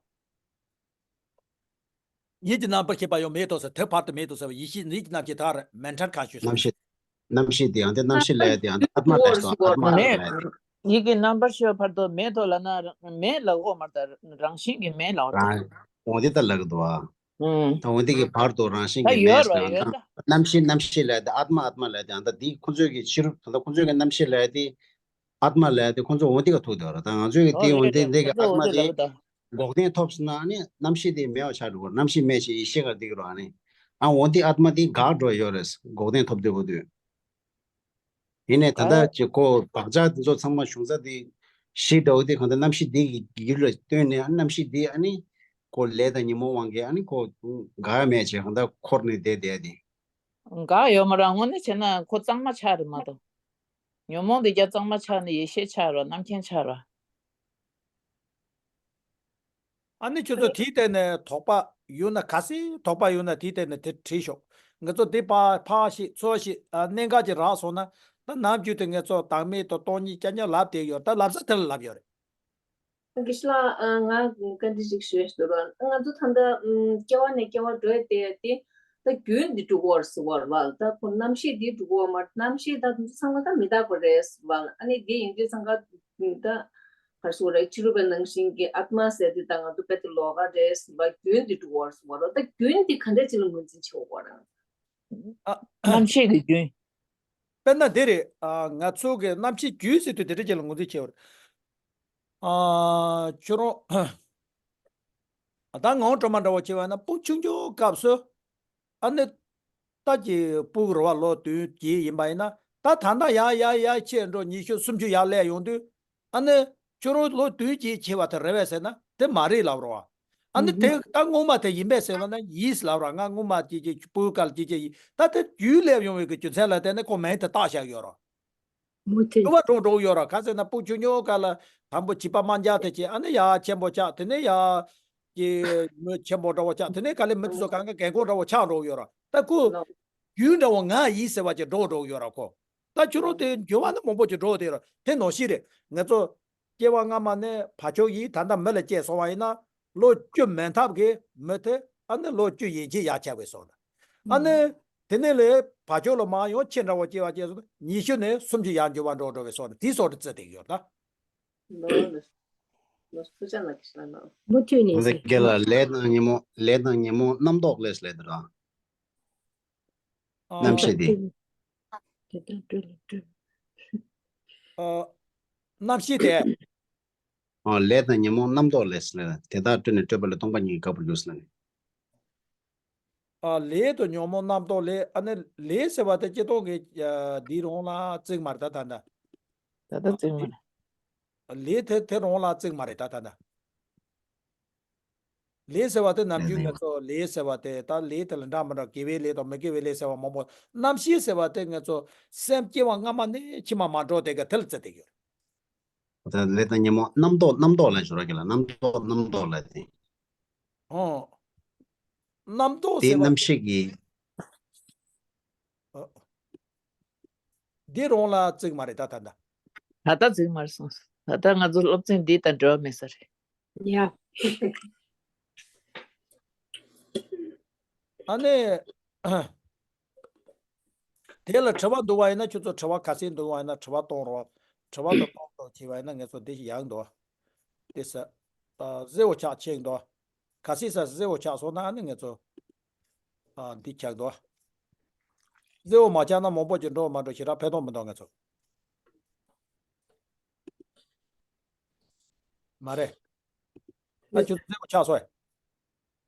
ཡིད་ཀྱི་རྣམ་པར་ཤེས་པ་ཡང་མེད་དོ་ཟེར། དེ་བར་དུ་མེད་དོ་ཟེར་བ་ཡིད་ཤེས་ཡིད་ཀྱི་རྣམ་ཤེས་དག་རེད། མེན་ཊལ་ཁོན་ཤི་ཡས་ནས། རྣམ་ཤེས། རྣམ་ཤེས་དེ་ཡང་དེ་རྣམ་ཤེས་ལས་དེ་ཡང་དེ་ཨཱཏྨ་ལས་སོ། ཨཱཏྨ་ལས་མེད། ཡིད་ཀྱི་རྣམ་པར་ཤེས་པ་བར་དུ་མེད་དོ་ལབ་ན་མེད་ལབ་འོ་མ་ད་རང་བཞིན་གྱིས་མེད་ལབ་འོ་ད། རང་འོ་དེ་ལྟར་ལབ་ཀྱི་འདུག་ཨ། ད་འོ་དེ་གི་བར་དུ་རང་བཞིན་གྱིས་མེད་ཟེར་ཡང་ད་རྣམ་ཤེས་རྣམ་ཤེས་ལས་དེ་ཨཱཏྨ་ཨཱཏྨ་ལས་དེ་ཡང་ད་དེ་ཁོ་ཚོས་ཀྱི་ཕྱི་རོལ་ད་ལྟ་ཁོ་ཚོས་ཀྱི་རྣམ་ཤེས་ལས་དེ་ཨཱཏྨ་ལས་དེ་ཁོ་ཚོ་འོ་དེ་ག་ཐུག་དེ་ར། ད་ང་ཚོས་ཀྱི་དེ་འོ་དེ་འདི་གི་ཨཱཏྨ་དེ་འགོག་བདེན་ཐོབ་སོང་ན་ནི་རྣམ་ཤེས་དེ་མེད་པ་ཆགས་འགྲོ་གི་རེད། རྣམ་ཤེས་མེད་ཅེས་ཡིད་ཤེས་ག་འདི་གི་རོ་ཨ་ནི། ཨ་འོ་དེ་ཨཱཏྨ་དེ་འགག་འགྲོ་ཡོད་རེད། འགོག་བདེན་ཐོབ་དུས་འོ་དུས། ཡིན་ནའི་ད་ལྟ་ཀྱི་ཁོ་བག་ཆགས་དེ་ཚོ་ཚང་མ་བྱུང་ས་དེ་གཞི་འདྲ་བོ་དེ་གང་ལྟར་རྣམ་ཤེས་དེ་གི་རྒྱུད་ལ་བཏོན་ནས་རྣམ་ཤེས་དེ་ཨ་ནི་ ཁོ་ལས་དང་ཉོན་མོངས་དབང་གིས་ཨ་ནི་ཁོ་དགའ་ཡ་མེད་ཅེས་གང་ལྟར་འཁོར་ནས་བསྡད་བསྡད་དེ། དགའ་ཡོད་མ་རེད། དངོས་གནས་བྱས་ན་ཁོ་གཙང་མ་ཆགས་རེད་མ་གཏོགས། ཉོན་མོངས་དེ་རྒྱ་གཙང་མ་ཆགས་ནས་ཡེ་ཤེས་ཆགས་རོགས། རྣམ་མཁྱེན་ཆགས་རོགས། ཨ་ནི་ཁྱོད་ཚོ་དེའི་སྟེང་ནས་དོགས་པ་ཡོད་ན། གལ་སྲིད་དོགས་པ་ཡོད་ན་དེའི་སྟེང་ནས་དེ་དྲིས་ཤོག་ང་ཚོ་དེ་ཕར་ཕར་ཞིག་ཚུར་ཞིག་ཨ་གནད་འགག་ཅིག་རག་སོང་ན། ད་ནམ་རྒྱུན་དུ་ང་ཚོ་བདག་མེད་དང་སྟོང་ཉིད་རྐྱང་རྐྱང་ལབ་བསྡད་ཡོད། ད་ལབ་ས་དེ་ལ་ལབ་ཡོད་རེད། དགེ་བཤེས་ལགས། ཨ། ང་བཀའ་འདྲི་ཞིག་ཞུ་འདོད་རེད། ང་ཚོ་ད་ལྟ་ཨམ་སྐྱེ་བ་ནས་སྐྱེ་བ་འགྲོ་ཡ་དེ་དེ་ད་རྒྱུན་འདི་འགྲོ་གི་ཡོད་རེད་ཟེར་བ་རེད་བ། ད་ཁོ་རྣམ་ཤེས་འདི་འགྲོ་གི་ཡོད་མ་རེད། རྣམ་ཤེས་ད་དེ་ཚོ་ཚང་མ་ད་མི་རྟག་པ་རེད་ཟེར་བ། ཨ་ནི་འདི་ཡིན་དུས་ཚང་ག་ད་ག་རེ་ཟེར་དགོས་རེད། ཕྱི་རོལ་པའི་ནང་བཞིན་གྱི་ཨཱཏྨ་ཟེར་དེ་ད་ང་ཚོ་དཔེ་དེ་ལོགས་ཀ་རེད་ཟེར་བ། རྒྱུན་འདི་འགྲོ་གི་ཡོད་རེད་ཟེར་བ་རེད། ད་རྒྱུན་འདི་ག་འདྲ་ཅིག་ལ་ངོས་འཛིན་བྱེད་དགོས་རེད། ཨ། རྣམ་ཤེས་ཀྱི་རྒྱུན། དཔེར་ན་འདི་རེད། ཨ། ང་ཚོ་གི་རྣམ་ཤེས་རྒྱུན་ཟེར་དུས་དེ་འདྲ་ཅིག་ལ་ངོས་འཛིན་བྱེད་དགོས་རེད། ཨ། ཁྱོད་རང་ད་ངང་སྒྲོལ་མ་འདྲ་བོ་བྱས་པ་ན་སྤུ་གུ་ཆུང་ཆུང་སྐབས་སུ། ཨ་ནི་ད་ཀྱི་སྤུ་གུ་རེད་བ། ལོ་བདུན་བརྒྱད་ཡིན་པ་ཡིན་ན། ད་ད་ལྟ་ཡར་ཡར་ཡར་ཆེར་འགྲོ། ཉི་ཤུ་སུམ་ཅུ་ཡར་སླེབས་ཡོང་དུས། ཨ་ནི་ཁྱོད་རང་ལོ་བདུན་བརྒྱད་བྱས་པ་དེ་རེད་པས་ཟེར་ན་དེ་མ་རེད་ལབ་རོགས། ཨ་ནི་དེ་ད་སྔོན་མ་དེ་ཡིན་པས་ཟེར་བ་ན་ཡིན་ལབ་རོགས། ང་སྔོན་མ་ཅིག་ཅིག་སྤུ་གུ་སྐབས་ཅིག་ཅིག་ཡིན། ད་དེ་རྒྱུན་སླེབས་ཡོང་བའི་གི་རྒྱུ་མཚན་ལ་བརྟེན་ནས་ཁོ་མིང་དེ་བཏགས་བཞག་ཡོད་རོགས། མུ་མཐུད། འགྱུར་བ་འགྲོ་འགྲོ་ཡོད་ར། ག་ཟེར་ན་སྤུ་གུ་ཆུང་ཆུང་སྐབས་ལ་དང་པོ་བྱིས་པ་དམར་འབྱར་དེ་བྱས། ཨ་ནི་ཡར་ཆེན་པོ་ཆགས། དེ་ནས་ཡར་གྱི་མི་ཆེན་པོ་འདྲ་བོ་ཆགས། དེ་ནས་ག་ལེ་མི་དེ་ཚོ་གང་ག་རྒན་གོག་འདྲ་བོ་ཆགས་འགྲོ་ཡོད་ར། ད་ཁོ་རྒྱུན་འདྲ་བོ་ང་ཡིན་ཟེར་བ་ཅིག་འགྲོ་འགྲོ་ཡོད་ར་ཁོ། ད་ཁྱོད་རང་དེ་འགྱུར་བ་ནི་མང་པོ་ཅིག་འགྲོ་དེ་ར། དེ་ནང་བཞིན་རེད། ང་ཚོ་སྐྱེ་བ་སྔ་མ་ནས་བག་ཆགས་ཡིས་ད་ལྟ་མི་ལ་སྐྱེས་སོང་བ་ཡིན་ན། ལོ་བཅུ་མན་འཐབ་ཀྱི་མི་དེ་ཨ་ནི་ལོ་བཅུ་ཡན་ཆད་ཡར་ཆགས་པའི་སོང་ན། ཨ་ནི་དེ་ནས་ལས་བག་ཆགས་ལ་མར་ཡང་ཆེ་འདྲ་བོ་སྐྱེ་བ་སྐྱེས་སོང་ན། ཉི་ཤུ་ནས་སུམ་ཅུ་ཡར་འགྱུར་བ་འགྲོ་འགྲོ་བའི་སོང་ན། དེའི་སོགས་ཀྱི་རྩི་དེ་ཡོད་ད། ལོ་ལོ་སུ་ཆ་ན་གི་ཤ་ན། མུ་མཐུད་ནས་ཟེར། རྒན་ལགས། ལས་དང་ཉོན་མོངས། ལས་དང་ཉོན་མོངས་རྣམ་རྟོག་ལས་ལས་དང་། ཨ། རྣམ་ཤེས་དེ། དེ་ལྟར་སྤྲོས་ལ་སྤྲོས། ཨ། རྣམ་ཤེས་དེ། ཨ། ལས་དང་ཉོན་མོངས་རྣམ་རྟོག་ལས་ལས། དེ་དག་སྤྲོས་ནས་སྤྲོས་པ་ལས་སྟོང་པ་ཉིད་ཀྱི་དགག་པར་འགྱུར་ཟེར་ནས། ཨ། ལས་དང་ཉོན་མོངས་རྣམ་རྟོག་ལས། ཨ་ནི་ལས་ཟེར་བ་དེ་སྤྱིར་བཏང་གི་ཨ་འདི་རང་ལ་བརྩི་གི་མ་རེད་ད་ད་ལྟ། ད་ལྟ་བརྩི་གི་མ་རེད། ལས་དེ་དེ་རང་ལ་བརྩི་གི་མ་རེད་ད་ད་ལྟ། ལས་ཟེར་བ་དེ་ནམ་རྒྱུན་ལས་ལས། ང་ཚོ་ལས་ཟེར་བ་དེ་ད་ལས་དེ་ལ་འདྲ་མི་འདྲ། དགེ་བའི་ལས་དང་མི་དགེ་བའི་ལས་ཟེར་བ་མང་པོ། རྣམ་ཤེས་ཟེར་བ་དེ་ང་ཚོ་སེམས་སྐྱེ་བ་སྔ་མ་ནས་ཕྱི་མ་མ་འགྲོ་དེ་ག་དེ་ལ་བརྩི་དེ་ཡོད། ད་ལས་དང་ཉོན་མོངས་རྣམ་རྟོག། རྣམ་རྟོག་ལ་ཞུ་རོགས་གྱིས་ལ། རྣམ་རྟོག། རྣམ་རྟོག་ལ་དེ། ཨོ། རྣམ་རྟོག་དེ་ཟེར་བ་རྣམ་དེ་ཤེས་ཀྱི། ཨོ། འདི་རང་ལ་བརྩི་གི་མ་རེད་ད་ད་ལྟ། ད་ལྟ་བརྩི་གི་མ་རེད་སོང་། ད་ལྟ་ང་ཚོ་སློབ་ཚན་འདི་དང་འབྲེལ་བ་མེད་ས་རེད། ཡ། ཨ་ནི། དེ་ལ་དྲི་བ་འདུག་པ་ཡིན་ན། ཁྱོད་ཚོ་དྲི་བ་ག་ཚད་འདུག་པ་ཡིན་ན་དྲི་བ་གཏོང་རོགས། དྲི་བ་དང་གཏོང་རོགས་བྱས་པ་ཡིན་ན་ང་ཚོ་འདི་ཞིག་ཡག་འདུག་དེ་ས། ཨ། གཟི་འོད་ཆགས་ཆེན་འདུག་གལ་སྲིད་ས་གཟི་འོད་ཆགས་སོང་ན་ཨ་ནི་ང་ཚོ། ཨ། འདི་ཆགས་འདུག་གཟི་འོད་མ་ཆགས་ན་མང་པོ་ཅིག་འགྲོ་མ་འགྲོ་ཞེ་དྲག་ཕན་ཐོགས་མི་འདུག་ང་ཚོ། མ་རེད། ད་ཁྱོད་གཟི་འོད་ཆགས་སོང་ཡ།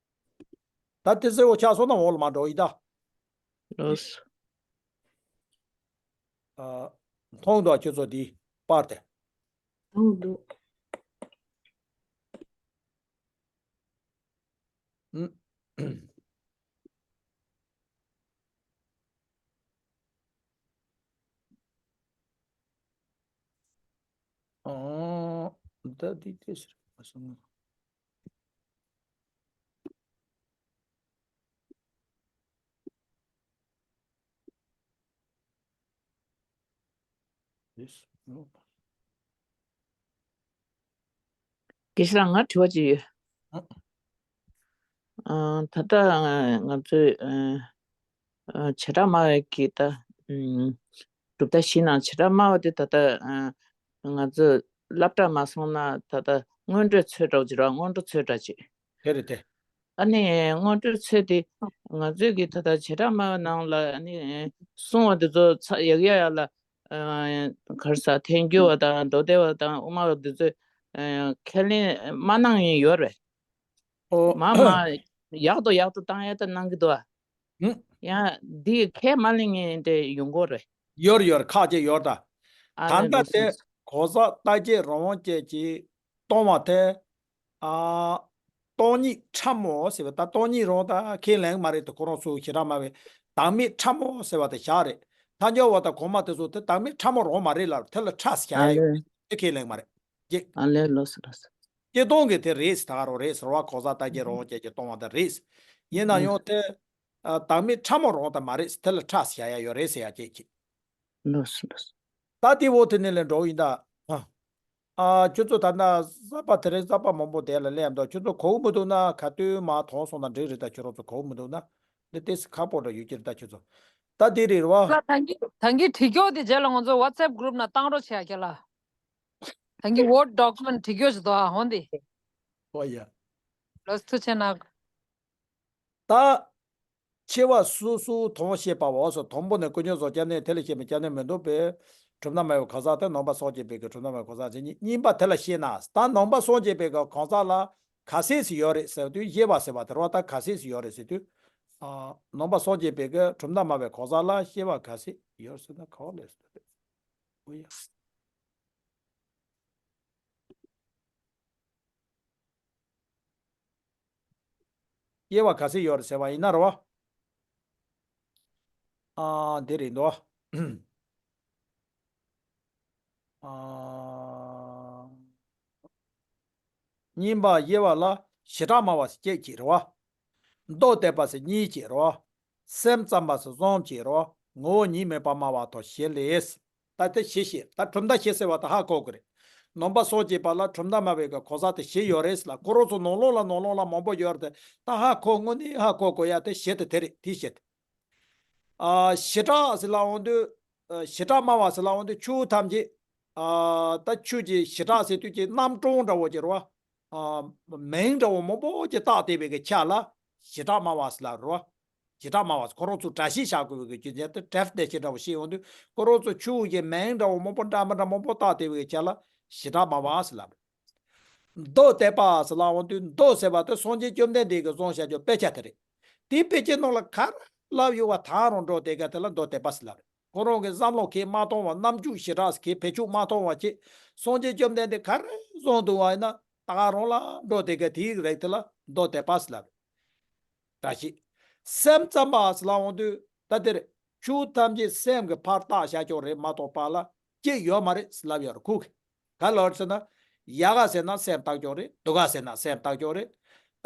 ད་དེ་གཟི་འོད་ཆགས་སོང་ན་འོག་ལ་མ་འགྲོ་ཡི་ད། ལོས། ཨ། མཐོང་འདུག་ཁྱོད་ཚོ་འདི་པར་དེ། མཐོང་འདུག་ཨུ། ཨོ། ད་འདི་དེ་ཟེར་མ་སོང་། Yes, no. དགེ་བཤེས་ལགས་ང་དྲི་བ་ཅིག་ཡོད། ཨ། ཨ། ད་ལྟ་ང་ཚོས་ཨ། ཨ། བྱེ་བྲག་སྨྲ་བའི་གི་ད་ཨུམ། གྲུབ་མཐའ་བཞི་ནང་བྱེ་བྲག་སྨྲ་བ་དེ་ད་ལྟ་ཨ། ང་ཚོས་སློབ་གྲྭ་མ་སོང་ན་ད་ལྟ་སྔོན་འགྲོའི་ཚོད་འདྲ་བོ་ཅིག་རེད་པ། སྔོན་འགྲོ་ཚོད་འདྲ་ཅིག་དེ་རེད་དེ། ཨ་ནི་སྔོན་འགྲོའི་ཚོད་དེ་ང་ཚོས་ཀྱི་ད་ལྟ་བྱེ་བྲག་སྨྲ་བའི་ནང་ལ་ཨ་ནི་གསུང་བ་དེ་ཚོ་ཚ་ཡག་ཡག་ཡག་ལ། ཨ། ག་རེ་ཟ། ཐལ་འགྱུར་བ་དང་མདོ་སྡེ་པ་དང་དབུ་མ་པ་དེ་ཚོས་ཨ། ཁས་ལེན་མ་གནང་མཁན་ཡོད་རེད། ཨོ། མ་མ་ཡག་ཏུ་ཡག་ཏུ་བཏང་ཡ་ད་གནང་གི་འདུག་ཨ། ཧུམ། ཡང་འདི་ཁས་མ་ལེན་མཁན་དེ་ཡོང་གི་རེད། ཡོད་རེད་ཡོད་རེད། ཁག་ཅིག་ཡོད་རེད་ད། ཨ། ད་ལྟ་ལགས་དེ་ལགས་སོ། གོ་ས་བརྟག་དཔྱད་རང་དབང་ཅན་ཅིག་གཏོང་བ་དེ། ཨ། སྟོང་ཉིད་ཕྲ་མོ་ཟེར་བ་ད་སྟོང་ཉིད་རང་ད་ཁས་ལེན་མ་རེད་དེ་ཁོ་རང་ཚོ་བྱེ་བྲག་སྨྲ་བའི་བདག་མེད་ཕྲ་མོ་ཟེར་བ་དེ་བཞག་རེད། ཐལ་འགྱུར་བ་དང་གོང་མ་དེ་ཚོ་དེ་བདག་མེད་ཕྲ་མོ་རང་མ་རེད་ལབ་དེ་ལ་ཕྲ་ཟེར་ཡ་ཡོད་དེ་ཁས་ལེན་མ་རེད། ཀྱེ། ཨ་ལས་ལོས་ལོས། སྤྱིར་བཏང་གི་དེ་རེད་ཟེར་ད་ག་རང་རེད་ཟེར་བ་གོ་ས་ལྟ་གྱི་རང་སྐད་ཀྱི་གཏོང་བ་དེ་རེད། ཡིན་ན་ཡང་དེ་བདག་མེད་ཕྲ་མོ་རང་ད་མ་རེད་དེ་ལ་ཕྲ་ཟེར་ཡ་ཡོད་རེད་ཟེར་ཡ་ཀྱེ་ཀྱེ། ལོས་ལོས། ད་དེ་འོ་དེ་ནས་ལས་འགྲོ་ཡིན་ད། ཨ། ཁྱོད་ཚོ་ད་ལྟ་གསར་པ་དེ་རིང་གསར་པ་མང་པོ་དེ་ལ་སླེབས་འདུག་ཁྱོད་ཚོ་གོ་མི་འདུག་ན་ག་དུས་མ་མཐོང་སོང་ན་འགྲིག་རེད་ད་ཁྱོད་རང་ཚོ་གོ་མི་འདུག་ན་འདི་ཏེ་སི་ཁག་པོ་འདྲ་ཡོད་ཀྱི་རེད་ད་ཁྱོད་ཚོ། ད་དེ་རེད་བ། ལ་ད་གིན་ད་གིན་བྲིས་རྒྱུ་དེ་རྗེས་ལ་ང་ཚོ་WhatsApp group་ནང་བཏང་རོགས་བྱེད་ཡ་ཁྱེད་ལ། ད་གིན་Word document་བྲིས་རྒྱུ་ཞིག་འདུག་ཨ་ཧོན་དེ། ཨོ་ཡ། ལོས་ཐུགས་ཆེ་གནང་། ད། ཆེ་བ་སོ་སོའི་དོན་བཤད་པ་འོ་སོ་དང་པོ་ནས་དཀོན་མཆོག་གསུམ་སྐྱབས་གནས་དེ་ལ་བཤད་མི་སྐྱབས་གནས་མི་འདུག་པས། གྲུབ་མཐའ་སྨྲ་བའི་གང་ཟག་དེ་ནང་པ་སངས་རྒྱས་པའི་གི་གྲུབ་མཐའ་སྨྲ་བའི་གང་ཟག་ཟེར་གཉིས་གཉིས་པ་དེ་ལ་བཤད་ན་ད་ནང་པ་སངས་རྒྱས་པའི་གི་གང་ཟག་ལ་ག་ཚད་ཞིག་ཡོད་རེད་ཟེར་དུས་དབྱེ་བ་ཟེར་བ་དེ་རོ་ད་ག་ཚད་ཞིག་ཡོད་རེད་ཟེར་དུས། ཨ། ནང་པ་སངས་རྒྱས་པའི་གི་གྲུབ་མཐའ་སྨྲ་བའི་གང་ཟག་ལ་དབྱེ་བ་ག་ཚད་ཡོད་ཟེར་ན་ག་བ་ལས་ཟེར་དུས། ཨོ་ཡ། དབྱེ་བ་ག་ཚད་ཡོད་རེད་ཟེར་བ་ཡིན་ན་རེད་བ། ཨ། འདི་རེད་འདུག་ཨ། གཉིས་པ་དབྱེ་བ་ལ་བྱེ་བྲག་སྨྲ་བ་ཟེར་གཅིག་ཅིག་རེད་བ། མདོ་སྡེ་པ་ཟེར་གཉིས་ཅིག་རེད་བ། སེམས་ཙམ་པ་ཟེར་གསུམ་ཅིག་རེད་བ། ངོ་བོ་ཉིད་མེད་པར་སྨྲ་བ་དང་བཞི་ལས། ད་དེ་བཞི་བཤད། ད་གྲུབ་མཐའ་བཞི་ཟེར་བ་ད་ཧ་གོ་དགོས་རེད། ནང་པ་སངས་རྒྱས་པ་ལ་གྲུབ་མཐའ་སྨྲ་བའི་གི་གོ་ས་དེ་བཞི་ཡོད་རེད་ཟེར་ལ་ཁོ་རང་ཚོ་ནང་ལོགས་ལ་ནང་ལོགས་ལ་མང་པོ་ཡོད་རེད་དེ་ད་ཧ་གོ་དངོས་གནས་ཧ་གོ་དགོས་ཡ་དེ་བཞི་དེ་དེ་རེད་དེ་བཞི་དེ། ཨ། བྱེ་བྲག་ཟེར་ལ་འོང་དུས། ཨ། བྱེ་བྲག་སྨྲ་བ་ཟེར་ལ་འོང་དུས་ཆོས་ཐམས་ཅད། ཨ། ད་ཆོས་ཀྱི་བྱེ་བྲག་ཟེར་དུས་ཀྱི་རྣམ་གྲངས་འདྲ་བོ་ཅིག་རེད་བ། ཨ། མིང་འདྲ་བོ་མང་པོ་ཅིག་བཏགས་བསྡད་པའི་གི་ཆ་ལ་བྱེ་བྲག་སྨྲ་བ་ཟེར་ལ་རེད་བ། བྱེ་བྲག་སྨྲ་བ་ཁོ་རང་ཚོ་འདྲ་བཤད་བྱ་དགོས་པའི་རྒྱུ་མཚན་དེ་definition་འདྲ་བོ་བཤད་ཡོང་དུས་ཁོ་རང་ཚོ་ཆོས་ཀྱི་མིང་འདྲ་བོ་མང་པོ་འདྲ་མི་འདྲ་མང་པོ་བཏགས་བསྡད་པའི་ཆ་ལ་བྱེ་བྲག་སྨྲ་བ་ཟེར་ལབ། མདོ་སྡེ་པ་ཟེར་ལབ་ཡོང་དུས་མདོ་ཟེར་བ་དེ་སངས་རྒྱས་བཅོམ་ལྡན་འདས་ཀྱིས་གསུངས་བཞག་རྒྱུ་དཔེ་ཆ་དེ་རེད། དེའི་དཔེ་ཆའི་ནང་ལ་ག་རེ་ལབ་ཡོད་པ་ད་རུང་འགྲོ་བསྡད་མཁན་དེ་ལ་མདོ་སྡེ་པ་ཟེར་ལབ་རེད། ཁོ་རང་གི་བསམ་བློ་གིས་མ་མཐོང་བ་རྣམ་འགྱུར་ཞེ་དྲག་གིས་བེད་སྤྱོད་མ་མཐོང་བ་བྱས་སངས་རྒྱས་བཅོམ་ལྡན་འདས་ག་རེ་གསུངས་འདུག་བ་ཡིན་ན། ད་ག་རང་ལ་འགྲོ་དེ་ག་དེའི་རིགས་དེ་ལ་མདོ་སྡེ་པ་ཟེར་ལབ་རེད། བཀྲ་ཤིས། སེམས་ཙམ་པ་ཟེར་ལབ་འོང་དུས་ད་དེར་ཆོས་ཐམས་ཅད་སེམས་ཀྱི་ཕར་བཏགས་བཞག་ཀྱོག་རེད་མ་གཏོགས་པ་ལ་སྐྱེ་ཡོད་མ་རེད་ཟེར་ལབ་ཡོད་རེད་ཁོ་གིས། ག་ལ་ཟེར་ན། ཡ་ག་ཟེར་ན་སེམས་བཏགས་ཀྱོག་རེད། དུ་ག་ཟེར་ན་སེམས་བཏགས་ཀྱོག་རེད།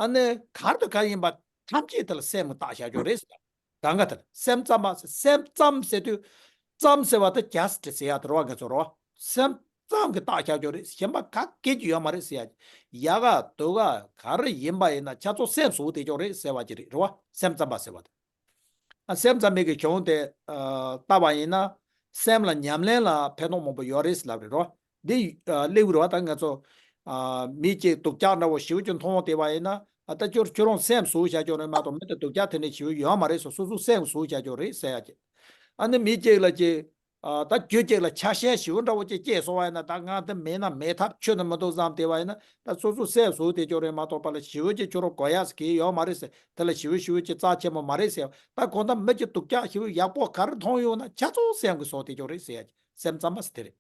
ཨ་ནི་གར་དུ་ག་ཡིན་པ་ཐམས་ཅད་དེ་ལ་སེམས་ཀྱིས་བཏགས་བཞག་ཀྱོག་རེད་ཟེར། གང་ག་དེར་སེམས་ཙམ་པ་ཟེར་སེམས་ཙམ་ཟེར་དུས། ཙམ་ཟེར་བ་དེ་just་ཟེར་ཡ་དེ་རེད་བ་ངེད་ཚོ་རེད་བ། སེམས་ཙམ་གྱིས་བཏགས་བཞག་ཀྱོག་རེད་གཞན་པ་ག་གེ་ཅིག་ཡོད་མ་རེད་ཟེར་ཡ། ཡ་ག་དུ་ག་ག་རེ་ཡིན་པ་ཡིན་ན་ཆ་ཚང་སེམས་སུ་དེ་ཀྱོག་རེད་ཟེར་བ་ཅིག་རེད་རེད་བ་སེམས་ཙམ་པ་ཟེར་བ་དེ། ཨ། སེམས་ཙམ་པའི་གི་གཞུང་དེ་ཨ། ལྟ་བ་ཡིན་ན་སེམས་ལ་ཉམས་ལེན་ལ་ཕན་ཐོགས་མང་པོ་ཡོད་རེད་ཟེར་ལབ་རེད་རོ། འདི་ཨ། གླེང་བ་རེད་བ་ད་ང་ཚོ་ཨ། མི་གཅིག་སྡུག་ཅག་འདྲ་བོ་ཞེ་པོ་ཅིག་མཐོང་བསྡད་པ་ཡིན་ན་ཨ། ད་ཁྱོད་ཁྱོད་རང་སེམས་སུ་བཞག་ཀྱོག་རེད་མ་གཏོགས་མི་དེ་སྡུག་ཅག་དེ་འདྲ་ཞེ་པོ་ཡོད་མ་རེད་ཟེར་སོ་སོ་སེམས་སུ་བཞག་ཀྱོག་རེད་ཟེར་ཡ་ཅིག་ཨ་ནི་མི་གཅིག་ལ་ཅིག་ཨ། ད་རྒྱུ་གཅིག་ལ་ཆགས་ཞེན་ཞེ་པོ་འདྲ་བོ་ཅིག་སྐྱེས་སོང་བ་ཡིན་ན་ད་ང་དེ་མེད་ན་མེད་ཐབས་ཆོས་ནི་མི་འདུག་བསམ་བསྡད་པ་ཡིན་ན་ད་སོ་སོ་སེམས་སུ་བསྡད་ཀྱོག་རེད་མ་གཏོགས་པ་ལ་ཞེ་པོ་ཅིག་ཁྱོད་རང་གོ་ཡ་ཟེར་གི་ཡོད་མ་རེད་ཟེར་དེ་ལ་ཞེ་པོ་ཞེ་པོ་ཅིག་རྩ་ཆེན་པོ་མ་རེད་ཟེར་ད་གང་ལྟར་མི་གཅིག་སྡུག་ཅག་ཞེ་པོ་ཡག་པོ་ག་རེ་མཐོང་ཡོང་ན་ཆ་ཚང་སེམས་ཀྱིས་བཟོ་བསྡད་ཀྱོག་རེད་ཟེར་ཡ་སེམས་ཙམ་པ་ཟེར་དེ་རེད།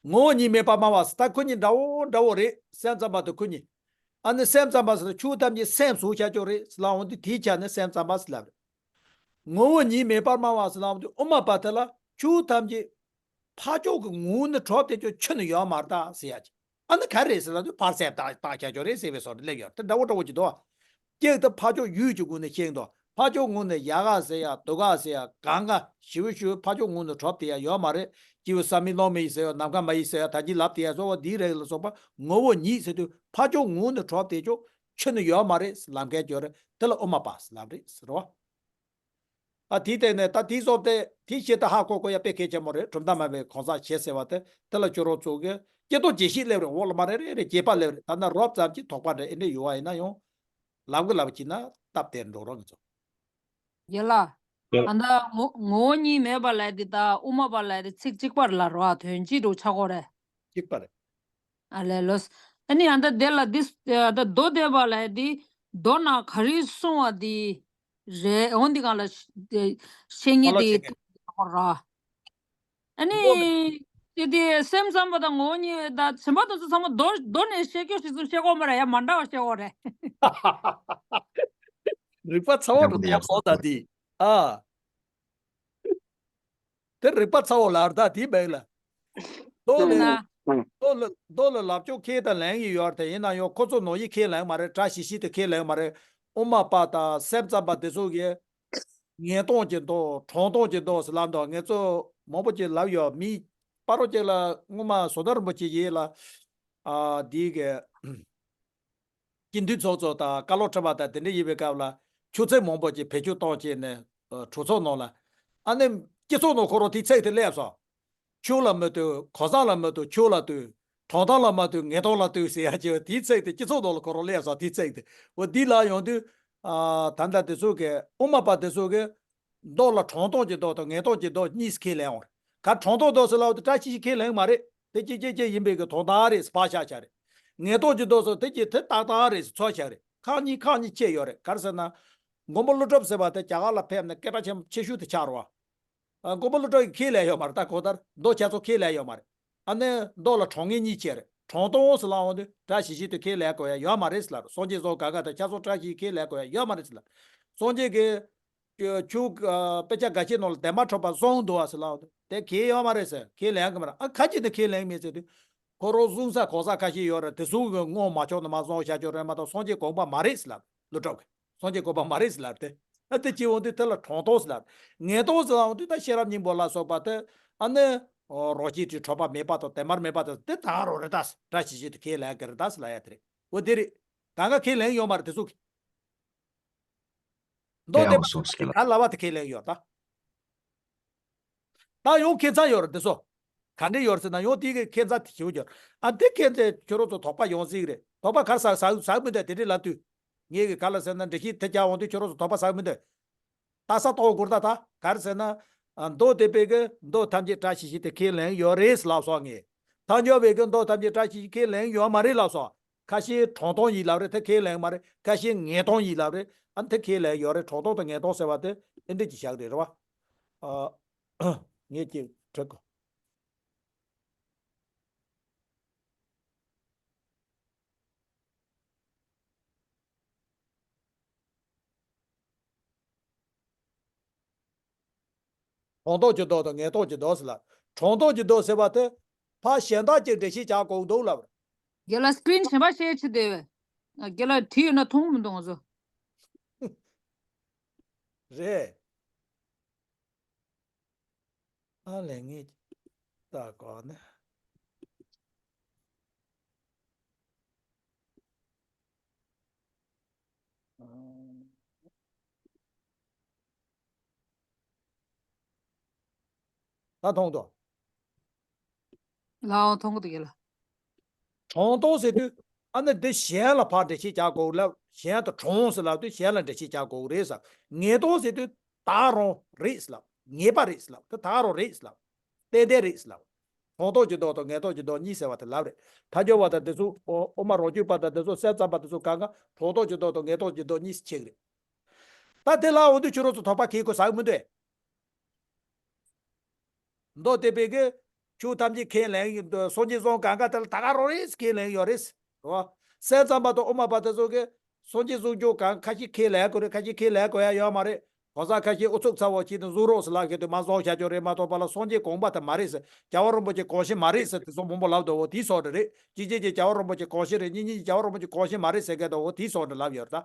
ངོ་བོ་ཉིད་མེད་པར་སྨྲ་བ་ཟེར་ད་ཁོ་གཉིས་འདྲ་བོ་འདྲ་བོ་རེད་སེམས་ཙམ་པ་དང་ཁོ་གཉིས། ཨ་ནི་སེམས་ཙམ་པ་ཟེར་ཆོས་ཐམས་ཅད་སེམས་སུ་བཞག་ཀྱོག་རེད་ཟེར་ལབ་འོང་དུས་དེའི་ཆ་ནས་སེམས་ཙམ་པ་ཟེར་ལབ་རེད། ངོ་བོ་ཉིད་མེད་པར་སྨྲ་བ་ཟེར་ལབ་དུས་དབུ་མ་པ་དེ་ལ་ཆོས་ཐམས་ཅད་ཕར་ཕྱོགས་ཀྱི་ངོ་བོ་ནས་གྲུབ་བསྡད་ཀྱོག་ཆོས་ནི་ཡོད་མ་རེད་ད་ཟེར་ཡ་ཅིག་ཨ་ནི་ག་རེ་ཟེར་ལབ་དུས་ཕར་སེམས་བཏགས་བཏགས་བཞག་ཀྱོག་རེད་ཟེར་བའི་བཟོ་འདྲ་སླེབས་ཡོད་དེ་འདྲ་བོ་འདྲ་བོ་ཅིག་འདུག་གཅིག་དེ་ཕར་ཕྱོགས་ཡུལ་གྱི་ངོས་ནས་བཤད་འདུག་ཕར་ཕྱོགས་ངོས་ནས་ཡ་ག་ཟེར་ཡ་དུ་ག་ཟེར་ཡ་གང་ག་ཞེ་པོ་ཞེ་པོ་ཕར་ཕྱོགས་ངོས་ནས་གྲུབ་བསྡད་ཡ་ཡོད་མ་རེད། སྐྱེས་བུ་བསམ་མེད་བློ་མེད་ཡིན་ཟེར་ཡ་ནམ་མཁའ་མ་ཡིན་ཟེར་ཡ་ད་ཅི་ལབ་བསྡད་ཡ་སོགས་པ་འདིའི་རིགས་ལ་སོགས་པ་ངོ་བོ་ཉིད་ཟེར་དུས་ཕར་ཕྱོགས་ངོས་ནས་གྲུབ་བསྡད་ཀྱོག་ཆོས་ནི་ཡོད་མ་རེད་ལབ་མཁན་ཅིག་ཡོད་རེད་དེ་ལ་དབུ་མ་པ་ཟེར་ལབ་རེད་ཟེར་བ། ཨ་དེའི་སྟེང་ནས་ད་དེའི་སོབ་དེ་དེའི་ཤེས་ད་ཧ་གོ་གོ་ཡ་དཔེ་གལ་ཆེན་མོ་རེད། གྲུབ་མཐའ་སྨྲ་བའི་གང་ཟག་ཞེས་ཟེར་བ་དེ་དེ་ལ་ཁྱོད་རང་ཚོ་གི་སྐྱེ་རྟོགས་རྒྱས་བཤད་སླེབས་རེད། འོག་ལ་མ་རེ་རེ་རེ་རྒྱས་པ་སླེབས་རེད། ད་ནི་རོབ་ཙམ་གྱིས་དོགས་པ་འདྲ་ཨེ་འདྲ་ཡོད་བ་ཡིན་ན་ཡང་ལབ་གི་ལབ་བྱས་ན་སྟབས་བདེ་འགྲོ་རོགས་ངེད་ཚོ། ཡ་ལ། ཡ། ཨ་ད་ངོ་ངོ་བོ་ཉིད་མེད་པ་ལབ་དེ་ད་དབུ་མ་པ་ལབ་དེ་ཚིག་གཅིག་པར་ལ་རོ་དོན་གཅིག་འགྲོ་ཆགས་གོ་རེད། གཅིག་པ་རེད། ཨ་ལས་ལོས། ཨ་ནི་ཨ་ད་དེ་ལ་འདི་ཨ་ད་མདོ་སྡེ་པ་ལ་འདི་མདོ་ན་ག་རེ་གསུང་བ་འདི་རེད། འོ་འདི་གང་ལ་བཤད་ངེས་འདི་ར། ཨ་ནི་ ཅི་སྟེ་སེམས་ཙམ་པ་དང་ངོ་བོ་ཉིད་དང་བྱེད་པ་དེ་ཚོ་ཚང་མ་མདོ་མདོ་ནས་བཤད་རྒྱུ་ཞིག་ཚུར་བཤད་དགོས་མ་རེད་ཡ། མ་འདྲ་བ་བཤད་དགོས་རེད། རིག་པ་ཚ་བོ་རུ་ཡག་པོ་ཐོབ་ཡག་པོ་སོང་ད་ཐོབ་དེ། ཨ། དེ་རིག་པ་ཚ་བོ་ལ་ད་དེ་བས་ལ། མདོ་ལ། ན། མདོ་ལ་མདོ་ལ་ལབ་ཆོག་ཁེ་ད་ལན་གྱི་ཡོད་དེ་ཡིན་ན་ཡང་ཁོ་ཚོ་ནོ་ཡི་ཁས་ལེན་མ་རེད། བཀྲ་ཤིས་ཤིས་དེ་ཁས་ལེན་མ་རེད། དབུ་མ་པ་དང་སེམས་ཙམ་པ་དེ་ཚོ་གིས་ངན་སྟོང་གི་མདོ་གྲངས་སྟོང་གི་མདོ་ཟེར་ལབ་འདུག་ངེད་ཚོ་མང་པོ་ཅིག་ལབ་ཡོད། མི་སྤ་རོ་ཅིག་ལ་སྔོན་མ་བཟོ་ལྟ་རིན་པོ་ཆེ་ཡིན་ལ། ཨ་དེ་གི་སྤྱི་འཐུས་ཚོགས་གཙོ་དང་བཀའ་སློབ་ཁྲི་པ་དང་དེ་འདྲ་ཡིན་པའི་སྐབས་ལ་ཆུ་ཚོད་མང་པོ་ཅིག་བེད་སྤྱོད་གཏོང་བྱས་ནས་གྲོས་ཚོགས་ནང་ལ། ཨ་ནི་སྤྱི་ཚོགས་ནང་ཁོ་རང་དེའི་ཚིག་དེ་སླེབས་སོང་། ཆོས་ལ་མི་ལྟོས། གང་ཟག་ལ་མི་ལྟོས། ཆོས་ལ་ལྟོས། གྲངས་ཐང་ལ་མ་ལྟོས། ངན་སྟོང་ལ་ལྟོས་ཟེར་ཡ་ཅིག་དེའི་ཚིག་དེ་སྤྱི་ཚོགས་ནང་ལ་ཁོ་རང་སླེབས་སོང་། དེའི་ཚིག་དེ་འོ་འདི་ལ་ཡོང་དུས། ཨ་ད་ལྟ་དེ་ཚོ་གི་དབུ་མ་པ་དེ་ཚོ་གི་མདོ་ལ་གྲངས་སྟོང་གི་མདོ་དང་ངན་སྟོང་གི་མདོ་གཉིས་སུ་ཁས་ལེན་འོང་། ག་གྲངས་སྟོང་མདོ་ཟེར་ལབ་དུས་བཀྲ་ཤིས་ཤིས་ཁས་ལེན་མ་རེད། དེ་ཅི་ཅི་ཅི་ཡིན་པའི་གི་དོན་དག་རེད་ཕར་བཞག་བཞག་རེད། ངན་སྟོང་གི་མདོ་ཟེར་དེ་ཅི་དེ་ཏག་ཏག་རེད་ཚོར་བཞག་རེད། ཁག་གཉིས་ཁག་གཉིས་ཕྱེ་ཡོད་རེད། ག་རེ་ཟེར་ན། མགོན་པོ་ཀླུ་སྒྲུབ་ཟེར་བ་དེ་རྒྱ་གར་ལ་ཕེབས་ནས་སྐད་གྲགས་ཆེན་ཆེ་ཤོས་དེ་ཆགས་རེད་བ། ཨ་མགོན་པོ་ཀླུ་སྒྲུབ་ཀྱིས་ཁས་ལེན་ཡོད་མ་རེད། ད་གོ་ལྟར་མདོ་ཁྱེད་ཚོ་ཁས་ལེན་ཡོད་མ་རེད། ཨ་ནི་མདོ་ལ་གྲངས་ངེས་གཉིས་ཕྱེ་རེད། གྲངས་སྟོང་ཟེར་ལབ་འོང་དུས་བཀྲ་ཤིས་ཤིས་དེ་ཁས་ལེན་དགོས་ཡ་ཡོད་མ་རེད་ཟེར་ལབ། སངས་རྒྱས་བཟང་གང་ག་དང་ཁྱེད་ཚོ་བཀྲ་ཤིས་ཁས་ལེན་དགོས་ཡ་ཡོད་མ་རེད་ཟེར་ལབ། སངས་རྒྱས་ཀྱིས་ཆོས་དཔེ་ཆ་འགའ་ཤས་ནང་ལ་བདེན་པར་གྲུབ་པ་གསུངས་འདུག་བ་ཟེར་ལབ་འོང་དུས་དེ་ཁས་ཡོད་མ་རེད་ཟེར། ཁས་ལེན་གི་མ་རེད། ཨ་ཁ་ཅིག་ནི་ཁས་ལེན་མེད་ཟེར་དུས། ཁོ་རང་གསུང་ས་གོ་ས་ཁ་ཤས་ཡོད་རེད། དེ་ཚོ་གི་དངོས་མ་ཆོག་ན་མ་གསུང་བྱ་ཆོག་རེད་མ་གཏོགས་སངས་རྒྱས་དགོངས་པ་མ་རེད་ཟེར་ལབ། ཀླུ་སྒྲུབ་ཀྱིས་སངས་རྒྱས་དགོངས་པ་མ་རེད་ཟེར་ལབ་དེ། ཨ་དེ་ཅི་འོང་དུས་དེ་ལ་གྲངས་སྟོང་ཟེར་ལབ། ངན་སྟོང་ཟེར་ལབ་འོང་དུས་ད་ཤེས་རབ་སྙིང་པོ་ལ་སོགས་པ་དེ། ཨ་ནི་རང་བཞིན་གྱིས་གྲུབ་པ་མེད་པ་དང་བདེན་པར་མེད་པ་དང་དེ་ད་རུང་རེད་ད། བཀྲ་ཤིས་ཤིས་དེ་ཁས་ལེན་གི་རེད་ད་ཟེར་ལབ་ཡ་དེ་རེད། འོ་དེ་རེད། གང་ག་ཁས་ལེན་ཡོད་མ་རེད་དེ་ཚོ་གིས། མདོ་སྡེ་པ་ག་ལབ་པ་དེ་ཁས་ལེན་ཡོད་ད། ད་ཡང་ཁྱད་མཚར་ཡོད་རེད་དེ་ཚོ། ག་འདྲས་ཡོད་རེད་ཟེར་ན་ཡང་དེ་གི་ཁྱད་མཚར་དེ་ཞིག་ཡོད། ཨ་འདི་ཁྱད་མཚར་ཁྱོད་རང་ཚོ་དོགས་པ་ཡོང་སྲིད་གི་རེད། དོགས་པ་ག་རེ་ཟ་ཟ་ཟ་གི་མི་འདུག་དེ་འདྲས་ལབ་དུས། ངས་གི་ག་ལ་ཟེར་ན་འགྲེལ་བཤད་དེ་རྒྱག་འོང་དུས་ཁྱོད་རང་ཚོ་དོགས་པ་ཟ་གི་མི་འདུག་ལྟ་ས་ལྟ་བ་སྐོར་ད་ད་ག་རེ་ཟེར་ན། ཨ་མདོ་སྡེ་པའི་གི་མདོ་ཐམས་ཅད་བཀྲ་ཤིས་ཤིས་དེ་ཁས་ལེན་ཡོད་རེད་ལབ་སོང་ངས། ཐལ་འགྱུར་བའི་གི་མདོ་ཐམས་ཅད་བཀྲ་ཤིས་ཤིས་ཁས་ལེན་ཡོད་མ་རེད་ལབ་སོང་། ཁ་ཤས་གྲངས་སྟོང་ཡིན་ལབ་རེད། དེ་ཁས་ལེན་མ་རེད། ཁ་ཤས་ངན་སྟོང་ཡིན་ལབ་རེད། ཨ་ནི་དེ་ཁས་ལེན་ཡོད་རེད། གྲངས་སྟོང་དང་ངན་སྟོང་ཟེར་བ་དེ་ཨེ་འདྲས་ཀྱི་བཞག་རེད་རེད་བ། ཨ། ངས་ཀྱི་དྲི་གོ། གྲངས་སྟོང་གི་མདོ་དང་ངན་སྟོང་གི་མདོ་ཟེར་ལ། གྲངས་སྟོང་གི་མདོ་ཟེར་བ་དེ་ཕར་གཞན་དག་ཅིག་འགྲེལ་བཤད་བྱ་དགོས་འདུག་ལབ། རྒན་ལགས་སི་ཀི་རིན་གཞན་པ་ཤེར་བྱེད་དེ། རྒན་ལགས་བྲིས་ཡོད་ན་མཐོང་གི་མི་འདུག་ང་ཚོ། རེད། ཨ་ལས་ངས་ལྟ་དགོས་ན། ད་མཐོང་འདུག་ལའོ་མཐོང་གི་འདུག་ཡ་ལ། གྲངས་སྟོང་ཟེར་དུས་ཨ་ནི་འདི་གཞན་ལ་ཕར་འགྲེལ་བཤད་རྒྱག་དགོས་ལབ། གཞན་དུ་གྲངས་ཟེར་ལབ་དུས་གཞན་ལ་འགྲེལ་བཤད་རྒྱག་དགོས་རེད་ཟེར། ངེས་སྟོང་ཟེར་དུས་ད་རུང་རེད་ཟེར་ལབ། ངེས་པ་རེད་ཟེར་ལབ། དེ་ད་རུང་རེད་ཟེར་ལབ། ཏན་ཏན་རེད་ཟེར་ལབ། གྲངས་སྟོང་གི་མདོ་དང་ངེས་སྟོང་གི་མདོ་གཉིས་ཟེར་བ་དེ་ལབ་རེད། ཐལ་འགྱུར་བ་དང་དེ་ཚོ་དབུ་མ་རང་རྒྱུད་པ་དང་དེ་ཚོ་སེམས་ཙམ་པ་དེ་ཚོ་གང་ག་གྲངས་སྟོང་གི་མདོ་དང་ངེས་སྟོང་གི་མདོ་གཉིས་ཕྱེ་གི་རེད། ད་དེ་ལ་འོ་དུས་ཁྱོད་རང་ཚོ་དོགས་པ་གལ་དགོས་ཟ་གི་མི་འདུག་མདོ་སྡེ་པའི་གི་ཆོས་ཐམས་ཅད་ཁས་ལེན་ཡོད། སངས་རྒྱས་བཟང་གང་ག་དེ་ལ་ད་ག་རང་རེད་ཁས་ལེན་ཡོད་རེད། རེད་བ། སེམས་ཙམ་པ་དང་དབུ་མ་པ་དེ་ཚོ་གི་སངས་རྒྱས་གསུང་ཆོས་གང་ཁ་ཤས་ཁས་ལེན་དགོས་རེད། ཁ་ཤས་ཁས་ལེན་དགོས་ཡ་ཡོད་མ་རེད། གང་ཟག་ཁ་ཤས་ཨུ་ཚུགས་ཚ་བོ་བྱས་ནས་གསུང་རོགས་ཟེར་ལབ་མཁན་དེ་མ་གསུང་བྱ་ཆོག་རེད་མ་གཏོགས་པ་ལ་སངས་རྒྱས་དགོངས་པ་དེ་མ་རེད་ཟེར། རྒྱལ་བ་རིན་པོ་ཆེ་གོང་བཞིན་མ་རེད་ཟེར་དེ་ཚོ་མང་པོ་ལབ་འདུག་འོ་དེའི་སོགས་རེད། གཅིག་གཅིག་གིས་རྒྱལ་བ་རིན་པོ་ཆེ་གོང་བཞིན་རེད། གཉིས་གཉིས་ཀྱིས་རྒྱལ་བ་རིན་པོ་ཆེ་གོང་བཞིན་མ་རེད་ཟེར་མཁན་དེ་འོ་དེའི་སོགས་རེད་ལབ་ཡོད་རེད་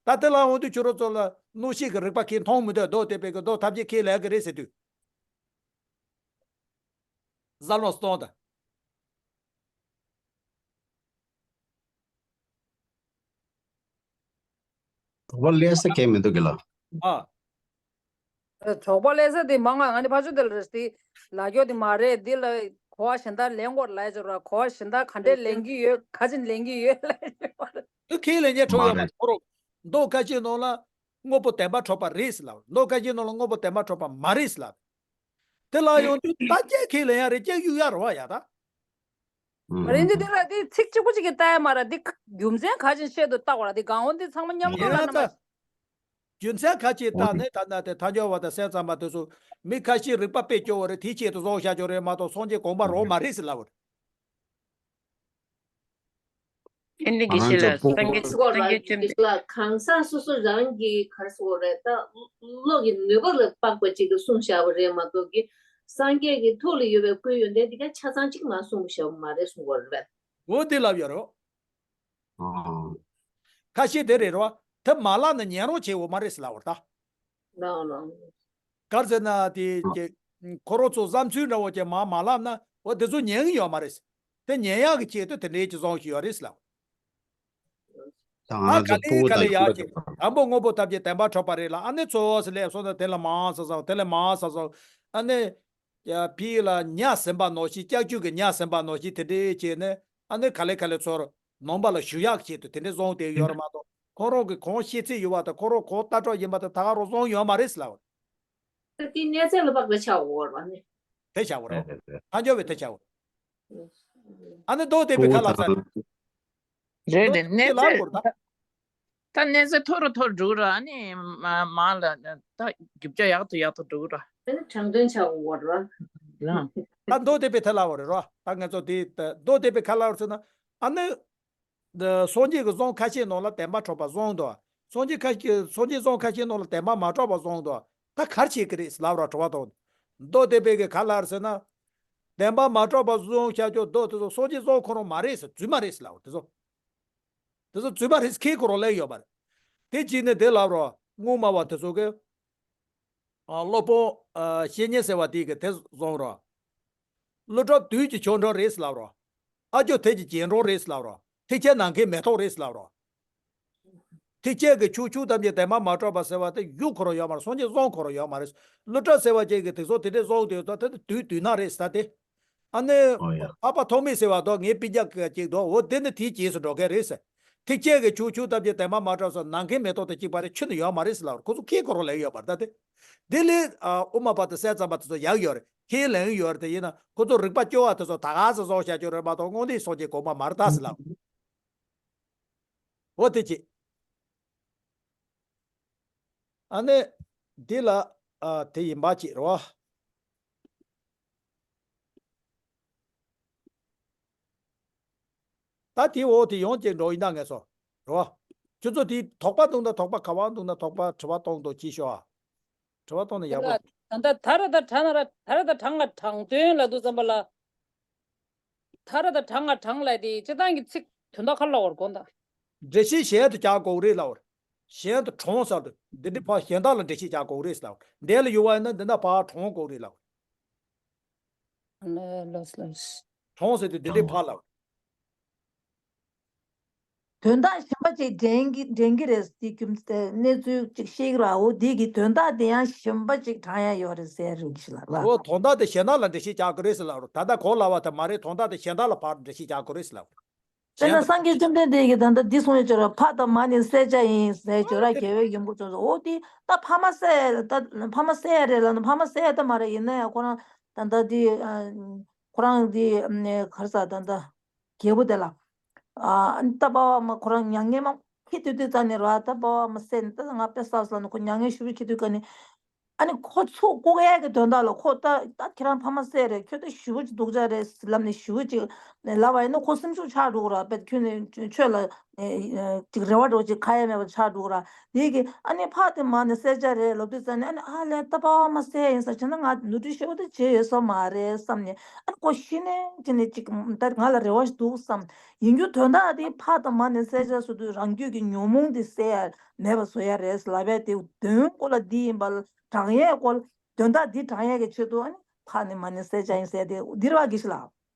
ད། ད་དེ་ལ་འོ་དུས་ཁྱོད་རང་ཚོ་ལ་གནོད་བྱེད་ཀྱི་རིགས་པ་ཁས་མཐོང་མི་འདུག་མདོ་སྡེ་པའི་གི་མདོ་ཐམས་ཅད་ཁས་ལེན་གི་རེད་ཟེར་དུས། བསམ་བློ་གཏོང་དང་། དོགས་པ་སླེབས་ས་གང་མི་འདུག་གི་ལ། ཨ། དོགས་པ་སླེབས་ས་དེ་མང་ང་ང་ནི་ཕ་ཆོས་དེ་ལ་རེད་དེ་ལ་སྐྱོ་དེ་མ་རེད། འདི་ལ་གོ་བ་གཞན་དག་ལེན་དགོས་ལབ་ཡ་ཅིག་ར། གོ་བ་གཞན་དག་ག་འདྲས་ལེན་གི་ཡོད། ག་ཅིག་ལེན་གི་ཡོད་ལབ་ཡ་ཅིག་ར། ཁས་ལེན་མཁན་ཁྲོ་ཡོད་མ་རེད། མདོ་ཁ་ཤས་ནང་ལ་དངོས་པོ་བདེན་པར་གྲུབ་པ་རེད་ཟེར་ལབ། མདོ་ཁ་ཤས་ནང་ལ་དངོས་པོ་བདེན་པར་གྲུབ་པ་མ་རེད་ཟེར་ལབ། དེ་ལ་ཡོང་དུས་ད་སྐད་ཁས་ལེན་ཡ་རེད། སྐད་གཡུག་ཡ་རེད་བ་ཡ་ད། མ་རེད་འདི་དེ་ལ་དེ་ཚིག་གཅིག་པོ་གཅིག་གིས་ལྟ་ཡ་མ་རེད། འདི་རྒྱུ་མཚན་ག་ཅིག་བཤད་འདུག་ལྟ་དགོས་ར། འདི་གང་འོ་འདི་ཚང་མ་མཉམ་དུ་ལ་ཡིན་ན་ད། རྒྱུ་མཚན་ཁ་ཅིག་ད་ནི་ད་ལྟ་དེ་ཐལ་འགྱུར་བ་དང་སེམས་ཙམ་པ་དེ་ཚོ་མི་ཁ་ཤས་རིགས་པ་དཔེ་སྐྱོ་བོ་རེད། དེའི་ཆེད་དུ་བཟོ་བཞག་ཆོག་རེད་མ་གཏོགས་སངས་རྒྱས་དགོངས་པ་རང་མ་རེད་ཟེར་ལབ་པ་རེད། ཨེ་འདི་དགེ་བཤེས་ལགས། སངས་རྒྱས་སྐོར་ལ་སངས་རྒྱས་བསྟན་པའི། གང་ཟག་སོ་སོ་རང་གི་ག་རེ་ཟེར་དགོས་རེད། ད་བློ་གི་ནུས་པ་ལ་དཔག་པ་ཅིག་གིས་གསུངས་བཞག་པ་རེད་མ་གཏོགས་ཀྱི། སངས་རྒྱས་ཀྱི་ཐུགས་ལ་ཡོད་པའི་སྐུའི་ཡོན་ཏན་དེ་ག་ཆ་ཚང་གཅིག་མ་གསུངས་བཞག་པ་མ་རེད་གསུང་གི་ཡོད་རེད་པས། འོ་དེ་ལབ་ཡོད་རེད། ཁ་ཤས་དེ་རེད་རོ། དེ་མ་ལབ་ན་ཉན་རོགས་བྱེད་འོ་མ་རེད་ཟེར་ལབ་པ་རེད་ད། ལགས་ལགས། ག་རེ་ཟེར་ན་དེ་ཀྱི་ཁོ་རང་ཚོ་བསམ་ཚུལ་འདྲ་བོ་ཅིག་མ་མ་ལབ་ན་འོ་དེ་ཚོ་ཉན་གི་ཡོད་མ་རེད། དེ་ཉན་ཡག་གི་ཆེད་དུ་དེ་འདྲའི་ཅིག་བཟོ་གི་ཡོད་རེད་ཟེར་ལབ། ད་ང་ཨ་རང་ཚོ་ག་ལེ་ཕྲུ་གུ་ག་ལེ་དང་ཡག་ཅིག་དང་པོ་དངོས་པོ་ཐམས་ཅད་བདེན་པར་གྲུབ་པ་རེད་ལ། ཨ་ནི་ཚོ་བ་སི་ལས་སོང་ན་དེ་ལ་མ་ས་ས་དེ་ལ་མ་ས་ས་ཨ་ནི། ཡ་ཕི་ལ་ཉ་ཟིན་པ་ནོ་ཞིག་ཀྱག་ཀྱུ་གི་ཉ་ཟིན་པ་ནོ་ཞིག་དེ་འདྲའི་བྱས་ནས་ཨ་ནི་ག་ལེ་ག་ལེ་ཚོར་ནོམ་པ་ལ་ཞུ་ཡག་ཆེད་དུ་དེ་འདྲའི་བཟོ་དེ་ཡོད་རེད་མ་གཏོགས་ཁོ་རང་གི་གང་ཤེས་ཚད་ཡོད་པ་དང་ཁོ་རང་གང་ལྟ་གྲོགས་ཡིན་པ་དང་ད་ག་རང་བཟོ་ཡོད་མ་རེད་ཟེར་ལབ། ད་དེ་གནས་ཚད་ལ་དཔག་པའི་ཆ་འོར་བ་ནི། དེ་བྱ་བ་རེད། ཐལ་འགྱུར་བའི་དེ་བྱ་བ། ཨ་ནི་མདོ་སྡེ་པའི་ཁ་ལ་ཚར། རེད་རེད། གནས་ཚད་ལ་གོ་ད། ད་གནས་ཚད་མཐོ་རུ་མཐོ་རུ་འགྲོ་ར། ཨ་ནི་མ་མ་ལ་ད་རྒྱུ་ཆ་ཡག་ཏུ་ཡག་ཏུ་འགྲོ་ར། ཨ་ནི་དྲང་དོན་ཆགས་འོར་བ། ལ། ད་མདོ་སྡེ་པའི་ཐད་ལ་བ་རེད་རོ། ད་ང་ཚོ་དེ་ད་མདོ་སྡེ་པའི་ཁ་ལ་བར་ཚོད་ན་ཨ་ནི། སངས་རྒྱས་ཀྱི་གསུང་ཁ་ཤས་ནང་ལ་བདེན་པར་གྲུབ་པ་གསུངས་འདུག་སངས་རྒྱས་ཁ་ཤས་སངས་རྒྱས་གསུང་ཁ་ཤས་ནང་ལ་བདེན་པར་མ་གྲུབ་པ་གསུངས་འདུག་ད་ག་རེ་བྱེད་ཀྱི་རེད་ལབ་ར་དྲི་བ་གཏོང་། མདོ་སྡེ་པའི་གི་ག་ལ་བར་ཟེར་ན། བདེན་པར་མ་གྲུབ་པ་གསུངས་བྱ་ཆོག་མདོ་དེ་ཚོ་སངས་རྒྱས་གསུང་ཁོ་རང་མ་རེད་ཟེར། རྫུན་མ་རེད་ཟེར་ལབ་དེ་ཚོ། དེ་ཚོ་རྫུན་མ་རེད་ཟེར་ཁས་ཁོ་རང་ལེན་ཡོད་པ་རེད། དེ་གཅིག་ནས་དེ་ལབ་རོགས་སྔོན་མ་བ་དེ་ཚོ་གི། ཨ་སློབ་དཔོན་ཨ་བཤེས་གཉེན་ཟེར་བ་དེ་གི་དེ་བཟུང་རོགས། ཀླུ་སྒྲུབ་དུས་ཀྱི་ཆོ་འཕྲུལ་རེད་ཟེར་ལབ་རོགས། ཨ་ཇོ་ཐེལ་གྱི་རྒྱན་དྲུག་རེད་ཟེར་ལབ་རོགས། ཐེག་ཆེན་ནམ་མཁའི་མེ་ཏོག་རེད་ཟེར་ལབ་རོགས། ཐེག་ཆེན་གྱི་ཆོས་ཆོས་ཐམས་ཅད་བདེན་པར་མ་གྲུབ་པ་ཟེར་བ་དེ་ཡུལ་ཁོ་རང་ཡོད་མ་རེད། སངས་རྒྱས་གསུང་ཁོ་རང་ཡོད་མ་རེད། ཀླུ་སྒྲུབ་ཟེར་བ་ཅིག་གིས་དེ་ཚོ་དེ་འདྲས་གསུངས་དུས་ད་དེ་དུས་དུས་ན་རེད་ཟེར་ཏེ། ཨ་ནི། ཨོ་ཡ། འཕགས་པ་ཐོགས་མེད་ཟེར་བ་དང་ངའི་སྤུན་ཀྱག་ཅིག་འདུག་འོ་དེ་ནི་དེའི་རྗེས་སུ་འགྲོ་མཁན་རེད་ཟེར། ཐེག་ཆེན་གྱི་ཆོས་ཆོས་ཐམས་ཅད་བདེན་པར་མ་གྲུབ་ཟེར། ནམ་མཁའི་མེ་ཏོག་དང་གཅིག་པ་རེད། ཆུ་ནི་ཡོད་མ་རེད་ཟེར་ལབ་རེད། ཁོ་ཚོ་ཁས་ཁོ་རང་ལེན་ཡོད་པ་རེད་ད་དེ། དེ་ལས་ཨ་དབུ་མ་པ་དང་སེམས་ཙམ་པ་དེ་ཚོ་ཡག་ཡོད་རེད། ཁས་ལེན་ཡོད་རེད། དེ་ཡིན་ན་ཁོ་ཚོ་རིགས་པ་སྐྱོ་བ་དེ་ཚོ་ད་ག་ཟེ་བཟོ་བྱ་ཆོག་རེད་མ་གཏོགས་དངོས་གནས་སངས་རྒྱས་དགོངས་པ་མ་རེད་ད་ཟེར་ལབ། འོ་དེ་ཅི། ཨ་ནི། འདི་ལ། ཨ་དེ་ཡིན་པ་ཅིག་རེད་བ། ད་དེའི་འོག་དེ་ཡོང་ཅིག་འགྲོ་ཡིན་ན་ངེས་སོ། རེད་བ། ཁྱོད་ཚོ་དེའི་དོགས་པ་འདུག་ན་དོགས་པ་ག་བ་འདུག་ན་དོགས་པ་དྲི་བ་གཏོང་འདུག་ཅིག་ཤོག་ཨ། དྲི་བ་གཏོང་ན་ཡག་པོ། ད་ལྟ་ད་ར་ད་དྲང་ན་ར་ད་ར་ད་དྲང་ང་དྲང་དོན་ལ་འདུག་བསམ་པ་ལ། ད་ར་ད་དྲང་ང་དྲང་ལ་དེ་སྤྱི་བཏང་གི་ཚིག་དོན་དག་ག་ལ་བར་དགོངས་དག་འགྲེལ་བཤད་གཞན་དུ་རྒྱག་དགོས་རེད་ལབ་པ་རེད། གཞན་དུ་དྲངས་ཟེར་དུས་འདི་འདྲའི་ཕར་གཞན་དག་ལ་འགྲེལ་བཤད་རྒྱག་དགོས་རེད་ལབ་པ་རེད། འདི་ལ་ཡོད་པ་ཡིན་ན་འདི་ན་ཕར་དྲངས་དགོས་རེད་ལབ་པ་རེད། ལོས་ལོས། དྲངས་ཟེར་དུས་འདི་འདྲའི་ཕར་ལབ་པ་རེད། དོན་དག་གཞན་པ་ཅིག་འདྲེན་གྱི་འདྲེན་གྱི་རེད་ཟེར་རྒྱུ་གནས་ཚུལ་ཅིག་བཤད་ཀྱི་ར། འོ་འདི་གི་དོན་དག་དེ་ཡང་གཞན་པ་ཅིག་དྲངས་ཡ་ཡོད་རེད་ཟེར་རིགས་ཤིག་ལ་ར། འོ་དོན་དག་དེ་གཞན་དག་ལ་འགྲེལ་བཤད་རྒྱག་གི་རེད་ཟེར་ལབ་རོགས། ད་ལྟ་གོང་ལ་བ་དེ་མ་རེད། དོན་དག་དེ་གཞན་དག་ལ་ཕར་འགྲེལ་བཤད་རྒྱག་གི་རེད་ཟེར་ལབ་རོགས། དཔེར་ན་སངས་རྒྱས་བཅོམ་ལྡན་འདས་ཀྱིས་ད་ལྟ་འདི་གསུངས་ཡོད་ཅོག་ར། ཕ་དང་མ་ནི་བསད་བྱ་ཡིན་ཟེར་ཅོག་ར། རྒྱལ་བའི་ཡོན་པོ་ཙམ་ཟེར། འོ་དེ་ད་ཕ་མ་བསད་ད་ཕ་མ་བསད་ཡ་རེད་ལབ་ན་ཕ་མ་བསད་ཡ་ད་མ་རེད། ཡིན་ན་ཡང་ཁོ་རང་ད་ལྟ་དེ་ཁོ་རང་དེ་ག་རེ་ཟ་ད་ལྟ། རྒྱལ་པོ་དེ་ལ། ཨ་ནི་ད་པ་བ་མ་ཁོ་རང་མྱ་ངན་མ་ཁྱི་དུས་དུས་ཙ་ནས་ར། ད་པ་བ་མ་བསད་ནས་ད་ང་དཔེ་བསགས་ལ་ནི་ཁོ་མྱ་ངན་ཞུ་བའི་ཁྱི་དུས་ཀ་ནས། ཨ་ནི་ཁོ་ཚུར་བཀུག་ཡས་ཀྱི་དོན་དག་ལ་ཁོ་ད་ད་ཁྱེད་རང་ཕ་མ་བསད་རེད། ཁྱོད་ད་ཞུ་བ་ཅིག་སྡུག་ཅག་རེད་ལབ་ནས་ཞུ་བ་ཅིག་ལབ་པ་ཡིན་ན་ཁོ་སེམས་ཤུགས་ཆག་འགྲོ་གི་ར། དཔེ་ཁྱོད་ནི་ཆོས་ལ་ཅིག་རེ་བ་འགྲོ་ཅིག་ཁ་ཡ་མེད་པ་ཆག་འགྲོ་གི་ར། དེ་གི་ཨ་ནི་ཕ་དེ་མ་ནི་བསད་བྱ་རེད་ལབ་དུས་ཙ་ནས་ཨ་ནི་ཨ་ལས་ད་པ་བ་མ་བསད་ཡིན་ས་བྱས་ན་ང་ནོར་འཁྲུལ་ཞེ་པོ་དེ་བྱས་ཡོད་ས་མ་རེད་བསམ་ནས། ཨ་ནི་ཁོ་གཞི་ནས་དེ་ནས་ཅིག་ད་ང་ལ་རེ་བ་ཞིག་འདུག་བསམ། ཡིན་རྒྱུ་དོན་དག་དེ་ཕ་དང་མ་ནི་བསད་བྱ་ཟེར་དུས་རང་རྒྱུད་ཀྱི་ཉོན་མོངས་དེ་བསད་ཡ་མེད་པ་བཟོ་ཡ་རེད་ལབ་ཡ་དེ་དོན་སྐོར་ལ་འདི་ཡིན་པ་ལ་དྲང་ཡའི་སྐོར་དོན་དག་འདི་དྲང་ཡ་གི་ཆེད་དུ་ཨ་ནི་ཕ་ནི་མ་ནི་བསད་བྱ་ཡིན་ཟེར་ཏེ་འདི་རེད་བ་དགེ་བཤེས་ལགས།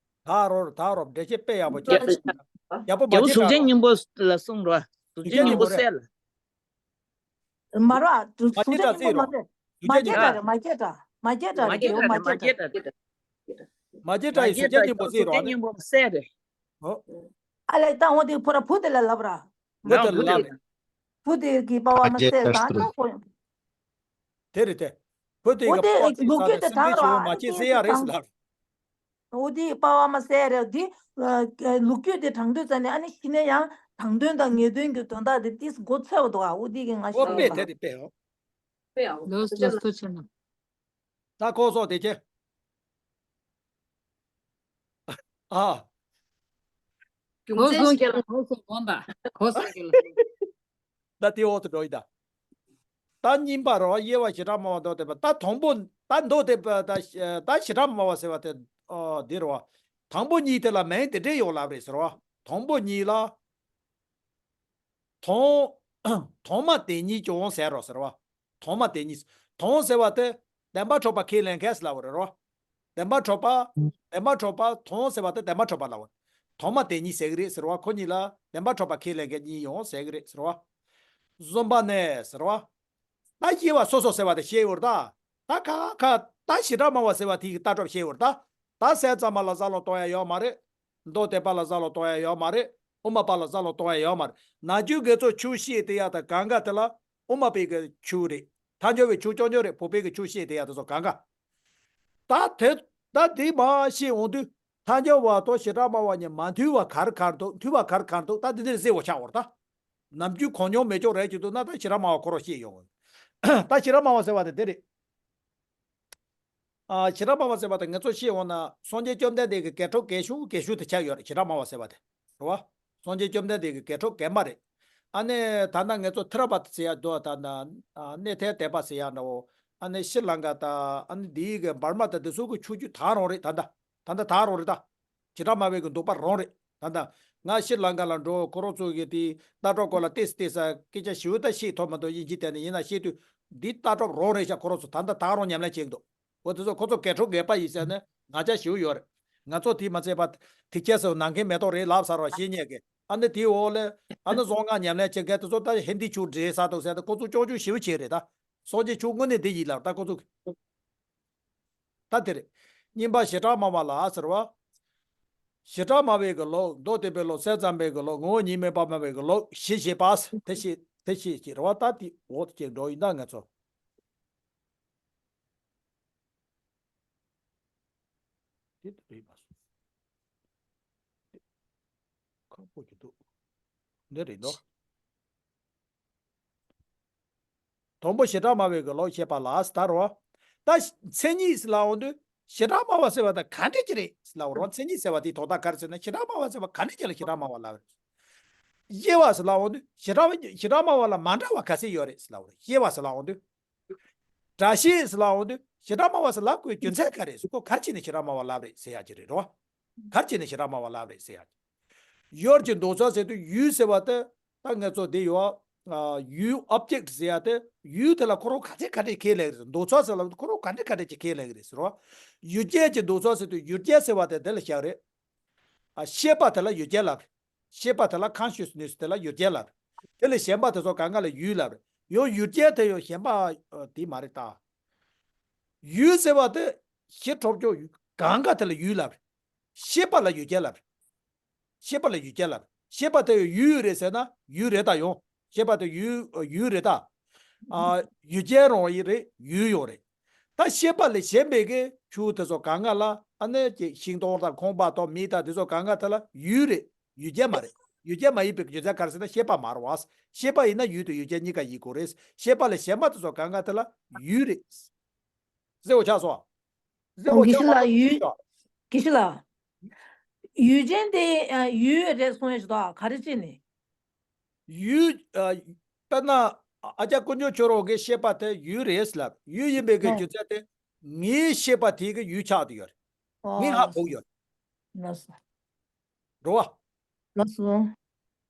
ད་རོ་ད་རོ་འགྲེལ་བཤད་དཔེ་ཡག་པོ་རྒྱ་རྒྱ་པོ་མ་རྒྱ་བོ་གཟུགས་ཅན་སྙིང་པོ་ལ་གསུངས་རོ། གཟུགས་ཅན་སྙིང་པོ་གསལ་ལ། མ་རོ་ཨ་གཟུགས་ཅན་སྙིང་པོ་མ་རེད། མ་སྐྱེས་དགྲ་རེད། མ་སྐྱེས་དགྲ། མ་སྐྱེས་དགྲ་རེད། མ་སྐྱེས་དགྲ་རེད། མ་སྐྱེས་དགྲ་རེད། གཟུགས་ཅན་སྙིང་པོ་གསལ་རེད། ཨ་ལས་ད་འོ་དེ་ཕོ་ར་བུ་དེ་ལ་ལབ་ར། བུ་དེ་ལ་ལབ་རེད། བུ་དེ་གི་པ་བ་མ་གསལ་དང་ད་ཁོ། དེ་རེད་དེ། བུ་དེ་འོ་གི་དེ་པ་ལུག་རྒྱུད་དེ་དྲང་རོགས་ཨ་ནི་དེ་དང་། འོ་དེ་པ་བ་མ་གསལ་རེད་དེ། ལུག་རྒྱུད་དེ་དྲང་དུས་ཙ་ནས་ཨ་ནི་གཞི་ནས་ཡང་ དང་དོན་དང་ངེས་དོན་གྱི་དོན་དག་དེ་ཏིས་མགོ་ཚོས་པ་འདུག་ཨ། འོ་དེ་གི་ང་ཨོ་ཤེས་པས་ཡིན་པ། དེ་རེད་པས་ཨོ། པས་ཨོ། ལོས་ལོས་ཐུགས་རྗེ་གནང་། ད་ཁོ་སོགས་དེ་ཁྱེད། ཨ། རྒྱུ་གོ་མཚན་སོང་ཁྱེད་ལ་གོ་སོང་གོ་འདའ་གོ་སོང་ཁྱེད་ལ། ད་དེ་འོག་ཏུ་འགྲོ་ཡི་ད། ད་གཉིས་པ་རེད་བ། དབྱེ་བ་བྱེ་བྲག་སྨྲ་བ་མདོ་སྡེ་པ། ད་དང་པོ་ད་མདོ་སྡེ་པ་ད་ད་བྱེ་བྲག་སྨྲ་བ་ཟེར་བ་དེ་ཨ་འདི་རེད་བ། དང་པོ་གཉིས་དེ་ལ་མིང་དེ་འདྲས་ཡོད་ལབ་རེད་ཟེར་བ། དང་པོ་གཉིས་ལ། དང་དང་མ་དེ་ཉིད་ཀྱང་ཟེར་རོ་ཟེར་བ། དང་མ་དེ་ཉིད། དང་ཟེར་བ་དེ་བདེན་པ་འཁྲུལ་པ་ཁས་ལེན་མཁན་ཟེར་ལབ་པ་རེད་རོ། བདེན་པ་འཁྲུལ་པ། བདེན་པ་འཁྲུལ་པ་དང་ཟེར་བ་དེ་བདེན་པ་འཁྲུལ་པ་ལབ་པ། དང་མ་དེ་ཉིད་ཟེར་གི་རེད་ཟེར་བ། ཁོ་གཉིས་ལ་བདེན་པ་འཁྲུལ་པ་ཁས་ལེན་མཁན་གཉིས་ཡོང་ཟེར་གི་རེད་ཟེར་བ། གསུམ་པ་ནས་ཟེར་བ། ད་དབྱེ་བ་སོ་སོ་ཟེར་བ་དེ་བཤད་ཡོད་རེད་ད། ད་ཁ་ཁ་ད་བྱེ་བྲག་སྨྲ་བ་ཟེར་བ་དེ་གི་ལྟ་གྲུབ་བཤད་ཡོད་རེད་ད། ད་སེམས་ཙམ་པ་ལ་བཟང་ལ་གཏོང་ཡ་ཡོད་མ་རེད། མདོ་སྡེ་པ་ལ་བཟང་ལ་གཏོང་ཡ་ཡོད་མ་རེད། དབུ་མ་པ་ལ་བཟང་ལ་གཏོང་ཡ་ཡོད་མ་རེད། ནམ་རྒྱུན་དགེ་ཚོགས་ཆོས་བཤད་དེ་ཡ་ད་གང་ག་དེ་ལ་དབུ་མ་པའི་གི་ཆོས་རེད། ཐལ་འགྱུར་བའི་ཆོས་ཅོག་ཉོ་རེད། བོད་པའི་གི་ཆོས་བཤད་དེ་ཡ་དེ་ཚོ་གང་ག་ད་དེ་ད་དེ་མ་བཤད་འོང་དུས་ཐལ་འགྱུར་བ་དང་བྱེ་བྲག་སྨྲ་བ་གཉིས་མ་མཐུན་བ་ག་རེ་ག་རེ་འདུག་མཐུན་བ་ག་རེ་ག་རེ་འདུག་ད་དེ་འདིར་གཟིགས་པ་ཆགས་འོར་ད། ནམ་རྒྱུན་གོ་མྱོང་མེད་ཅོག་རེད་ཀྱི་འདུག་ན་ད་བྱེ་བྲག་སྨྲ་བ་ཁོ་རང་བཤད་ཡོང་། ད་བྱེ་བྲག་སྨྲ་བ་ཟེར་བ་དེ་དེ་རེད། ཨ་བྱེ་བྲག་སྨྲ་བ་ཟེར་བ་དེ་ང་ཚོ་ཤེས་འོང་ན་སངས་རྒྱས་བཅོམ་ལྡན་འདས་ཀྱི་གལ་གྲུབ་གལ་ཤུགས་གལ་ཤུགས་དེ་ཆགས་ཡོད་རེད། བྱེ་བྲག་སྨྲ་བ་ཟེར་བ་དེ་རེད་བ། སངས་རྒྱས་བཅོམ་ལྡན་འདས་ཀྱི་གལ་གྲུབ་གལ་མ་རེད། ཨ་ནི་ད་ལྟ་ང་ཚོ་ཐེ་ར་བ་ཏ་ཟེར་ཡ་འདུག་ད་ལྟ་ཨ་གནས་ཐེ་ར་བ་ཏ་ཟེར་ཡ་འདྲ་བོ། ཨ་ནི་ཤྲི་ལང་ཀ་ད་ཨ་ནི་འདིའི་གི་འབར་མ་ད་འདི་ཚོ་གི་ཆོས་བརྒྱུད་ད་རང་རེད་ད་ལྟ། ད་ལྟ་ད་རང་རེད་ད། བྱེ་བྲག་སྨྲ་བའི་གི་འདོད་པ་རང་རེད་ད་ལྟ། ང་ཤྲི་ལང་ཀ་ལ་འགྲོ་ཁོ་རང་ཚོ་གི་དེ་ལྟ་གྲུབ་སྐོར་ལ་ཏེས་ཏེས་སྐད་ཆ་ཞིབ་ད་བཤད་ཐུབ་མ་འདུག་དབྱིན་ཇི་དེ་ནས་ཡིན་ན་བཤད་དུས་འདི་ལྟ་གྲུབ་རང་རེད་ཤག་ཁོ་རང་ཚོ་ད་ལྟ་ད་རང་ཉམས་ལེན་བྱེད་ཀྱི་འདུག་འོ་དེ་ཚོ་ཁོ་ཚོ་གལ་གྲུབ་ངེས་པ་ཡིན་ཟེར་ནས་ང་ཅག་ཞིབ་ཡོད་རེད། ང་ཚོ་དེ་མ་ཚད་པ་དེ་ཁྱེད་ཚོ་ནང་མཁན་མེ་ཏོག་རེད་ལབ་ཚར་བ་ཤེས་ཉེས་ཀྱི་ཨ་ནི་དེའི་འོག་ལ་ཨ་ནི་བཟང་ངན་ཉམས་ལེན་བྱེད་མཁན་དེ་ཚོ་ད་ཧིན་དི་ཆོས་འདྲེས་ས་འདུག་ཟེར་ཏེ་ཁོ་ཚོ་ཅོག་ཅོག་ཞིབ་བྱས་རེད་ད། སངས་རྒྱས་ཆོས་དངོས་གནས་འདི་ཡིན་ལབ་ད་ཁོ་ཚོ་གི་ད་དེ་རེད། གཉིས་པ་བྱེ་བྲག་སྨྲ་བ་ལ་ཟེར་བ། བྱེ་བྲག་སྨྲ་བའི་གི་ལུགས་མདོ་སྡེ་པའི་ལུགས་སེམས་ཙམ་པའི་གི་ལུགས་ངོ་བོ་ཉིད་མེད་པ་སྨྲ་བའི་གི་ལུགས་ཞེས་བཤད་པ་དེ་ཤེས་དེ་ཤེས་ཀྱི་རེད་བ། ད་དེ་འོག་ཏུ་ཅིག་འགྲོ་ཡིན་ད་ང་ཚོ། དེ་ལྟ་རེད་པ། ཁག་པོ་ཅིག་འདུག་འདི་རེད་འདུག་དང་པོ་བྱེ་བྲག་སྨྲ་བའི་གི་ལུགས་བཤད་པ་ལ་ཟེར་ད་རོ། ད་མཚན་ཉིད་ཟེར་ལབ་འོང་དུས་བྱེ་བྲག་སྨྲ་བ་ཟེར་བ་དང་ག་འདྲ་ཅིག་རེད་ཟེར་ལབ་རོ། མཚན་ཉིད་ཟེར་བ་དེའི་དོན་དག་ག་རེ་ཟེར་ན་བྱེ་བྲག་སྨྲ་བ་ཟེར་བ་ག་འདྲ་ཅིག་ལ་བྱེ་བྲག་སྨྲ་བ་ལབ་རེད། དབྱེ་བ་ཟེར་ལབ་འོང་དུས་བྱེ་བྲག་བྱེ་བྲག་སྨྲ་བ་ལ་མ་འདྲ་བ་ག་ཚད་ཡོད་རེད་ཟེར་ལབ་རོ། དབྱེ་བ་ཟེར་ལབ་འོང་དུས། སྒྲ་བཤད་ཟེར་ལབ་འོང་དུས་བྱེ་བྲག་སྨྲ་བ་ཟེར་ལབ་དགོས་རྒྱུ་མཚན་ག་རེད་ཟེར་ཁོ་ག་རེ་བྱས་ནས་བྱེ་བྲག་སྨྲ་བ་ལབ་རེད་ཟེར་ཡག་ཅིག་རེད་རོ། ག་རེ་བྱས་ནས་བྱེ་བྲག་སྨྲ་བ་ལབ་རེད་ཟེར་ཡག་ཅིག་ཡུལ་གྱི་འདུག་ས་ཟེར་དུས་ཡུལ་ཟེར་བ་དེ་ད་ངས་ཚོ་འདི་ཡོད། ཨ་ཡུལ་ཨོབ་ཇེག་ཊི་ཟེར་ཡ་དེ་ཡུལ་དེ་ལ་ཁོ་རང་ག་ཚད་ག་ཚད་ཁས་ལེན་གི་རེད། འདུག་ས་ཟེར་ལ་ཁོ་རང་ག་འདྲ་ག་འདྲ་ཅིག་ཁས་ལེན་གི་རེད་ཟེར་བ། ཡུལ་ཅན་གྱི་འདུག་ས་ཟེར་དུས་ཡུལ་ཅན་ཟེར་བ་དེ་དེ་ལ་བཞག་རེད། ཨ་ཤེས་པ་དེ་ལ་ཡུལ་ཅན་ལབ་རེད། ཤེས་པ་དེ་ལ་ཀོན་ཤི་ཡས་ནེ་སི་དེ་ལ་ཡུལ་ཅན་ལབ་རེད། དེ་ལས་གཞན་པ་དེ་ཚོ་གང་ག་ལ་ཡུལ་ལབ་རེད། ཡང་ཡུལ་ཅན་དེ་ཡང་གཞན་པ་ཨ་དེ་མ་རེད་ད། ཡུལ་ཟེར་བ་དེ་ཞེ་ཁྲོ་ཆོ་གང་ག་དེ་ལ་ཡུལ་ལབ་རེད། ཤེས་པ་ལ་ཡུལ་ཅན་ལབ་རེད། ཤེས་པ་ལ་ཡུལ་ཅན་ལབ་རེད། ཤེས་པ་དེ་ཡང་ཡུལ་རེད་ཟེར་ན་ཡུལ་རེད་ད་ཡོང་། ཤེས་པ་དེ་ཡུལ་ཡུལ་རེད་ད། ཨ་ཡུལ་ཅན་རང་ཡིན་རེད། ཡུལ་ཡང་རེད། ད་ཤེས་པ་ལས་གཞན་པའི་གི་ཆོས་དེ་ཚོ་གང་ག་ལ་ཨ་ནི་ཅིག་ཤིང་སྡོང་དང་ཁང་པ་དང་མི་དང་དེ་ཚོ་གང་ག་དེ་ལ་ཡུལ་རེད། ཡུལ་ཅན་མ་རེད། ཡུལ་ཅན་མ་ཡིན་པའི་རྒྱུ་མཚན་ག་རེ་ཟེར་ན་ཤེས་པ་མ་རེད་བ། ཤེས་པ་ཡིན་ན་ཡུལ་དང་ཡུལ་ཅན་གཉིས་ཀ་ཡིན་དགོས་རེད། ཤེས་པ་ལས་གཞན་པ་དེ་ཚོ་གང་ག་དེ་ལ་ཡུལ་རེད། གཟིགས་པ་ཆགས་སོང་། གཟིགས་པ་ཆགས་སོང་། དགེ་བཤེས་ལགས་ཡུལ། དགེ་བཤེས་ལགས། ཡུལ་ཅན་དེ་ཡུལ་རེད་གསུང་ཡ་ཞིག་འདུག་ག་རེ་བྱས་ནས། ཡུལ། ཨ། དཔེར་ན། ཨ་ཅག་དཀོན་མཆོག་ཁྱོད་རང་གི་ཤེས་པ་དེ་ཡུལ་རེད་ལབ། ཡུལ་ཡིན་པའི་གི་ཨ་རྒྱུ་མཚན་དེ། ངའི་ཤེས་པ་དེ་གི་ཡུལ་ཆགས་བསྡད་ཡོད་རེད། ཨོ། ངས་ཧ་གོ་ཡོད་རེད། ལགས་སོ། འགྲོ་བ། ལགས་སོ།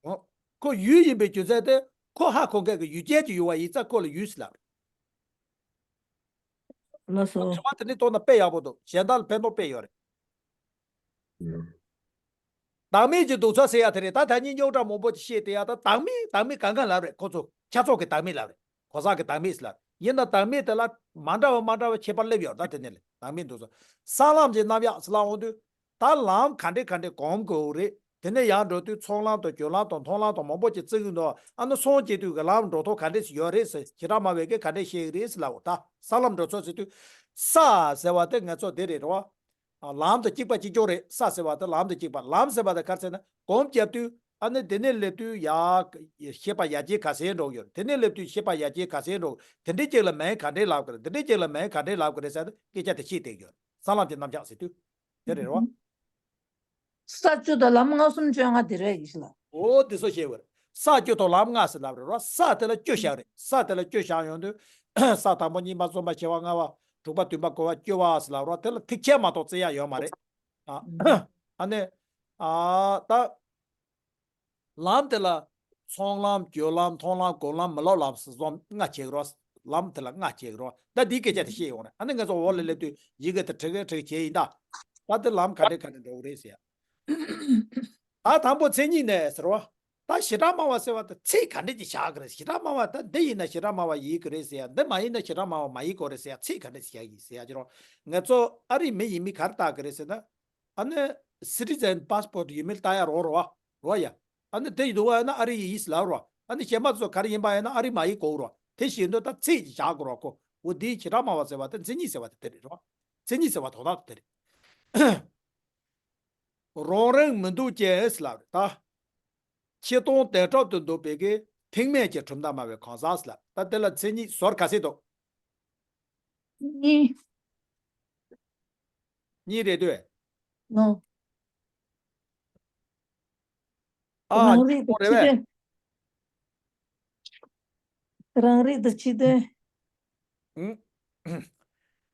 ཨོ། ཁོ་ཡུལ་ཡིན་པའི་རྒྱུ་མཚན་དེ་ཁོ་ཧ་གོ་མཁན་གི་ཡུལ་ཅན་གྱི་ཡུལ་བ་ཡིན་ཙང་ཁོ་ལ་ཡུལ་ཟེར་ལབ་རེད། ལགས་སོ། དྲི་བ་དེ་ནི་གཏོང་ན་དཔེ་ཡག་པོ་འདུག་གཞན་དག་ལ་ཕན་ཐོགས་དཔེ་ཡོད་རེད། བདག་མེད་ཀྱི་འདུག་ས་ཟེར་ཡ་དེ་རེད། ད་ད་ནི་རྙོག་དྲ་མང་པོ་ཅིག་བཤད་དེ་ཡ་ད་བདག་མེད་བདག་མེད་གང་ག་ལབ་རེད། ཁོ་ཚོ་ཆ་ཚོགས་ཀྱི་བདག་མེད་ལབ་རེད། གོ་ས་གི་བདག་མེད་ཟེར་ལབ་རེད། ཡིན་ན་བདག་མེད་དེ་ལ་མ་འདྲ་བ་མ་འདྲ་བ་ཁྱད་པར་སླེབས་ཡོད་རེད། ད་དེ་ནི་ལས་བདག་མེད་འདུག་ས། ས་ལམ་གྱི་རྣམ་གཡག་ཟེར་ལབ་འོང་དུས། ད་ལམ་ག་འདྲས་ག་འདྲས་གོམས་དགོས་རེད། དེ་ནས་ཡར་འགྲོ་དུས་ཚོགས་ལམ་དང་སྦྱོར་ལམ་དང་མཐོང་ལམ་དང་མང་པོ་ཅིག་བརྩི་གི་འདུག་ཨ་ནི་སངས་རྒྱས་དུས་ཀྱི་ལམ་འགྲོ་ཐོག་ག་འདྲས་ཡོད་རེད་ཟེར། བྱེ་བྲག་སྨྲ་བའི་གི་ག་འདྲས་བཤད་གི་རེད་ཟེར་ལབ་འོ། ད་ས་ལམ་འགྲོ་ཚུལ་ཟེར་དུས། ས་ཟེར་བ་དེ་ང་ཚོ་འདི་རེད་རོ། ཨ། ལམ་དང་གཅིག་པ་གཅིག་རྐྱང་རེད། ས་ཟེར་བ་དེ་ལམ་དང་གཅིག་པ། ལམ་ཟེར་བ་དེ་ག་རེ་ཟེར་ན་གོམས་བརྒྱབ་དུས་ ཨ་ནི་དེ་ནས་སླེབས་དུས་ཡ། ཤེས་པ་ཡར་རྒྱས་ག་ཚད་འགྲོ་གི་ཡོད་རེད། དེ་ནས་སླེབས་དུས་ཤེས་པ་ཡར་རྒྱས་ག་ཚད་འགྲོ། དེ་འདྲའི་ཅིག་ལ་མིང་ག་འདྲས་ལབ་དགོས་རེད། འདི་འདྲའི་ཅིག་ལ་མིང་ག་འདྲས་ལབ་དགོས་རེད་ཟེར་ཏེ་སྐད་ཆ་དེ་བཤད་བསྡད་ཀྱི་ཡོད་རེད། གསང་ལམ་གྱི་རྣམ་གཞག་ཟེར་དུས། དེ་རེད་རོ། ས་བཅུ་དང་ལམ་ལྔ་གསུམ་བཅོ་ལྔ་དེ་རེད་ཡིན་ལ། འོ་དེ་ཚོ་བཤད་དགོས་རེད། ས་བཅུ་དང་ལམ་ལྔ་ཟེར་ལབ་རེད་རོ། ས་དེ་ལ་བཅུ་བཞག་རེད། ས་དེ་ལ་བཅུ་བཞག་ཡོང་དུས། ས་དང་པོ་གཉིས་པ་གསུམ་པ་བཞི་པ་ལྔ་པ་དྲུག་པ་བདུན་པ་དགུ་པ་བཅུ་པ་ཟེར་ལབ་རོ། དེ་ལ་ཐིག་ཆད་མ་གཏོགས་བརྩི་ཡ་ཡོད་མ་རེད། ཨ་ནི། ཨ་ད། ལམ་དེ་ལ་ཚོང་ལམ་སྤྱོད་ལམ་མཐོང་ལམ་སྒོམ་ལམ་མི་སློབ་ལམ་ཟེར་གསུམ་ལྔ་བྱེད་ཀྱི་རོ། ལམ་དེ་ལ་ལྔ་བྱེད་ཀྱི་རོ། ད་འདིའི་སྐད་ཆ་དེ་བཤད་ཡོང་རེད། ཨ་ནི་ང་ཚོ་འོག་ལ་སླེབས་དུས་ཡི་གེ་དེ་ཁྲིག་གེ་ཁྲིག་བྱས་ཡིན་ད། ད་དེ་ལམ་ག་འདྲས་ག་འདྲས་འགྲོ་གི་རེད་ཟེར་ཡ། ད་དང་པོ་མཚན་ཉིད་ནས་ཟེར་བ། ད་བྱེ་བྲག་སྨྲ་བ་ཟེར་བ་དེ་ཚིག་ག་འདྲས་ཀྱི་བཞག་གི་རེད། བྱེ་བྲག་སྨྲ་བ་ད་འདི་ཡིན་ན་བྱེ་བྲག་སྨྲ་བ་ཡིན་གི་རེད་ཟེར་ཡ། འདི་མ་ཡིན་ན་བྱེ་བྲག་སྨྲ་བ་མ་ཡིན་གོ་རེད་ཟེར་ཡ། ཚིག་ག་འདྲས་བཞག་གི་ཟེར་ཡ་ཅི་རོ། ང་ཚོ་ཨ་རིའི་མི་ཡིན་མིན་ག་རེ་བལྟ་གི་རེད་ཟེར་ན། ཨ་ནི་citizen passport ཡོད་མེད་ལྟ་ཡ་རོགས་རོ་བ། རོ་ཡ། ཨ་ནི་དེ་ཡིན་འདུག་བ་ཡིན་ན་ཨ་རི་ཡིན་ཟེར་ལབ་རོ། ཨ་ནི་གཞན་པ་ཚོ་ག་རེ་ཡིན་པ་ཡིན་ན་ཨ་རི་མ་ཡིན་གོ་རོ། དེ་བཞིན་དུ་ད་ཚིག་ཅིག་བཞག་དགོས་རོ་ཁོ། འོ་དེའི་བྱེ་བྲག་སྨྲ་བ་ཟེར་བ་དེ་མཚན་ཉིད་ཟེར་བ་དེ་དེ་རེད་རོ། མཚན་ཉིད་ཟེར་བ་དོན་དག་དེ་རེད། རང་རིག་མི་འདུག་ཅེས་ལབ་རེད་ད། ཆོས་སྟོང་བདེན་གྲུབ་ཏུ་འདོད་པའི་གི་ཐེག་དམན་གྱི་གྲུབ་མཐའ་སྨྲ་བའི་གང་ཟག་ལ། ད་དེ་ལ་མཚན་ཉིད་ཟུར་ག་ཚད་འདུག་གཉིས། གཉིས་རེད་དོ། ནོ། ཨ། རང་རིག་ཏུ་རེད་ཕྱི་པས། དོན། རང་རིག་ཏུ་ཕྱི་དོན། ཨང་།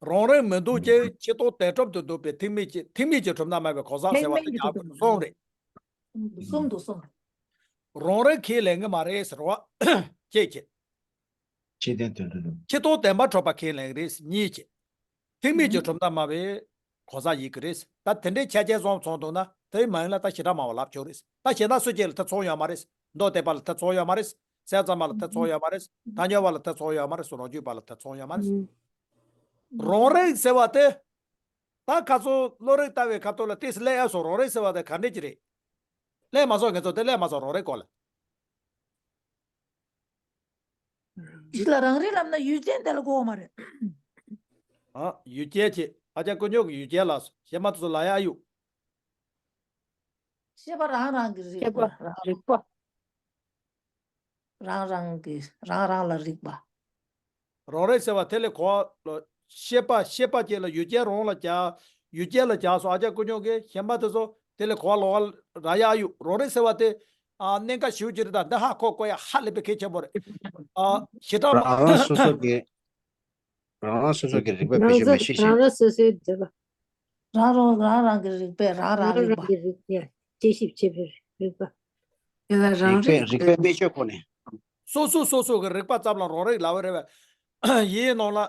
རང་རིག་མི་འདུག་ཅེས་ཆོས་སྟོང་བདེན་གྲུབ་ཏུ་འདོད་པའི་ཐེག་དམན་གྱི་ཐེག་དམན་གྱི་གྲུབ་མཐའ་སྨྲ་བའི་གང་ཟག་ཟེར་བ་དེ་ཡག་པོ་གསུམ་རེད། གསུམ་འདུག་གསུམ། རང་རིག་ཁས་ལེན་གི་མ་རེད་ཟེར་བ། ཅེས་བྱེད། ཆོས་དོན་དོན་དུ་འགྲོ། ཆོས་སྟོང་བདེན་པར་གྲུབ་པ་ཁས་ལེན་གི་རེད། གཉིས་བྱེད། ཐེག་དམན་གྱི་གྲུབ་མཐའ་སྨྲ་བའི་གང་ཟག་ཡིན་གི་རེད། ད་དེ་འདྲའི་ཆ་རྐྱེན་གསུམ་ཚང་འདུག་ན་དེའི་མ་ཡིན་ལ་ད་བྱེ་བྲག་སྨྲ་བ་ལབ་ཆོག་རེད། ད་གཞན་དག་སུ་གཅིག་ལ་ད་ཚོགས་ཡོད་མ་རེད། མདོ་སྡེ་པ་ལ་ད་ཚོགས་ཡོད་མ་རེད། སེམས་ཙམ་པ་ལ་ད་ཚོགས་ཡོད་མ་རེད། ཐལ་འགྱུར་བ་ལ་ད་ཚོགས་ཡོད་མ་རེད། རང་རྒྱུད་པ་ལ་ད་ཚོགས་ཡོད་མ་རེད། རང་རིག་ཟེར་བ་དེ། ད་ཁ་སང་བློ་རིག་ལྟ་བའི་ཁ་ཐོག་ལ་ཏོག་ཙམ་སླེབས་ཡ་སོང་། རང་རིག་ཟེར་བ་དེ་ག་འདྲས་ཅིག་རེད། སླེབས་མ་སོང་། ངེད་ཚོ་དེ་སླེབས་མ་སོང་། རང་རིག་སྐོར་ལ། ཅིག་ལ་རང་རིག་ལབ་ན་ཡུལ་ཅན་དེ་ལ་གོ་བ་མ་རེད། ཨ། ཡུལ་ཅན་ཅེས་ཨ་ཅག་ཀུན་སྨྱོན་གྱི་ཡུལ་ཅན་ལ་སོ། གཞན་མ་དེ་ཚོ་ལ་ཡ་ཨ་ཡུག་ཤེས་པ་རང་རང་གི་རིག་པ། རང་རིག་པ། རང་རང་གི་རང་རང་ལ་རིག་པ། རང་རིག་ཟེར་བ་དེ་ལས་གོ་བ་ལ་ཤེས་པ། ཤེས་པ་ཅིག་ལ་ཡུལ་ཅན་རང་ལ་བྱ། ཡུལ་ཅན་ལ་བྱ་སོ། ཨ་ཅག་ཀུན་སྨྱོན་གྱི་གཞན་པ་དེ་ཚོ་དེ་ལས་གོ་བ་ལོག་པ་ར་ཡ་ཨ་ཡུག་རང་རིག་ཟེར་བ་དེ། ཨ། གནད་འགག་ཞེ་པོ་ཅིག་རེད། ད་འདི་ཧ་གོ་དགོས་ཡ་ཧ་ལས་པའི་གལ་ཆེན་པོ་རེད། ཨ། བྱེ་བྲག་སྨྲ། རང་རང་སོ་སོ་གི་རང་རང་སོ་སོ་གི་རིག་པ་བེད་སྤྱོད་མི་ཤེས་ཤིང་། རང་རང་སོ་སོའི་འདོད་པ། རང་རང་རང་རང་གི་རིག་པས་རང་རང་རང་རིག་པ། རང་རང་གི་རིག་པས་དཔྱད་ཞིབ་བྱེད་པའི་རིག་པ། དེ་ལ་རང་རིག་རིག་པས་རིག་པའི་དཔེ་བརྗོད་ཁོ་ནས། སོ་སོ་སོ་སོ་གི་རིག་པ་ཙམ་ལ་རང་རིག་ལབ་པ་རེད་པས། ཡིན་ནོ་ལ།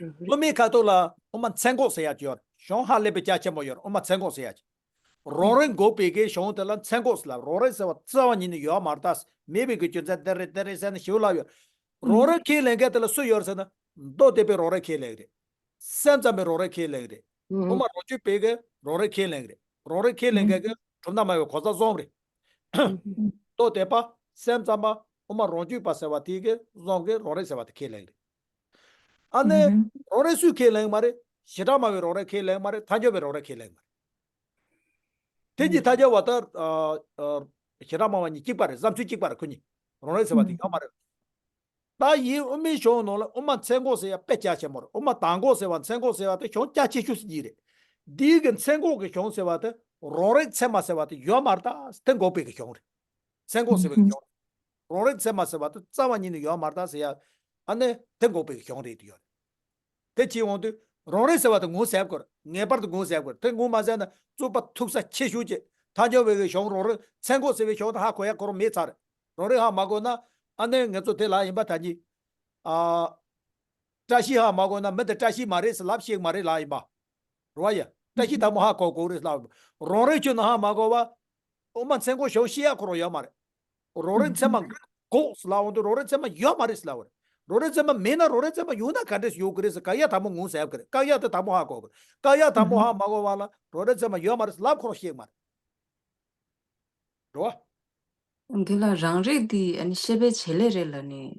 དབུ་མའི་ཁ་ཐོག་ལ་དབུ་མ་མཚན་འགོག་ཟེར་ཡ་ཅིག་ཡོད་རེད། གཞུང་ཧ་ལས་པའི་རྒྱ་ཆེན་པོ་ཡོད་རེད། དབུ་མ་མཚན་འགོག་ཟེར་ཡ་ཅིག་རང་རིག་འགོག་པའི་གི་གཞུང་དེ་ལ་མཚན་འགོག་ཟེར་ལབ། རང་རིག་ཟེར་བ་རྩ་བ་ཉིད་ནས་ཡོད་མ་རེད། ད་མེད་པའི་གི་རྒྱུ་མཚན་འདི་རེད་འདི་རེད་ཟེར་ནས་ཞིབ་ལབ་ཡོད། རང་རིག་ཁས་ལེན་མཁན་དེ་ལ་སུ་ཡོད་རེད་ཟེར་ན། མདོ་སྡེ་པའི་རང་རིག་ཁས་ལེན་གི་རེད། སེམས་ཙམ་པའི་རང་རིག་ཁས་ལེན་གི་རེད། དབུ་མ་རང་རྒྱུད་པའི་གི་རང་རིག་ཁས་ལེན་གི་རེད། རང་རིག་ཁས་ལེན་མཁན་གི་གྲུབ་མཐའ་སྨྲ་བའི་གོ་ས་གསུམ་རེད། མདོ་སྡེ་པ། སེམས་ཙམ་པ། དབུ་མ་རང་རྒྱུད་པ་ཟེར་བ་དེ་གི་གསུམ་གི་རང་རིག་ཟེར་བ་དེ་ཁས་ལེན་གི་རེད། ཨ་ནི། རང་རིག་སུས་ཁས་ལེན་གི་མ་རེད། བྱེ་བྲག་སྨྲ་བའི་རང་རིག་ཁས་ལེན་གི་མ་རེད། ཐལ་འགྱུར་བའི་རང་རིག་ཁས་ལེན་གི་མ་རེད། དེ་གཉིས་ཐལ་འགྱུར་བ་དང་། ཨ། ཨ། བྱེ་བྲག་སྨྲ་བ་གཉིས་གཅིག་པ་རེད། བསམ་ཚུལ་གཅིག་པ་རེད། ཁོ་གཉིས། རང་རིག་ཟེར་བ་དེ་ཡོད་མ་རེད། ད་ཡིན་དབུ་མའི་གཞུང་ནང་ལ་དབུ་མ་མཚན་འགོག་ཟེར་ཡ་དཔེ་རྒྱ་ཆེན་པོ་རེད། དབུ་མ་དང་འགོག་ཟེར་བ་མཚན་འགོག་ཟེར་བ་དེ་གཞུང་རྒྱ་ཆེ་ཤོས་ཤིག་ཡིན་རེད། འདིའི་གི་མཚན་འགོག་གི་གཞུང་ཟེར་བ་དེ་རང་རིག་ཚད་མ་ཟེར་བ་དེ་ཡོད་མ་རེད། ད་དེ་འགོག་པའི་གི་གཞུང་རེད། མཚན་འགོག་ཟེར་བའི་གི་གཞུང་རེད། རང་རིག་ཚད་མ་ཟེར་བ་དེ་རྩ་བ་ཉིད་ནས་ཡོད་མ་རེད་ད་ཟེར་ཡ། ཨ་ནི་དེ་འགོག་པའི་གི་གཞུང་རེད་དེ་ཡོད་རེད། དེ་བྱེད་འོང་དུས་རང་རིག་ཟེར་བ་དེ་ངོ་ཟེར་དགོས་རེད། ངེས་པར་དུ་ངོ་ཟེར་དགོས་རེད། དེ་ངོ་མ་ཟེར་ན་རྩོད་པ་ཐུག་ས་ཆེ་ཤོས་ཀྱི་ཐལ་འགྱུར་བའི་གི་གཞུང་རང་རིག་མཚན་འགོག་ཟེར་བའི་གཞུང་དེ་ཧ་གོ་ཡ་ཁོ་རང་མེད་ཚར་རེད། རང་རིག་ཧ་མ་གོ་ན། ཨ་ནི་ང་ཚོ་དེ་ལ་ཡིན་པ་ད་གཉིས། ཨ། བཀྲ་ཤིས་ཧ་མ་གོ་ན་མི་དེ་བཀྲ་ཤིས་མ་རེད་ཟེར་ལབ་ཤེས་མ་རེད་ལ་ཡིན་པ། རེད་བ་ཡ། བཀྲ་ཤིས་དང་པོ་ཧ་གོ་དགོས་རེད་ལབ། རང་རིག་ཁྱོན་ནས་ཧ་མ་གོ་བ། དབུ་མ་མཚན་འགོག་གཞུང་ཤེས་ཡ་ཁོ་རང་ཡོད་མ་རེད། རང་རིག་ཚད་མ་འགོག་ཟེར་ལབ་འོང་དུས་རང་རིག་ཚད་མ་ཡོད་མ་རེད་ཟེར་ལབ་པ་རེད། རང་རིག་ཚད་མ་མེད་ན་རང་རིག་ཚད་མ་ཡོད་ན་ག་འདྲས་ཡོད་གི་རེད་ཟེར་བཀག་ཡ་དང་པོ་ངོ་ཟེར་གི་རེད། བཀག་ཡ་དེ་དང་པོ་ཧ་གོ་དགོས་རེད། བཀག་ཡ་དང་པོ་ཧ་མ་གོ་བ་ལ་རང་རིག་ཚད་མ་ཡོད་མ་རེད་ཟེར་ལབ་ཁོ་རང་ཤེས་མ་རེད། འགྲོ་བ། འདི་ལ་རང་རིག་འདི་ཨ་ནི་ཤེས་པའི་བྱེད་ལས་རེད་ལབ་ནས་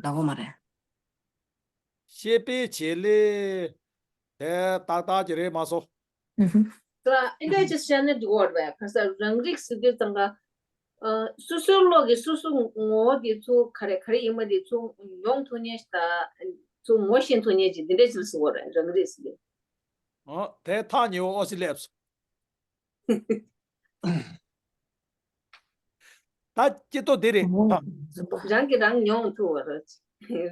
ལབ་དགོས་མ་རེད། ཤེས་པའི་བྱེད་ལས་དེ་ཏག་ཏག་ཅིག་རེད་མ་སོང་། ཨུ་ཧུ། ད་ཨེ་འདྲ་ཅིག་བཤད་ན་འགྲིག་གི་རེད་པས། ག་ས་རང་རིག་ཟེར་དུས་ཙང་ཀ་ཨ། སོ་སོའི་བློ་གིས་སོ་སོ་ངོ་བོ་དེ་ཚོ་ག་རེ་ག་རེ་ཡིན་པ་དེ་ཚོ་མྱོང་ཐུབ་མཁན་ཞིག་དང་། ཚོ་ངོ་ཤེས་ཐུབ་མཁན་ཞིག་འདི་འདྲ་ཞིག་ཟེར་བ་རེད། རང་རིག་ཟེར་དེ། ཨོ། དེ་ཐག་ཉེ་བོ་ཨོ་སི་ལེབས། ད་སྐྱེ་ཏོ་དེ་རེད། ཨོ། རང་གིས་རང་མྱོང་ཐུབ་པ་རེད།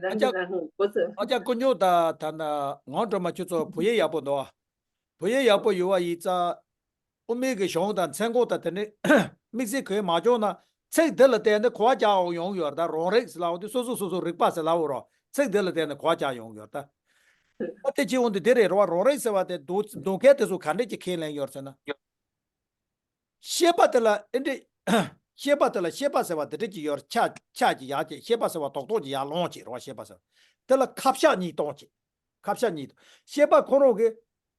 རང་ཨ་ཅག་གིས་རང་གོ་ཚོད། ཨ་ཅག་ཀུན་སྨྱོན་དང་ད་ན་ངོ་སྤྲོད་མ་ཁྱོད་ཚོ་བུ་ཡས་ཡག་པོ་འདུག་བུ་ཡས་ཡག་པོ་ཡོད་པ་ཡིན་ཙང་། དབུ་མའི་གི་གཞུང་དང་མཚན་གོ་དང་དེ་ནས་དམིགས་བསལ་གོ་མ་བྱུང་ན། ཚིག་འདི་ལ་བརྟེན་ནས་གོ་བ་རྒྱག་འོང་ཡོང་ཡོད་རེད། ད་རང་རིག་ཟེར་ལབ་འོང་དུས་སོ་སོ་སོ་སོ་རིག་པ་ཟེར་ལབ་འོང་རོགས། ཚིག་འདི་ལ་བརྟེན་ནས་གོ་བ་རྒྱག་ཡོང་ཡོད་རེད། ད་ཨ་དེ་ཅི་འོང་དུས་དེ་རེད་རོགས། རང་རིག་ཟེར་བ་དེ་འདུག་འདུག་མཁན་དེ་ཚོ་ག་འདྲས་ཀྱི་ཁས་ལེན་ཡོད་ཟེར་ན། ཤེས་པ་དེ་ལ་ཨེ་འདྲས། ཤེས་པ་དེ་ལ་ཤེས་པ་ཟེར་བ་དེ་འདྲས་ཀྱི་ཡོད་རེད། ཆ་ཆ་ཀྱི་ཡག་ཅིག་ཤེས་པ་ཟེར་བ་རྡོག་རྡོག་ཀྱི་ཡར་ལོངས་ཅིག་རོགས། ཤེས་པ་ཟེར་བ་དེ་ལ་ཁ་བཤད་གཉིས་གཏོང་ཅིག་ཁ་བཤད་གཉིས་དང་། ཤེས་པ་ཁོ་རང་གི་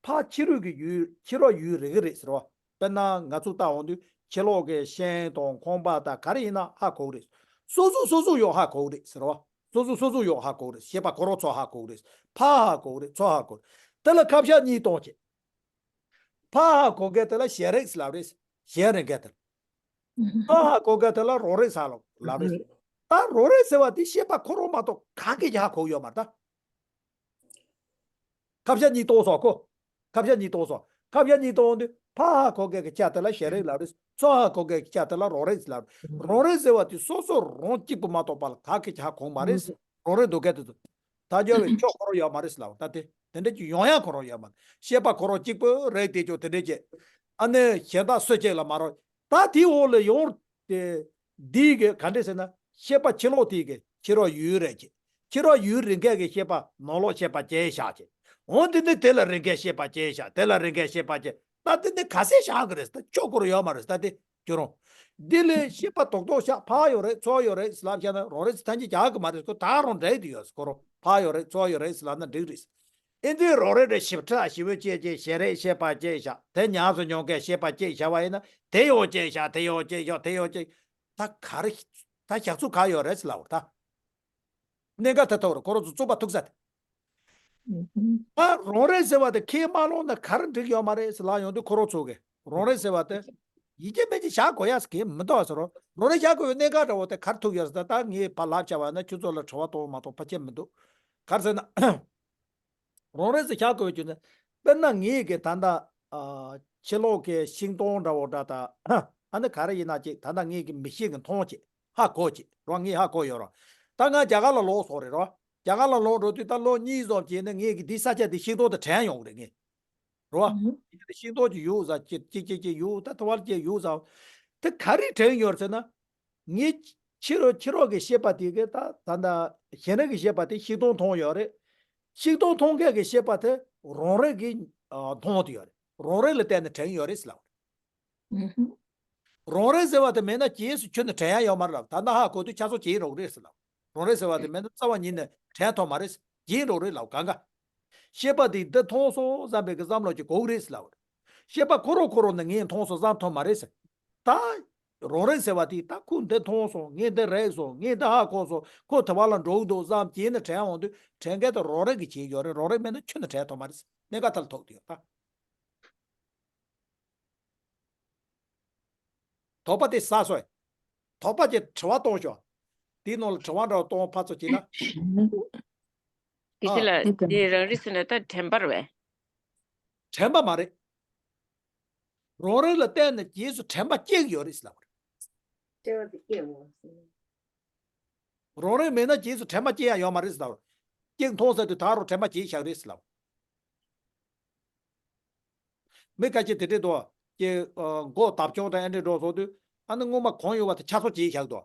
ཕར་ཕྱི་རོལ་གྱི་ཡུལ། ཕྱི་རོལ་ཡུལ་རེ་གི་རེད་ཟེར་བ། དཔེར་ན་ང་ཚོ་ལྟ་འོང་དུས་ཕྱི་ལོགས་ཀྱི་ཤིང་དང་ཁང་པ་དང་ག་རེ་ཡིན་ན་ཧ་གོ་གི་རེད། སོ་སོ་སོ་སོ་ཡོད་ཧ་གོ་གི་རེད་ཟེར་བ། སོ་སོ་སོ་སོ་ཡོད་ཧ་གོ་གི་རེད། ཤེས་པ་ཁོ་རང་ཚོ་ཧ་གོ་གི་རེད། ཕར་ཧ་གོ་གི་རེད། ཚུར་ཧ་གོ་གི་རེད། དེ་ལ་ཁ་བཤད་གཉིས་གཏོང་བྱེད། ཕར་ཧ་གོ་མཁན་དེ་ལ་ཞེན་རིག་ཟེར་ལབ་རེད། ཞེན་རིག་མཁན་དེ་ལ། ཚུར་ཧ་གོ་མཁན་དེ་ལ་རང་རིག་ཟེར་ལབ་རེད། ད་རང་རིག་ཟེར་བ་དེ་ཤེས་པ་ཁོ་རང་མ་གཏོགས་གང་གིས་ཀྱང་ཧ་གོ་ཡོད་མ་རེད་ད། ཁ་བཤད་གཉིས་གཏོང་སོང་ཁོ། ཁ་བཤད་གཉིས་གཏོང་སོང་། ཁ་བཤད་གཉིས་གཏོང་དུས་ཕར་ཧ་གོ་མཁན་གྱི་ཆ་དེ་ལ་ཞེན་རིག་ལབ་རེད། ཚུར་ཧ་གོ་མཁན་གྱི་ཆ་དེ་ལ་རང་རིག་ལབ་རེད། རང་རིག་ཟེར་བ་དེ་སོ་སོ་རང་གཅིག་པུ་མ་གཏོགས་པ་ལ་གང་གིས་ཀྱང་ཧ་གོ་མ་རེད། རང་རིག་འདུག་མཁན་དེ་ཚོ། ད་འགྱུར་བའི་ཕྱོགས་ཁོ་རང་ཡོད་མ་རེད་ཟེར་ལབ། ད་དེ་དེ་འདྲ་ཅིག་ཡོང་ཡ་ཁོ་རང་ཡོད་མ་རེད། ཤེས་པ་ཁོ་རང་གཅིག་པུ་རེད་དེ་ཅོ་དེ་འདྲ་ཅིག་ཨ་ནི་གཞན་དག་སུ་གཅིག་ལ་མ་རོགས། ད་དེའི་འོག་ལ་ཡོང་དེ། འདི་གི་ག་འདྲ་ཟེར་ན། ཤེས་པ་ཕྱི་ལོགས་དེ་གི་ཕྱི་རོལ་ཡུལ་རེད་ཅེ། ཕྱི་རོལ་ཡུལ་རིག་མཁན་གྱི་ཤེས་པ་ནང་ལོགས་ཤེས་པ་ཅེས་བཞག་ཅེ། འོ་འདི་ནི་དེ་ལ་རིག་མཁན་ཤེས་པ་ཅེས་བཞག་དེ་ལ་རིག་མཁན་ཤེས་པ་ཅེས། ད་འདི་ནི་ག་ཚད་བཞག་གི་རེད། ད་ཆོག་གི་རེད་ཡོད་མ་རེད། ད་དེ། ཁྱོད་རང་། འདི་ལས་ཤེས་པ་རྡོག་རྡོག་བཞག་ཕར་ཡོད་རེད་ཚུར་ཡོད་རེད་ལབ་བཞག་ན་རང་རེད་ཐང་ཅིག་རྒྱག་གི་མ་རེད། ཁོ་ད་རང་འདྲེས་དུ་ཡོད་ཁོ་རང་ཕར་ཡོད་རེད་ཚུར་ཡོད་རེད་ལབ་ན་འགྲིག་རེད། ཨེ་འདི་རང་རེད་རེད་ཞིབ་ཕྲ་ཞིབ་པོ་བྱས་བྱས་ཞེ་རེད་ཤེས་པ་བྱས་བཞག་དེ་ཉམས་སུ་མྱོང་མཁན་ཤེས་པ་བྱས་བཞག་པ་ཡིན་ན་དེ་ཡོང་བྱས་བཞག་དེ་ཡོང་བྱས་བཞག་དེ་ཡོང་བྱས། ད་ག་རེ། ད་བཞག་ཚུལ་ག་ཡོད་རེད་ལབ་ད། གནད་འགག་ད་ཐོག་རུ་ཁོ་རང་ཚོ་རྩོད་པ་ཐུག་ས་དེ། ཨ་རང་རེད་ཟེར་བ་དེ་ཁས་མ་བླངས་ན་ག་རེ་འགྲིག་ཡོད་མ་རེད་ཟེར་ལབ་ཡོང་དུས་ཁོ་རང་ཚོ་གིས་རང་རེད་ཟེར་བ་དེ། ཡིན་གཅིག་མིན་གཅིག་བཞག་དགོས་ཡ་ཟེར་གི་མི་འདུག་ཟེར་རོ། རང་རེད་བཞག་དགོས་པའི་གནད་འགག་འདྲ་བོ་དེ་ག་རེ་ཐུག་ཡོད་ཟེར་ད་ད་ངས་ཕར་ལབ་བྱ་བ་ན་ཁྱོད་ཚོ་ལ་དྲི་བ་གཏོང་མ་གཏོང་ཕལ་ཆེར་མི་འདུག་ག་རེ་ཟེར་ན། རང་རེད་ཟེར་བཞག་དགོས་པའི་རྒྱུ་མཚན། དཔེར་ན་ངེད་ཀྱིས་ད་ལྟ། ཨ། ཕྱི་ལོགས་ཀྱི་ཤིང་སྡོང་འདྲ་བོ་འདྲ་དང་། ཨ་ནི་ག་རེ་ཡིན་ན་ཅིག་ད་ལྟ་ངེད་ཀྱི་མིག་ཤེས་ཀྱིས་མཐོང་ཅིག་ཧ་གོ་ཅིག་རོ། ངས་ཧ་གོ་ཡོད་རོ། ད་ང་རྒྱ་གར་ལ་ལོག་སོང་རེད་རོ། རྒྱ་གར་ལ་ལོག་འགྲོ་དུས་ད་ལོ་གཉིས་ཙམ་བྱས་ནས་ངེད་ཀྱི་འདི་ས་ཆ་འདི་ཤིང་སྡོང་དང་བྲལ་ཡོང་གི་རེད་ངས། རོ། ཨ་ཧུ། ཤིང་སྡོང་ཅིག་ཡོད་ཟེར་ཅིག་ཅིག་ཅིག་ཅིག་ཡོད་ད་ཐོ་བར་ཅིག་ཡོད་ཟེར། དེ་ག་རེ་དྲན་ཡོད་ཟེར་ན། ངའི་ཕྱི་རོལ་ཕྱི་རོལ་གྱི་ཤེས་པ་དེ་གིས་ད་ད་ལྟ་ཞེན་རིག་གི་ཤེས་པ་དེ་ཤིང་སྡོང་མཐོང་ཡོད་རེད། ཤིང་སྡོང་མཐོང་མཁན་གྱི་ཤེས་པ་དེ་རང་རིག་གིས་ཨ་མཐོང་དེ་ཡོད་རེད། རང་རིག་ལ་བརྟེན་ནས་དྲན་ཡོད་རེད་ཟེར་ལབ། ཨུ་ཧུ། རང་རིག་ཟེར་བ་དེ་མེད་ན་རྗེས་སུ་ཁྱོན་ནས་དྲན་ཡ་ཡོད་མ་རེད་ལབ། ད་ལྟ་ཧ་གོ་དུས་ཆ་ཚང་བརྗེད་འགྲོ་གི་རེད་ཟེར་ལབ། རང་རིག་ཟེར་བ་དེ་མེད་ན་རྩ་བ་ཉིད་ནས་དྲན་ཐུབ་མ་རེད། བརྗེད་འགྲོ་གི་རེད་ལབ་གང་ག་ཤེས་པ་དེ་འདི་མཐོང་སོང་བསམ་པའི་གི་བསམ་བློ་ཅིག་འགོག་གི་རེད་ཟེར་ལབ། ཤེས་པ་ཁོ་རང་ཁོ་རང་ནི་ངས་མཐོང་སོང་བསམ་ཐུབ་མ་རེད་ཟེར། ད། རང་རིག་ཟེར་བ་དེ་ད་ཁོས་འདི་མཐོང་སོང་ངས་འདི་རེག་སོང་ངས་འདི་ཧ་གོ་སོང་ཁོ་དེ་བ་ལ་འགྲོ་གི་འདུག་བསམ་བྱས་ནས་དྲན་འོང་དུས་དྲན་མཁན་དེ་རང་རིག་གིས་བྱེད་ཀྱི་ཡོད་རེད། རང་རིག་མེད་ན་ཁྱོན་ནས་དྲན་ཐུབ་མ་རེད། གནད་འགག་ཐལ་ཐུག་དེ་ཡོད་ད། དོགས་པ་དེ་ཟ་སོང་། དོགས་པ་ཅིག་དྲི་བ་གཏོང་ཤོག་དེའི་ནང་ལ་དྲི་བ་འདྲ་བོ་གཏོང་ཕར་ཚུར་བྱས་ན། དེ་ཨ། ཕྱི་ལ་དེ་རང་རིག་ཟེར་ན་ད་དྲན་པ་རེད་པས། དྲན་པ་མ་རེད། རང་རིག་ལ་བརྟེན་ནས་རྗེས་སུ་དྲན་པ་སྐྱེ་གི་ཡོད་རེད་ཟེར་ལབ་པ་རེད། སྐྱེ་བ་དེ་སྐྱེ་འོང་ཟེར། རང་རིག་མེད་ན་རྗེས་སུ་དྲན་པ་སྐྱེ་ཡ་ཡོད་མ་རེད་ཟེར་ལབ་པ་རེད། སྐྱེ་མཐོང་ཟེར་དུས་ད་རུང་དྲན་པ་སྐྱེ་བཞག་རེད་ཟེར་ལབ། མི་ཁ་ཤས་དེ་འདྲས་འདུག་ཀྱེ། ཨ། མགོ་བརྡབ་ཆུང་དང་ཨེ་འདྲས་འགྲོ་སོང་དུས་ཨ་ནི་སྔོན་མ་གང་ཡོད་པ་དེ་ཆ་ཚང་སྐྱེ་བཞག་འདུག་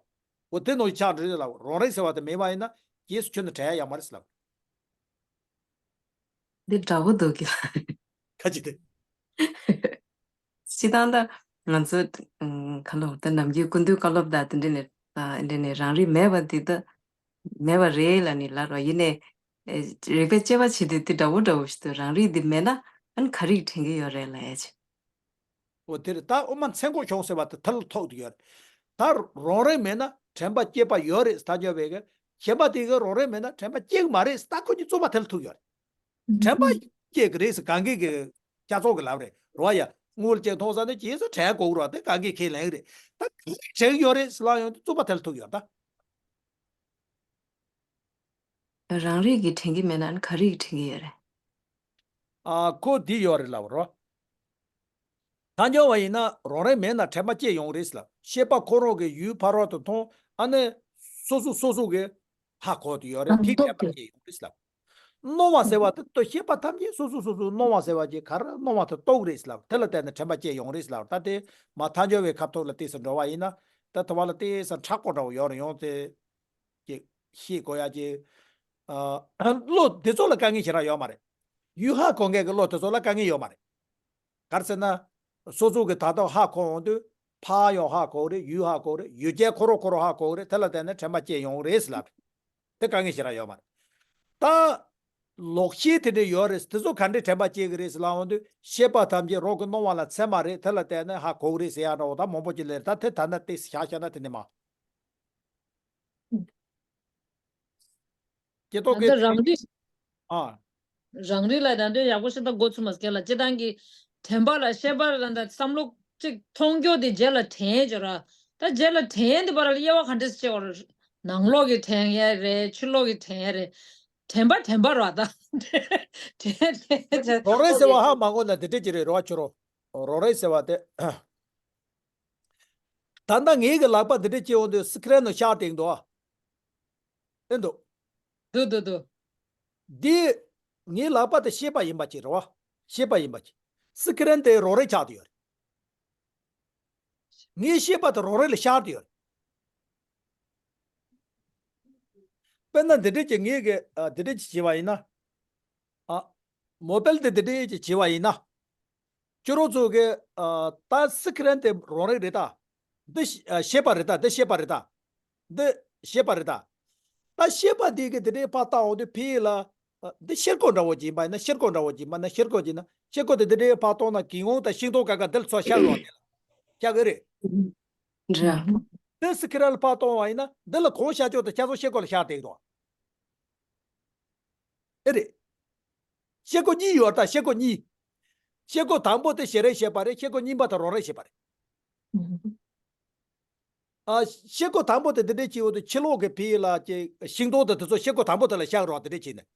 འོ་དེ་ནང་བཞིན་ཆགས་འགྲོ་རེད་ལབ། རང་རིག་ཟེར་བ་དེ་མེད་པ་ཡིན་ན་རྗེས་སུ་ཁྱོན་ནས་དྲན་ཡ་ཡོད་མ་རེད་ཟེར་ལབ། འདི་འདྲ་བོ་འདུག་གི། ཁ་ཅིག་དེ། སྤྱིར་བཏང་ད་ང་ཚོ་ཨ་ཁ་ལོ་ད་ནམ་རྒྱུན་སྐུ་མདུན་བཀའ་སློབ་དང་དེ་འདྲ་ནས་ཨ་འདྲ་ནས་རང་རིག་མེད་པ་འདི་ད་མེད་པ་རེད་ལབ་ནས་ལབ་རོགས་ཡིན་ནས་ཨེ་རིག་པས་དཔྱད་པ་བྱེད་དུས་འདི་འདྲ་བོ་འདྲ་བོ་ཞིག་འདུག་རང་རིག་འདི་མེད་ན་ཨ་ནི་ག་རེ་དྲན་གྱི་ཡོད་རེད་ལབ་ཡ་ཆེ། འོ་དེ་རེད། ད་དབུ་མ་མཚན་གོ་གཞུང་ཟེར་བ་དེ་ཐལ་ཐོག་ཏུ་ཡོད་རེད། ད་རང་རིག་མེད་ན་དྲན་པ་སྐྱེས་པ་ཡོད་རེད་ཟེར་ཐག་ཉོ་བའི་གི་གཞན་པ་དེ་གི་རང་རིག་མེད་ན་དྲན་པ་སྐྱེ་གི་མ་རེད་ཟེར་ད་ཁོ་གཉིས་རྩོད་པ་ཐལ་ཐུག་ཡོད་རེད། དྲན་པ་སྐྱེ་གི་རེད་ཟེར་གང་གི་གི་སྐྱ་ཚོགས་གི་ལབ་རེད་རོ་ཡ། དངུལ་ཅིག་མཐོང་ས་ནས་རྗེས་སུ་དྲན་དགོས་ར། དེ་གང་གི་ཁས་ལེན་རེད། ད་ག་རེ་དྲན་ཡོད་རེད་ཟེར་ལབ་ཡོང་དུས་རྩོད་པ་དེ་ལ་ཐུག་ཡོད་ད། རང་རིག་གིས་དྲན་གྱི་མེད་ན་ག་རེ་གིས་དྲན་གྱི་ཡོད་རེད། ཨ་ཁོ་འདི་ཡོད་རེད་ལབ་རོ། ཐལ་འགྱུར་བ་ཡིན་ན་རང་རིག་མེད་ན་དྲན་པ་སྐྱེ་ཡོང་རེད་ལབ། ཤེས་པ་ཁོ་རང་གི་ཡུལ་ཕ་རོལ་ཏུ་མཐོང་། ཨ་ནི་སོ་སོ་སོ་སོ་གི་ཧ་གོ་དུ་ཡོད་རེད། ཨ་དེ་དྲན་པ་སྐྱེ་ཡོང་རེད་ལབ། སྣང་བ་ཟེར་བ་དེ་ལྟོས། ཤེས་པ་ཐམས་ཅད་སོ་སོ་སོ་སོའི་སྣང་བ་ཟེར་བ་ཅིག་ག་རེ་སྣང་བ་དེ་རྟོགས་རེད་ལབ། དེ་ལ་བརྟེན་ནས་དྲན་པ་སྐྱེ་ཡོང་རེད་ལབ། ད་དེ་མ་ཐལ་འགྱུར་བའི་ཁ་ཐོག་ལ་ཏོག་ཙམ་འགྲོ་བ་ཡིན་ན། ད་དུ་བ་ལ་ཏོག་ཙམ་མཁྲེགས་པོ་འདྲ་བོ་ཡོད་རེད། ཡོང་དེ་ཅིག་ཤེས་དགོས་ཡ་ཅིག་ཨ་བློ་དེ་ཚོ་ལ་དཀའ་ངལ་ཞེ་དྲག་ཡོད་མ་རེད། ཡུལ་ཧ་གོ་མཁན་གྱི་བློ་དེ་ཚོ་ལ་དཀའ་ངལ་ཡོད་མ་རེད། ག་རེ་ཟེར་ན། སོ་སོ་གི་ད་ལྟ་ཧ་གོ་འོང་དུས་ཕ་ཡང་ཧ་གོ་རེད། ཡུལ་ཧ་གོ་རེད། ཡུལ་ཅན་ཁོ་རང་ཁོ་རང་ཧ་གོ་རེད། དེ་ལ་བརྟེན་ནས་དྲན་པ་སྐྱེ་ཡོང་རེད་ཟེར་ལབ། དེ་དཀའ་ངལ་ཞེ་དྲག་ཡོད་མ་རེད། ད་ལོག་ཤེས་དེ་འདྲ་ཡོད་རེད། དེ་ཚོ་ག་འདྲས་དྲན་པ་སྐྱེ་གི་རེད་ཟེར་ལབ་འོང་དུས་ཤེས་པ་ཐམས་ཅད་རང་གི་སྣང་བ་ལ་ཚད་མ་རེད། དེ་ལ་བརྟེན་ནས་ཧ་གོ་གི་རེད་ཟེར་ཡ་འདྲ་བོ་ད་མང་པོ་ཅིག་སླེབས་རེད། ད་དེ་ད་ལྟ་ཏོག་ཙམ་བཞག་བཞག་ན་དེ་ནས་མ། སྐྱེ་ཐོག་ད་གི་ལྟ་རང་རིག་ཨ། རང་རིག་ལ་ད་དུང་ཡག་པོ་ཞིག་ད་འགོ་ཚུགས་མ་སྐྱེ་ལ་སྤྱི་བཏང་གི་དྲན་པ་ལ་ཤེས་པ་ལ་ད་བསམ་བློ་གཅིག་མཐོང་རྒྱུ་དེ་རྗེས་ལ་དྲན་ཡས་ཅོ་ར། ད་རྗེས་ལ་དྲན་ཡས་དེ་བར་ལ་དབྱེ་བ་ག་འདྲས་སྐྱེ་བ་ར། ནང་ལོག་གི་དྲན་ཡས་རེད། ཕྱི་ལོག་གི་དྲན་ཡས་རེད། དྲན་པ་དྲན་པ་ར་ད། དྲན་དྲན་དྲན་རང་རིག་ཟེར་བ་ཧ་མ་གོ་ན་དེ་འདྲས་ཅིག་རེད། རེད་བ། ཁྱོད་རང་རང་རིག་ཟེར་བ་དེ། ད་ལྟ་ངའི་གི་ལག་པ་འདི་འདྲ་སྐྱེ་འོང་དུས་སི་ཁི་རན་ནང་ཤར་བསྡད་འདུག་ཨ། ཨེ་འདུག་འདུག་འདུག་འདུག་འདི་ངའི་ལག་པ་དེ་ཤེས་པ་ཡིན་པ་ཅིག་རེད་བ། ཤེས་པ་ཡིན་པ་ཅིག་སི་ཁི་རན་དེ་རང་རིག་ཆགས་བསྡད་ཡོད་རེད། ངའི་ཤེས་པ་དེ་རང་རིག་ལ་ཤར་བསྡད་ཡོད་རེད། དཔེར་ན་འདི་འདྲ་ཅིག་ངའི་གི་ཨ་འདི་འདྲ་ཅིག་བྱས་པ་ཡིན་ན། ཨ། མོ་བེལ་དེ་འདི་འདྲ་ཅིག་བྱས་པ་ཡིན་ན། ཁྱོད་རང་ཚོ་གི་ཨ་ད་སི་ཁི་རན་དེ་རང་རིག་རེད་ད། འདི་ཤ་ཨ་ཤེས་པ་རེད་ད། འདི་ཤེས་པ་རེད་ད། འདི་ཤེས་པ་རེད་ད། ད་ཤེས་པ་འདི་གི་འདི་འདྲའི་ཕར་བལྟ་འོང་དུས་ཕི་ལ། ཨ་འདི་ཤེལ་སྒོ་འདྲ་བོ་ཅིག་ཡིན་པ་ཡིན་ན། ཤེལ་སྒོ་འདྲ་བོ་ཅིག་ཡིན་པ་ན། ཤེལ་སྒོ་ཅིག་ན་ཤེལ་སྒོ་དེ་འདི་འདྲའི་ཕར་གཏོང་ན་གི་ངོ་དང་ཤིང་སྡོང་ག་ག་འདི་ལ་ཚོ་ཤར་རོགས་དེ་ལ་ཤར་གི་རེད། འདྲ། འདི་སི་ཁི་རན་ལ་ཕར་གཏོང་བ་ཡིན་ན་འདི་ལ་གང་ཤར་ཆོག་དེ་ཤར་སོང་། ཤེལ་སྒོ་ལ་ཤར་བསྡད་ཀྱི་འདུག་ཨེ་རེད། ཤེལ་སྒོ་གཉིས་ཡོད་ད། ཤེལ་སྒོ་གཉིས། ཤེལ་སྒོ་དང་པོ་དེ་ཞེ་རེ་ཤེས་པ་རེད། ཤེལ་སྒོ་གཉིས་པ་དེ་རང་རེ་ཤེས་པ་རེད། ཨ་ཤེལ་སྒོ་དང་པོ་དེ་འདི་འདྲས་བྱས་འོང་དུས་ཕྱི་ལོགས་ཀྱི་ཕི་ལ་ཅིག་ཤིང་སྡོང་དེ་དེ་ཚོ་ཤེལ་སྒོ་དང་པོ་དེ་ལ་ཤར་རོགས་དེ་འདྲས་བྱས་ནས།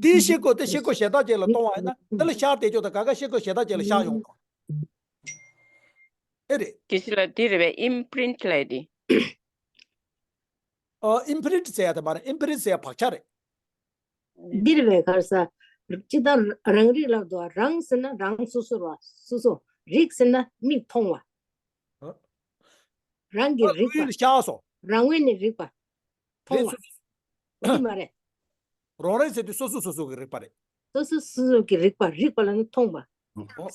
དེའི་ཤེལ་སྒོ་དེ་ཤེལ་སྒོ་གཞན་དག་ཅིག་ལ་གཏོང་བ་ཡིན་ན་འདི་ལ་ཤར་བསྡད་ཆོག་ད་ག་ག་ཤེལ་སྒོ་གཞན་དག་ཅིག་ལ་ཤར་ཡོང་རོགས། ཨེ་རེད། དེ་ཕྱི་ལ་དེ་རེད་པས། ཨིམ་པི་རིན་ཊི་ལབ་ཡས་དེ། ཨ་ཨིམ་པི་རིན་ཊི་ཟེར་ཡ་དེ་མ་རེད། ཨིམ་པི་རིན་ཊི་ཟེར་ཡ་བག་ཆགས་རེད། འདིར་བས་གར་ས། སྤྱི་བཏང་རང་རིག་ལབ་འདུག་རང་ཟེར་ན་རང་སོ་སོ་ར། སོ་སོ། རིག་ཟེར་ན་མིག་མཐོང་བ། ཨ། རང་གི་རིག་པ། ཨ་ཤར་སོང་། རང་ངོས་ནས་རིག་པ། མཐོང་བ། རེད། སོ་སོ། འདི་མ་རེད། རང་རིག་ཟེར་དུས་སོ་སོ་སོ་སོ་གི་རིག་པ་རེད། སོ་སོ་སོ་སོ་གི་རིག་པ། རིག་པ་ལ་ནི་མཐོང་བ། ཨོ།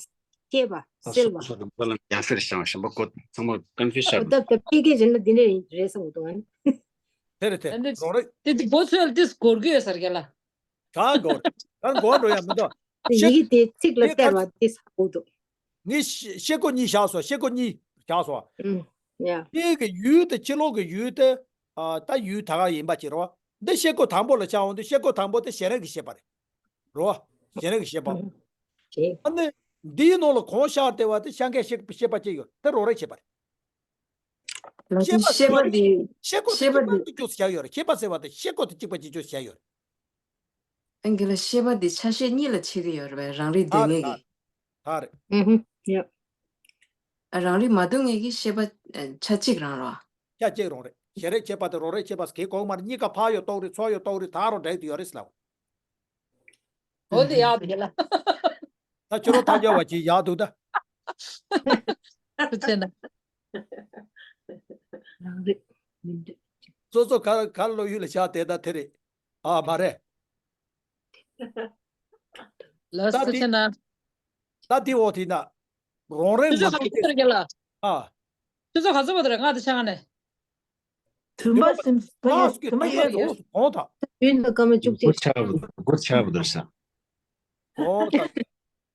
སྐྱེས་པ། ད་སེལ་སོ་བ། སོ་སོ་གི་བླ་ལ་ཡང་ཤེར་བྱང་བཞིན་པ་ཀོ་ཚང་མ་ཀོན་ཕི་ཤར། ད་ད་ཕ་གི་བྱས་ན་འདི་འདྲ་རེད་བསམ་གི་འདུག་ཨ་ནི། དེ་རེད་དེ། ད་འདི་རང་རིག་དེ་དེ་བོ་ཚོས་དེ་སྒོར་གི་ཡོད་ས་རེད་ལ། གང་གོ་གང་གོ་འགྲོ་ཡ་མི་འདུག་ཡི་གེ་དེ་ཚིག་ལ་ངས་ག་བལྟས་པ་དེ་ས་འོ་འདུག་ངས་ཤེ་ཤེལ་སྒོ་གཉིས་བཞག་སོང་། ཤེལ་སྒོ་གཉིས་བཞག་སོང་། ཨུམ། ཡ། ངས་གི་ཡུལ་དེ་ཕྱི་ལོགས་ཀྱི་ཡུལ་དེ་ཨ་ད་ཡུལ་ད་ག་ཡིན་པ་ཅིག་རེད་བ། འདི་ཤེལ་སྒོ་དང་པོ་ལ་ཤར་འོང་དུས་ཤེལ་སྒོ་དང་པོ་དེ་ཞེ་རེ་གི་ཤེས་པ་རེད། རེད་བ། ཞེ་རེ་གི་ཤེས་པ། ཨུམ། ཨ་ནི་འདིའི་ནང་ལ་གང་ཤར་བསྡད་པ་དེ་ཤར་མཁན་ཤེས་ཤེས་པ་ཅིག་ཡོད། དེ་རང་རིག་ཤེས་པ་རེད། ལགས་སོ། ཤེས་པ་ཤེས་པ་དེ། ཤེལ་སྒོ་དེ་ཤེས་པ་གཅིག་པ་དེ་གཅིག་མགྱོགས་སུ་ཤར་ཡོད་རེད། ཤེས་པ་ཟེར་བ་དེ་ཤེལ་སྒོ་དེ་གཅིག་པ་གཅིག་མགྱོགས་སུ་ཤར་ཡོད་རེད། ཨང་གི་ལ་ཤེས་པ་དེ་ཆ་ཤས་གཉིས་ལ་ཕྱེ་གི་ཡོད་རེད་པས། རང་རིག་དེ་ད་ངེས་རེད། ཀྱི། ད་རེད། ཨུ་ཧུ། ཡ། ཨ་རང་རིག་མ་གཏོགས་ངེས་ཀྱི་ཤེས་པ་ཨ་ཆ་གཅིག་རང་རོ། ཆ་གཅིག་རང་རེད། ཞེ་རེ་ཤེས་པ་དེ་རང་རིག་ཤེས་པ་ཟེར་གོ་གི་མ་རེད། གཉིས་ཀ་ཕར་ཡང་གཏོགས་རེད། ཚུར་ཡང་གཏོགས་རེད། ད་རུང་འདྲ་གི་ཡོད་རེད་ཟེར་ལབ། འོ་དེ་ཡག་དེ་ལ། ད་ཁྱོད་རང་ཐག་རྒྱག་པ་ཅིག་ཡག་འདུག་ད། ཁ་རུ་ཆེ་ན། རང་རིག་མི་འདུག་སོ་སོ་ག་ག་བློ་ཡུལ་ལ་བཞག་དེ་ད་དེ་རེད། ཨ་མ་རེད། ལགས་སོ་ད་དེ་ཆེ་ན། ད་དེ་འོ་དེ་ན། རང་རེད་ཁྱོད་ཚོ་མ་ག་ཚོད་བ་དེ་རེད་ལ། ཨ། ཁྱོད་ཚོ་ག་ཚོད་བ་དེ་རེད། ང་དེ་ཆ་ང་ནས། བདུན་པ་ཟིན་པ་ཡོད། བདུན་པ་ཡོད་ཡོད། གོང་དང་། བདུན་དང་སྐར་མ་བཅུ་གཅིག་སྒོ་ཆགས་སྒོ་ཆགས་པ་དང་ས། གོང་དང་།